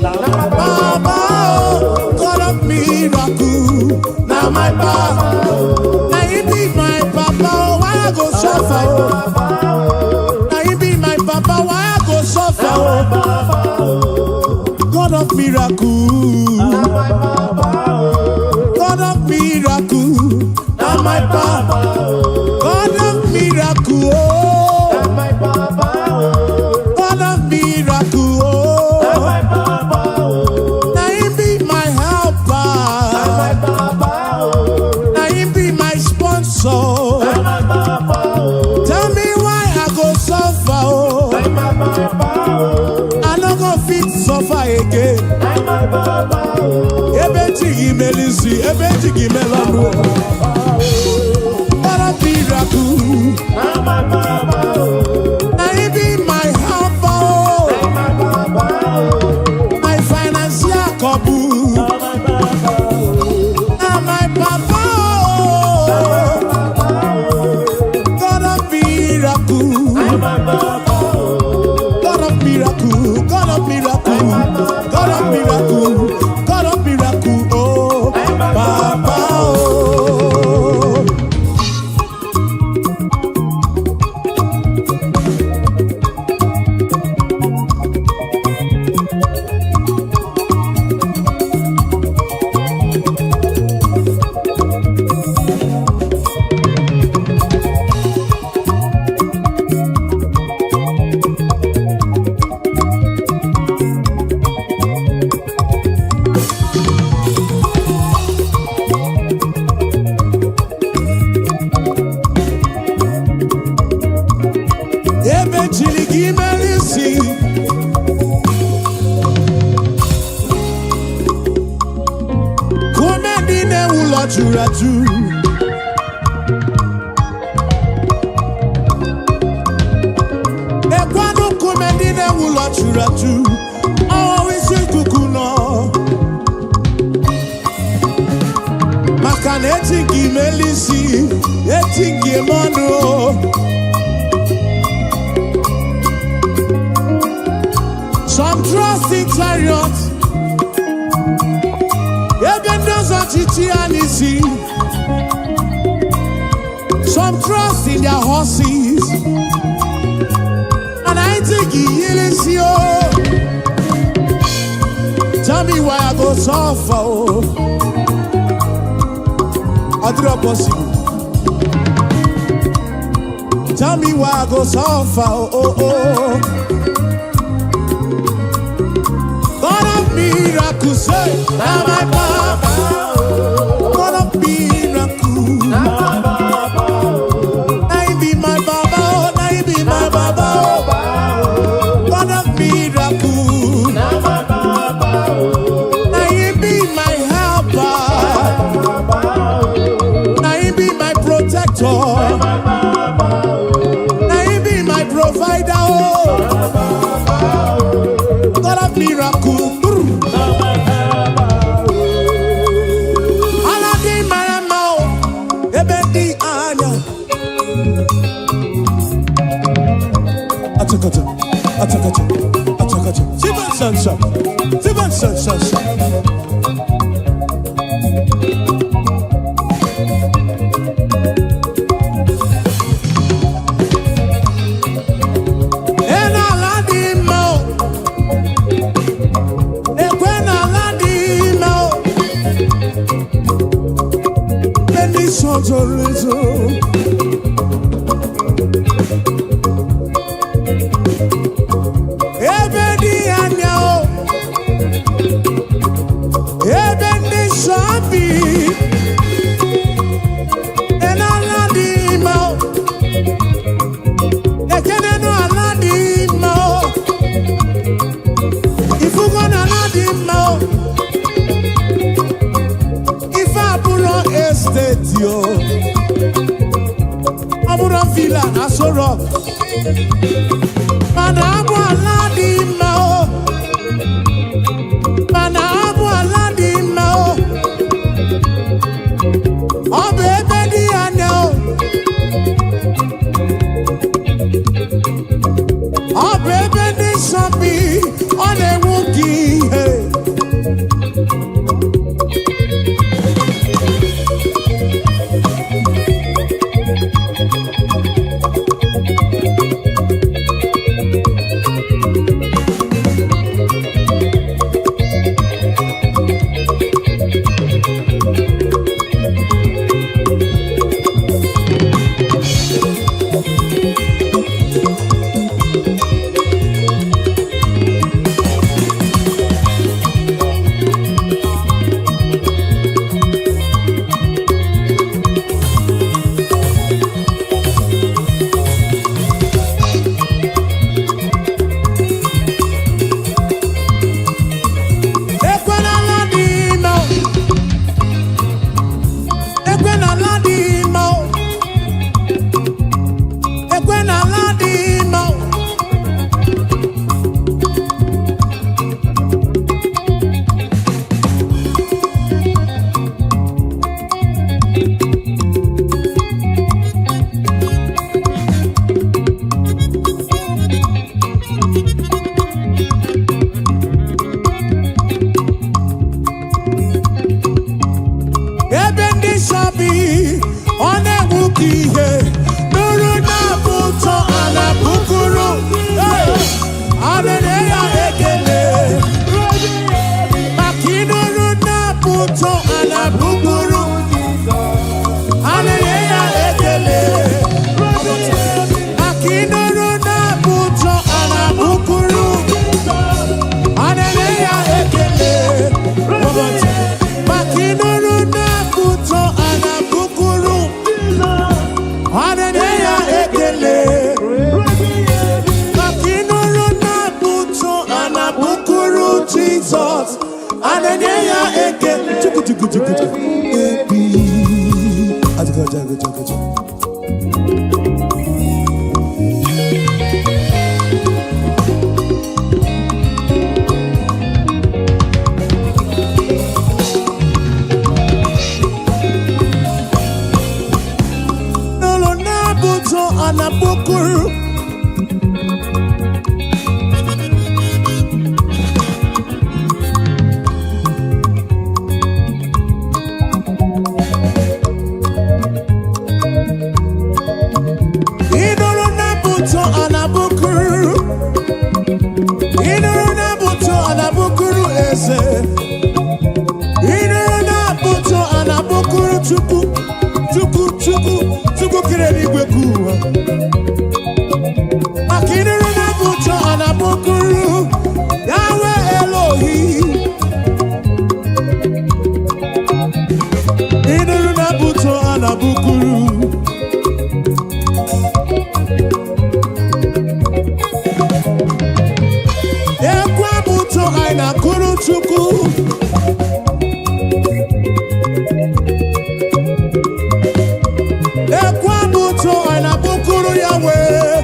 S1: baba, oh, God of miracle, na my baba, na he be my papa, oh, why I go suffer, oh? Na he be my papa, why I go suffer, oh? God of miracle. God of miracle, na my papa. God of miracle, oh. God of miracle, oh. Na him be my helper. Na him be my sponsor. Tell me why I go suffer, oh. I no go fit suffer again. Ebe chi gị mere isi, ebe chi gị mere ọnụ. God of miracle, na him be my helper, oh. My financial couple. Na my papa, oh. God of miracle, God of miracle, God of miracle, God of miracle, God of miracle, oh, Papa, oh. Ebe chiri gị mere isi. Kume ndị na-ewu ụlọ juru ajụ. Ekwanụ nkume ndị na-ewu ụlọ juru ajụ. Ọwụ isi ikuku nọ. Maka na eti nke imeli isi, eti nke ime ọnụ. Some trust in chariots. Ebe ndị ọzọ chichi ya n'isi. Some trust in their horses. And I think he isi o. Tell me why I go suffer o. Ọ dịrọ possible. Tell me why I go suffer oh, oh. God of miracles, say, na my papa. God of miracle. Na him be my baba, oh, na him be my baba, oh. God of miracle. Na him be my helper. Na him be my protector. Na him be my provider, oh. God of miracle. Brr. Ala dị mara mma o, ebe dị anya. Achakacha, achakacha, achakacha. Tiba sansa, tiba sansa. Ena ala dị mma o, ekwe na Mana abụ ala dị mma o. Mana abụ ala dị mma o. Ọ bụ ebe dị anya o. Ọ bụ ebe ndị nsọ bi, ọ na-enwu gị ihe. Ekwe n'ala dị mma o. Ekwe n'ala dị mma o. Ekwe n'ala dị mma o. Ebe ndị nsọ bi, ọ na-enwu ka ihe. Nụrụ na-abụ ụtọ a na-abụkụrụ. A na-enye ya ekele. Maka ịnụrụ na-abụ ụtọ a na-abụkụrụ. A na-enye ya ekele. Maka ịnụrụ na-abụ ụtọ a na-abụkụrụ. A na-enye ya ekele. Maka ịnụrụ na-abụ ụtọ a na-abụkụrụ. A na-enye ya ekele. Maka ịnụrụ na-abụ ụtọ a na-abụkụrụ Jizọs. A na-enye ya ekele. Chukwu, chukwu, chukwu, chukwu. Ebi. Ajụjụ, ajụjụ, ajụjụ. N'ụlọ na-abụ ụtọ a na-abụkụrụ. Ịnụrụ na-abụ ụtọ a na-abụkụrụ. Ịnụrụ na-abụ ụtọ a na-abụkụrụ eze. Ịnụrụ na-abụ ụtọ a na-abụkụrụ Chukwu. Chukwu, Chukwu, Chukwu kere eluigwe ka ụwa. Maka ịnụrụ na-abụ ụtọ a na-abụkụrụ Yahweh Elohi. Ịnụrụ na-abụ ụtọ a na-abụkụrụ. Ekwe abụ ụtọ anyị na-akụrụ Chukwu. Ekwe abụ ụtọ anyị na-abụkụrụ Yahweh.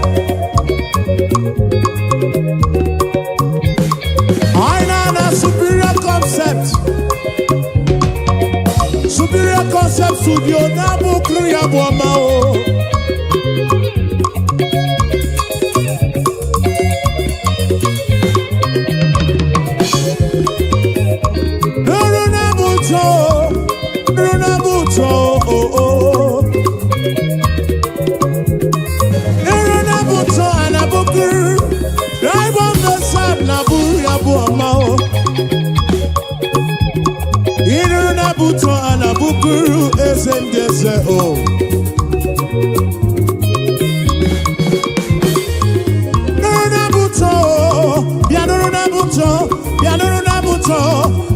S1: Anyị na-ana Superior Concept. Superior Concept Studio na-abụkụrụ ya bụ ọma o. Nụrụ na-abụ ụtọ, nụrụ na-abụ ụtọ, o, o. Nụrụ na-abụ ụtọ, a na-abụkụrụ. Drive on the side na-abụrụ ya bụ ọma o. Ịnụrụ na-abụ ụtọ, a na-abụkụrụ eze ndị eze o. Nụrụ na-abụ ụtọ, o. Bịa nụrụ na-abụ ụtọ, bịa nụrụ na-abụ ụtọ,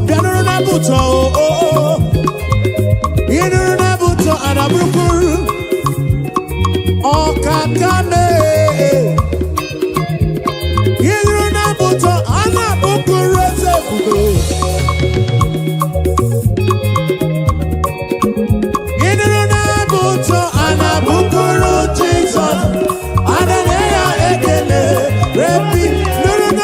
S1: bịa nụrụ na-abụ ụtọ, o, o, o. Ịnụrụ na-abụ ụtọ, a na-abụkụrụ. Ọkaka mee. Ịnụrụ na-abụ ụtọ, a na-abụkụrụ eze ebube. Ịnụrụ na-abụ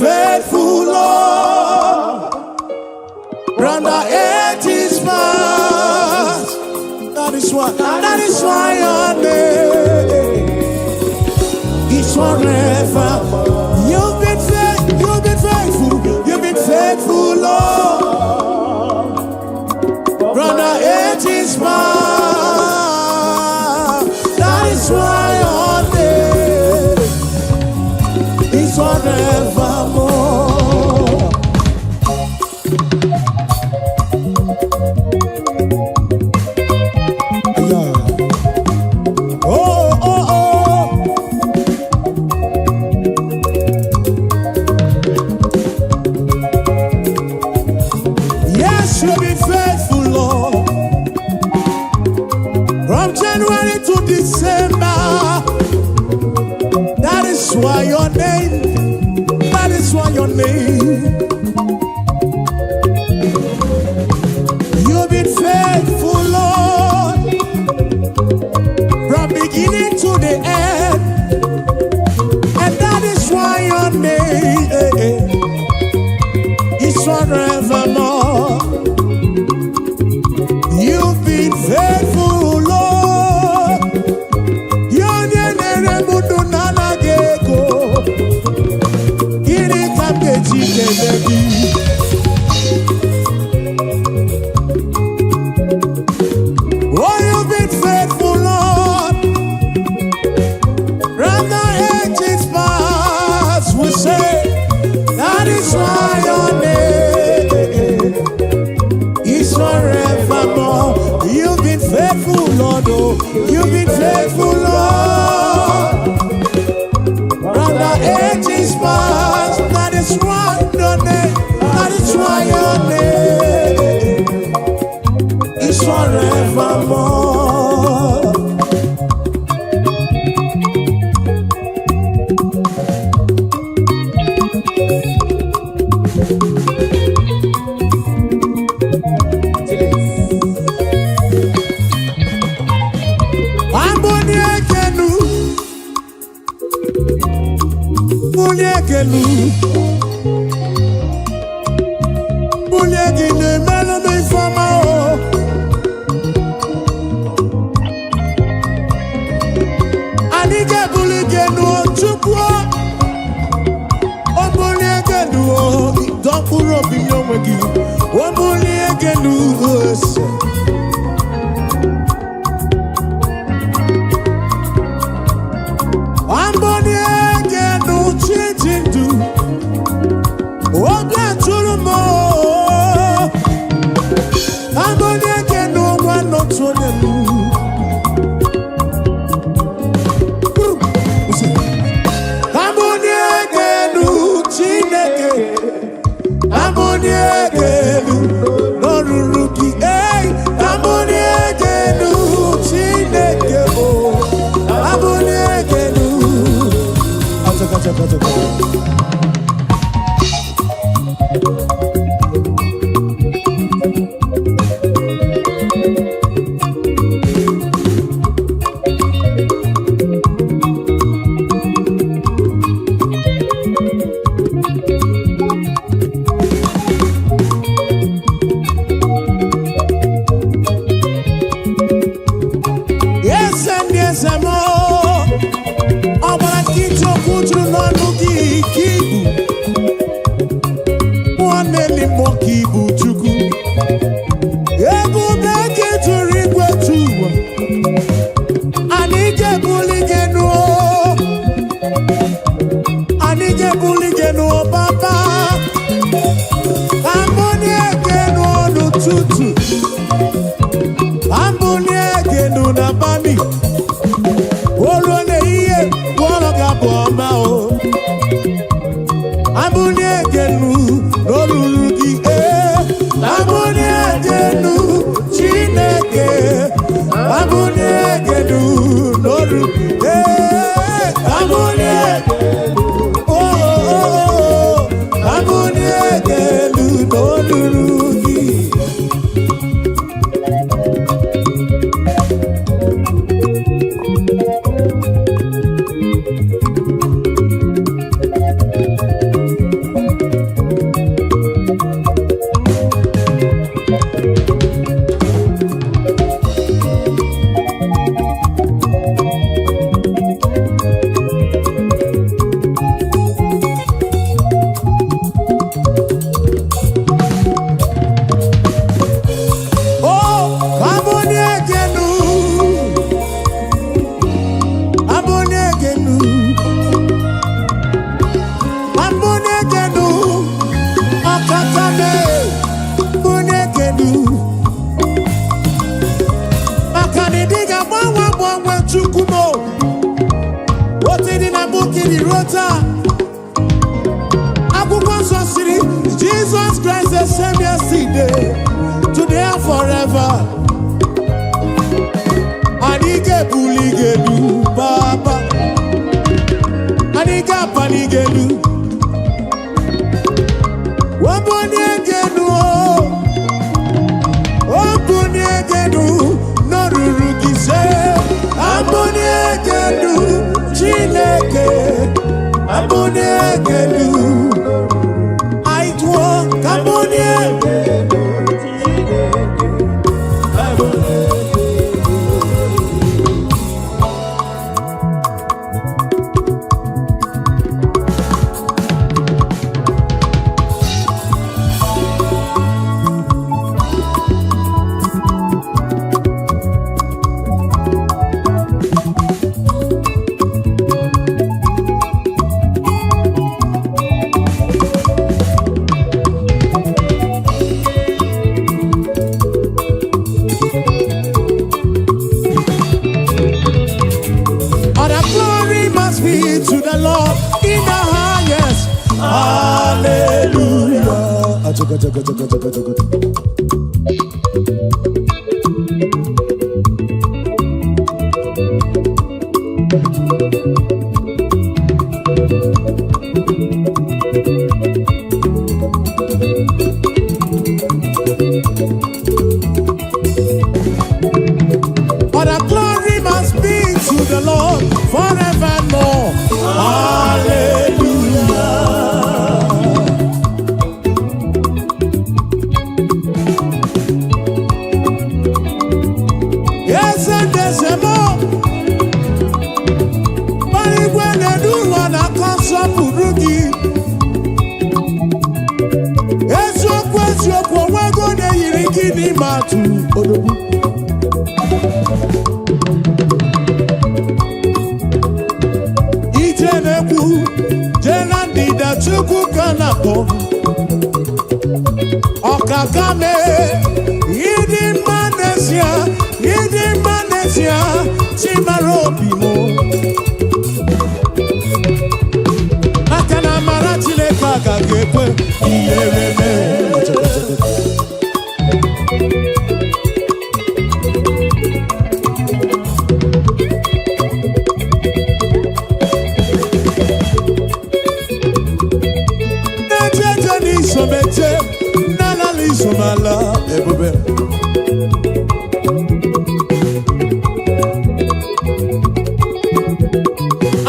S1: Faithful, Lord. From the ages past. That is why your name is forever. You've been faithful, you've been faithful, you've been faithful, Lord. From the ages past. That is why your name is forevermore. Yeah. Oh. Yes, you've been faithful, Lord. From January to December. That is why your name, that is why your name. You've been faithful, Lord. From beginning to the end. And that is why your name is forevermore. You've been faithful, Lord. Onye na-ere m ndụ na-anaghị ego. Gịnị ka m ga-eji kelee gị? Oh, you've been faithful, Lord. From the ages past, we say, that is why your name is forevermore. You've been faithful, Lord. Oh, you've been faithful, Lord. From the ages past, that is why your name, that is why your name is forevermore.
S2: Chilis.
S1: Amboni ekenu, bulie ekenu, bulie gị na-emelụ m ifeọma o. Anyị ga-ebuli gị enu o, Chukwu o. O bulie gị enu o, dọ mkpụrụ obi nye onwe gị. O bulie gị enu ose. Amboni ekenu chi ji ndụ. Obi atụrụ m o. Amboni ekenu nwa n'otu onye m. Amboni ekenu Chineke. Amboni ekenu n'ọrụrụ gị. Ei, amboni ekenu Chineke o. Amboni ekenu. Achaka, achaka, achaka. Eze ndị eze m, ọgbara nkịtị okwu juru n'ọnụ gị. Chukwu m otu dị na mbụ ka ị dị ruo taa. Akwụkwọ nsọ siri Jesus Christ the same yesterday, today and forever. Anyị ga-ebuli gị elu, Papa. Anyị ga-apali gị elu. Wabuni gị elu o. Obunie gị elu n'oruru gị se. Abunie gị elu, Chineke. Abunie gị elu. Anyị tụọ ka bunie.
S2: Chineke, abulie gị elu.
S1: All the glory must be to the Lord in the highest. Hallelujah. Achoka, choka, choka, choka, choka. All the glory must be to the Lord forevermore. Hallelujah. Yes, and there's a more. Igwe na-edu ụwa na-akọ nsọpụrụ gị. Eziokwu, eziokwu, onwego na-eyiri gị n'ime atụ odogwu. Ije na-ekwu jee na ndịda, Chukwu ka na-akpọ. Ọkaka mee, ịdị mma n'ezie, ịdị mma n'ezie, Chimara obi m. Maka na amara Chineke agaghị ekwe ihere mee. Na-eje eje n'isomeje, na-alala isomala ebube.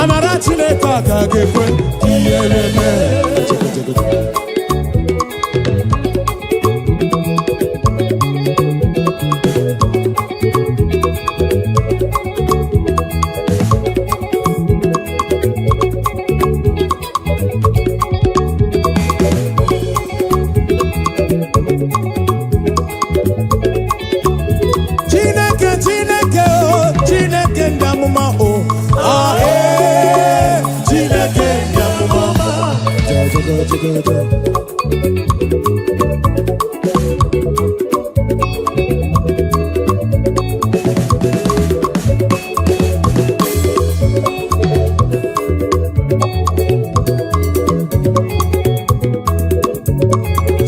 S1: Amara Chineke agaghị ekwe ihere mee. Chineke, Chineke o, Chineke ndị amụma o, ah, ee, Chineke ndị amụma. Ja, ja, ja, ja, ja.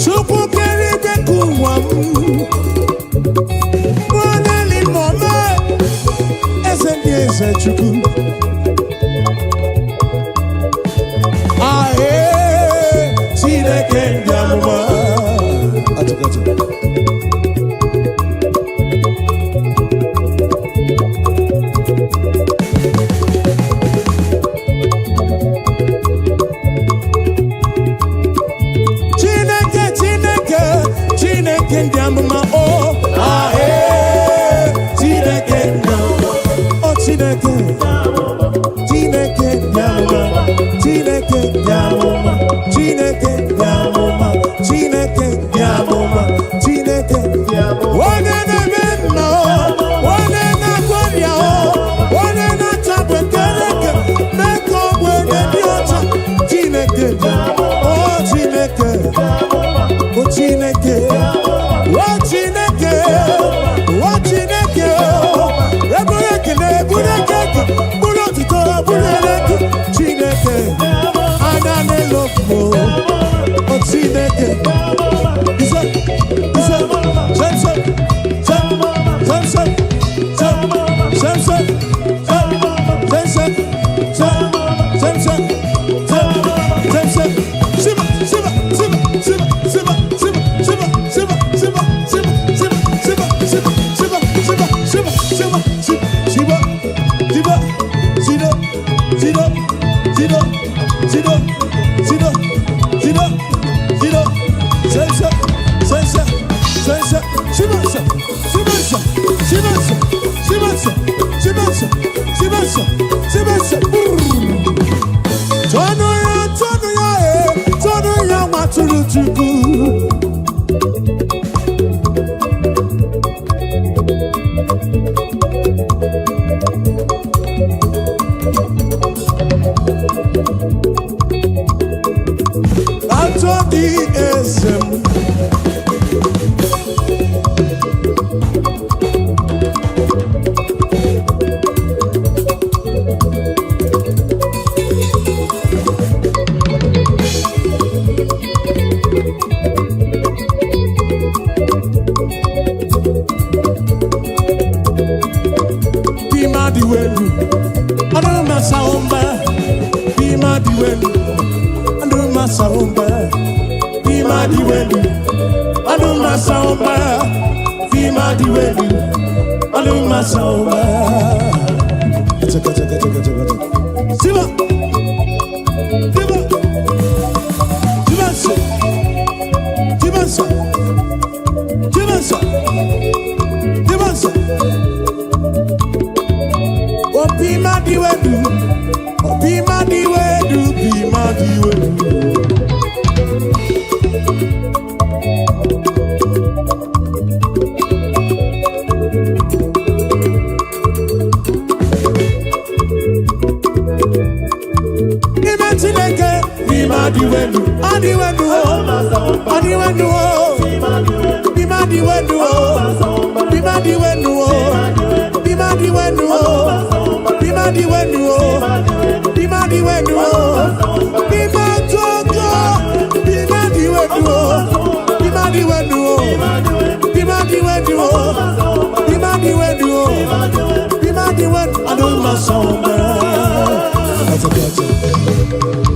S1: Chukwu kere igwe ka ụwa m Nwaneli mọme, eze ndị eze, Chukwu. Ahee, Chineke ndị amụma. Atụkatụ. Chineke, Chineke, Chineke ndị amụma o, ahee, Chineke ndị amụma o, Chineke, Chineke ndị amụma, Chineke ndị amụma, Chineke ndị amụma, Chineke ndị amụma, Chineke
S2: Ndị amụma.
S1: onye na-eme mma o, onye na-agwọ ọrịa o, onye na-achapụ ekereke mee ka ogbenye dị ọcha. Chineke o, Chineke o, Chineke o, Chineke o, Chineke o, eburu ekele, eburu. Siba, siba, sido, sido, sido, sido, sido, sido, sido, sense, sense, sense, sibense, sibense, sibense, sibense, sibense, sibense, sibense. Tọnụ ya, tọnụ ya, e, tọnụ ya, nwatụrụ Chukwu. Atọ dị eze m. Bima dị welu, ọdụ masa ụmba. Bima dị welu, ọdụ masa ụmba. Bima dị welu, ọdụ masa ụmba. Bima dị welu, ọdụ masa ụmba. Chaka, chaka, chaka, chaka, chaka. Siba, siba, siba, siba, siba, siba, siba. Obi madiwedu, obi madiwedu, bi madiwedu. Ime Chineke, bi madiwedu, adiwedu o, adiwedu o, bi madiwedu o, bi madiwedu o, bi madiwedu o, bi madiwedu o, bi madiwedu o, bi matogo, bi madiwedu o, bi madiwedu o, bi madiwedu o, bi madiwedu o, bi madiwedu. Aduma sọmba. Gotcha, gotcha.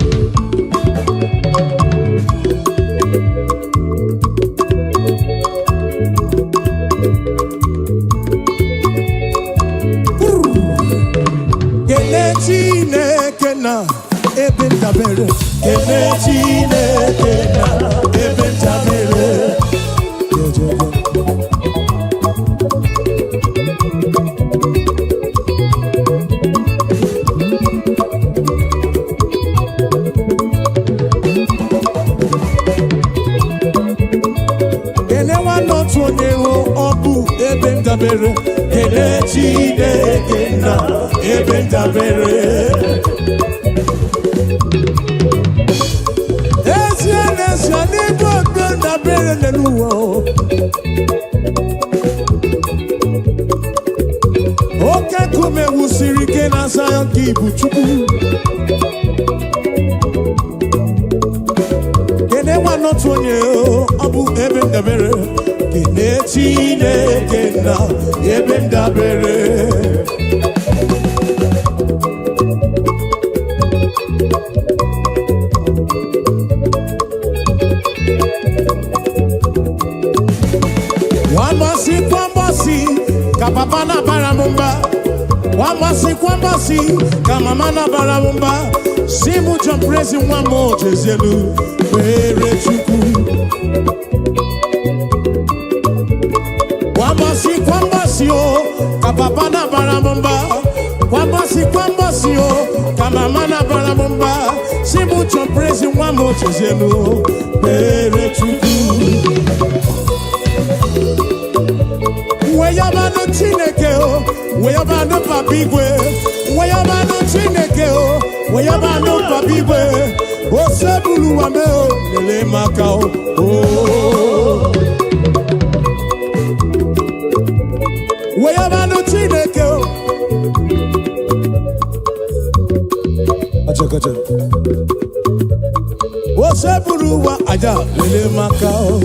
S1: Kele Chineke na ebe ndabere. Kele Chineke na ebe ndabere. Kele nwanne otu onye hụ ọ bụ ebe ndabere. Kele Chineke na ebe ndabere. Ezie n'ezie n'ebe ebe ndabere n'elu ụwa o. Oke nkume wusiri ike na Zayọn ka ibu Chukwu. Kene nwanne otu onye o, ọ bụ ebe ndabere. Kene Chineke na ebe ndabere. Wambasi kwambasi ka papa na bara m mba. Wambasi kwambasi ka mama na bara m mba. Si mụ John Praise nwa m ochezielu kpere Chukwu. Kwambasi kwambasi o ka papa na bara m mba. Kwambasi kwambasi o ka mama na bara m mba. Si mụ John Praise nwa m ochezielu kpere Chukwu. Weyabanụ Chineke o, weyabanụ Papa Igwe, weyabanụ Chineke o, weyabanụ Papa Igwe, osebulu ụwa mee o, lelee maka o. o. Weyabanụ Chineke o. Acha, acha. Osebulu ụwa aja, lelee maka o.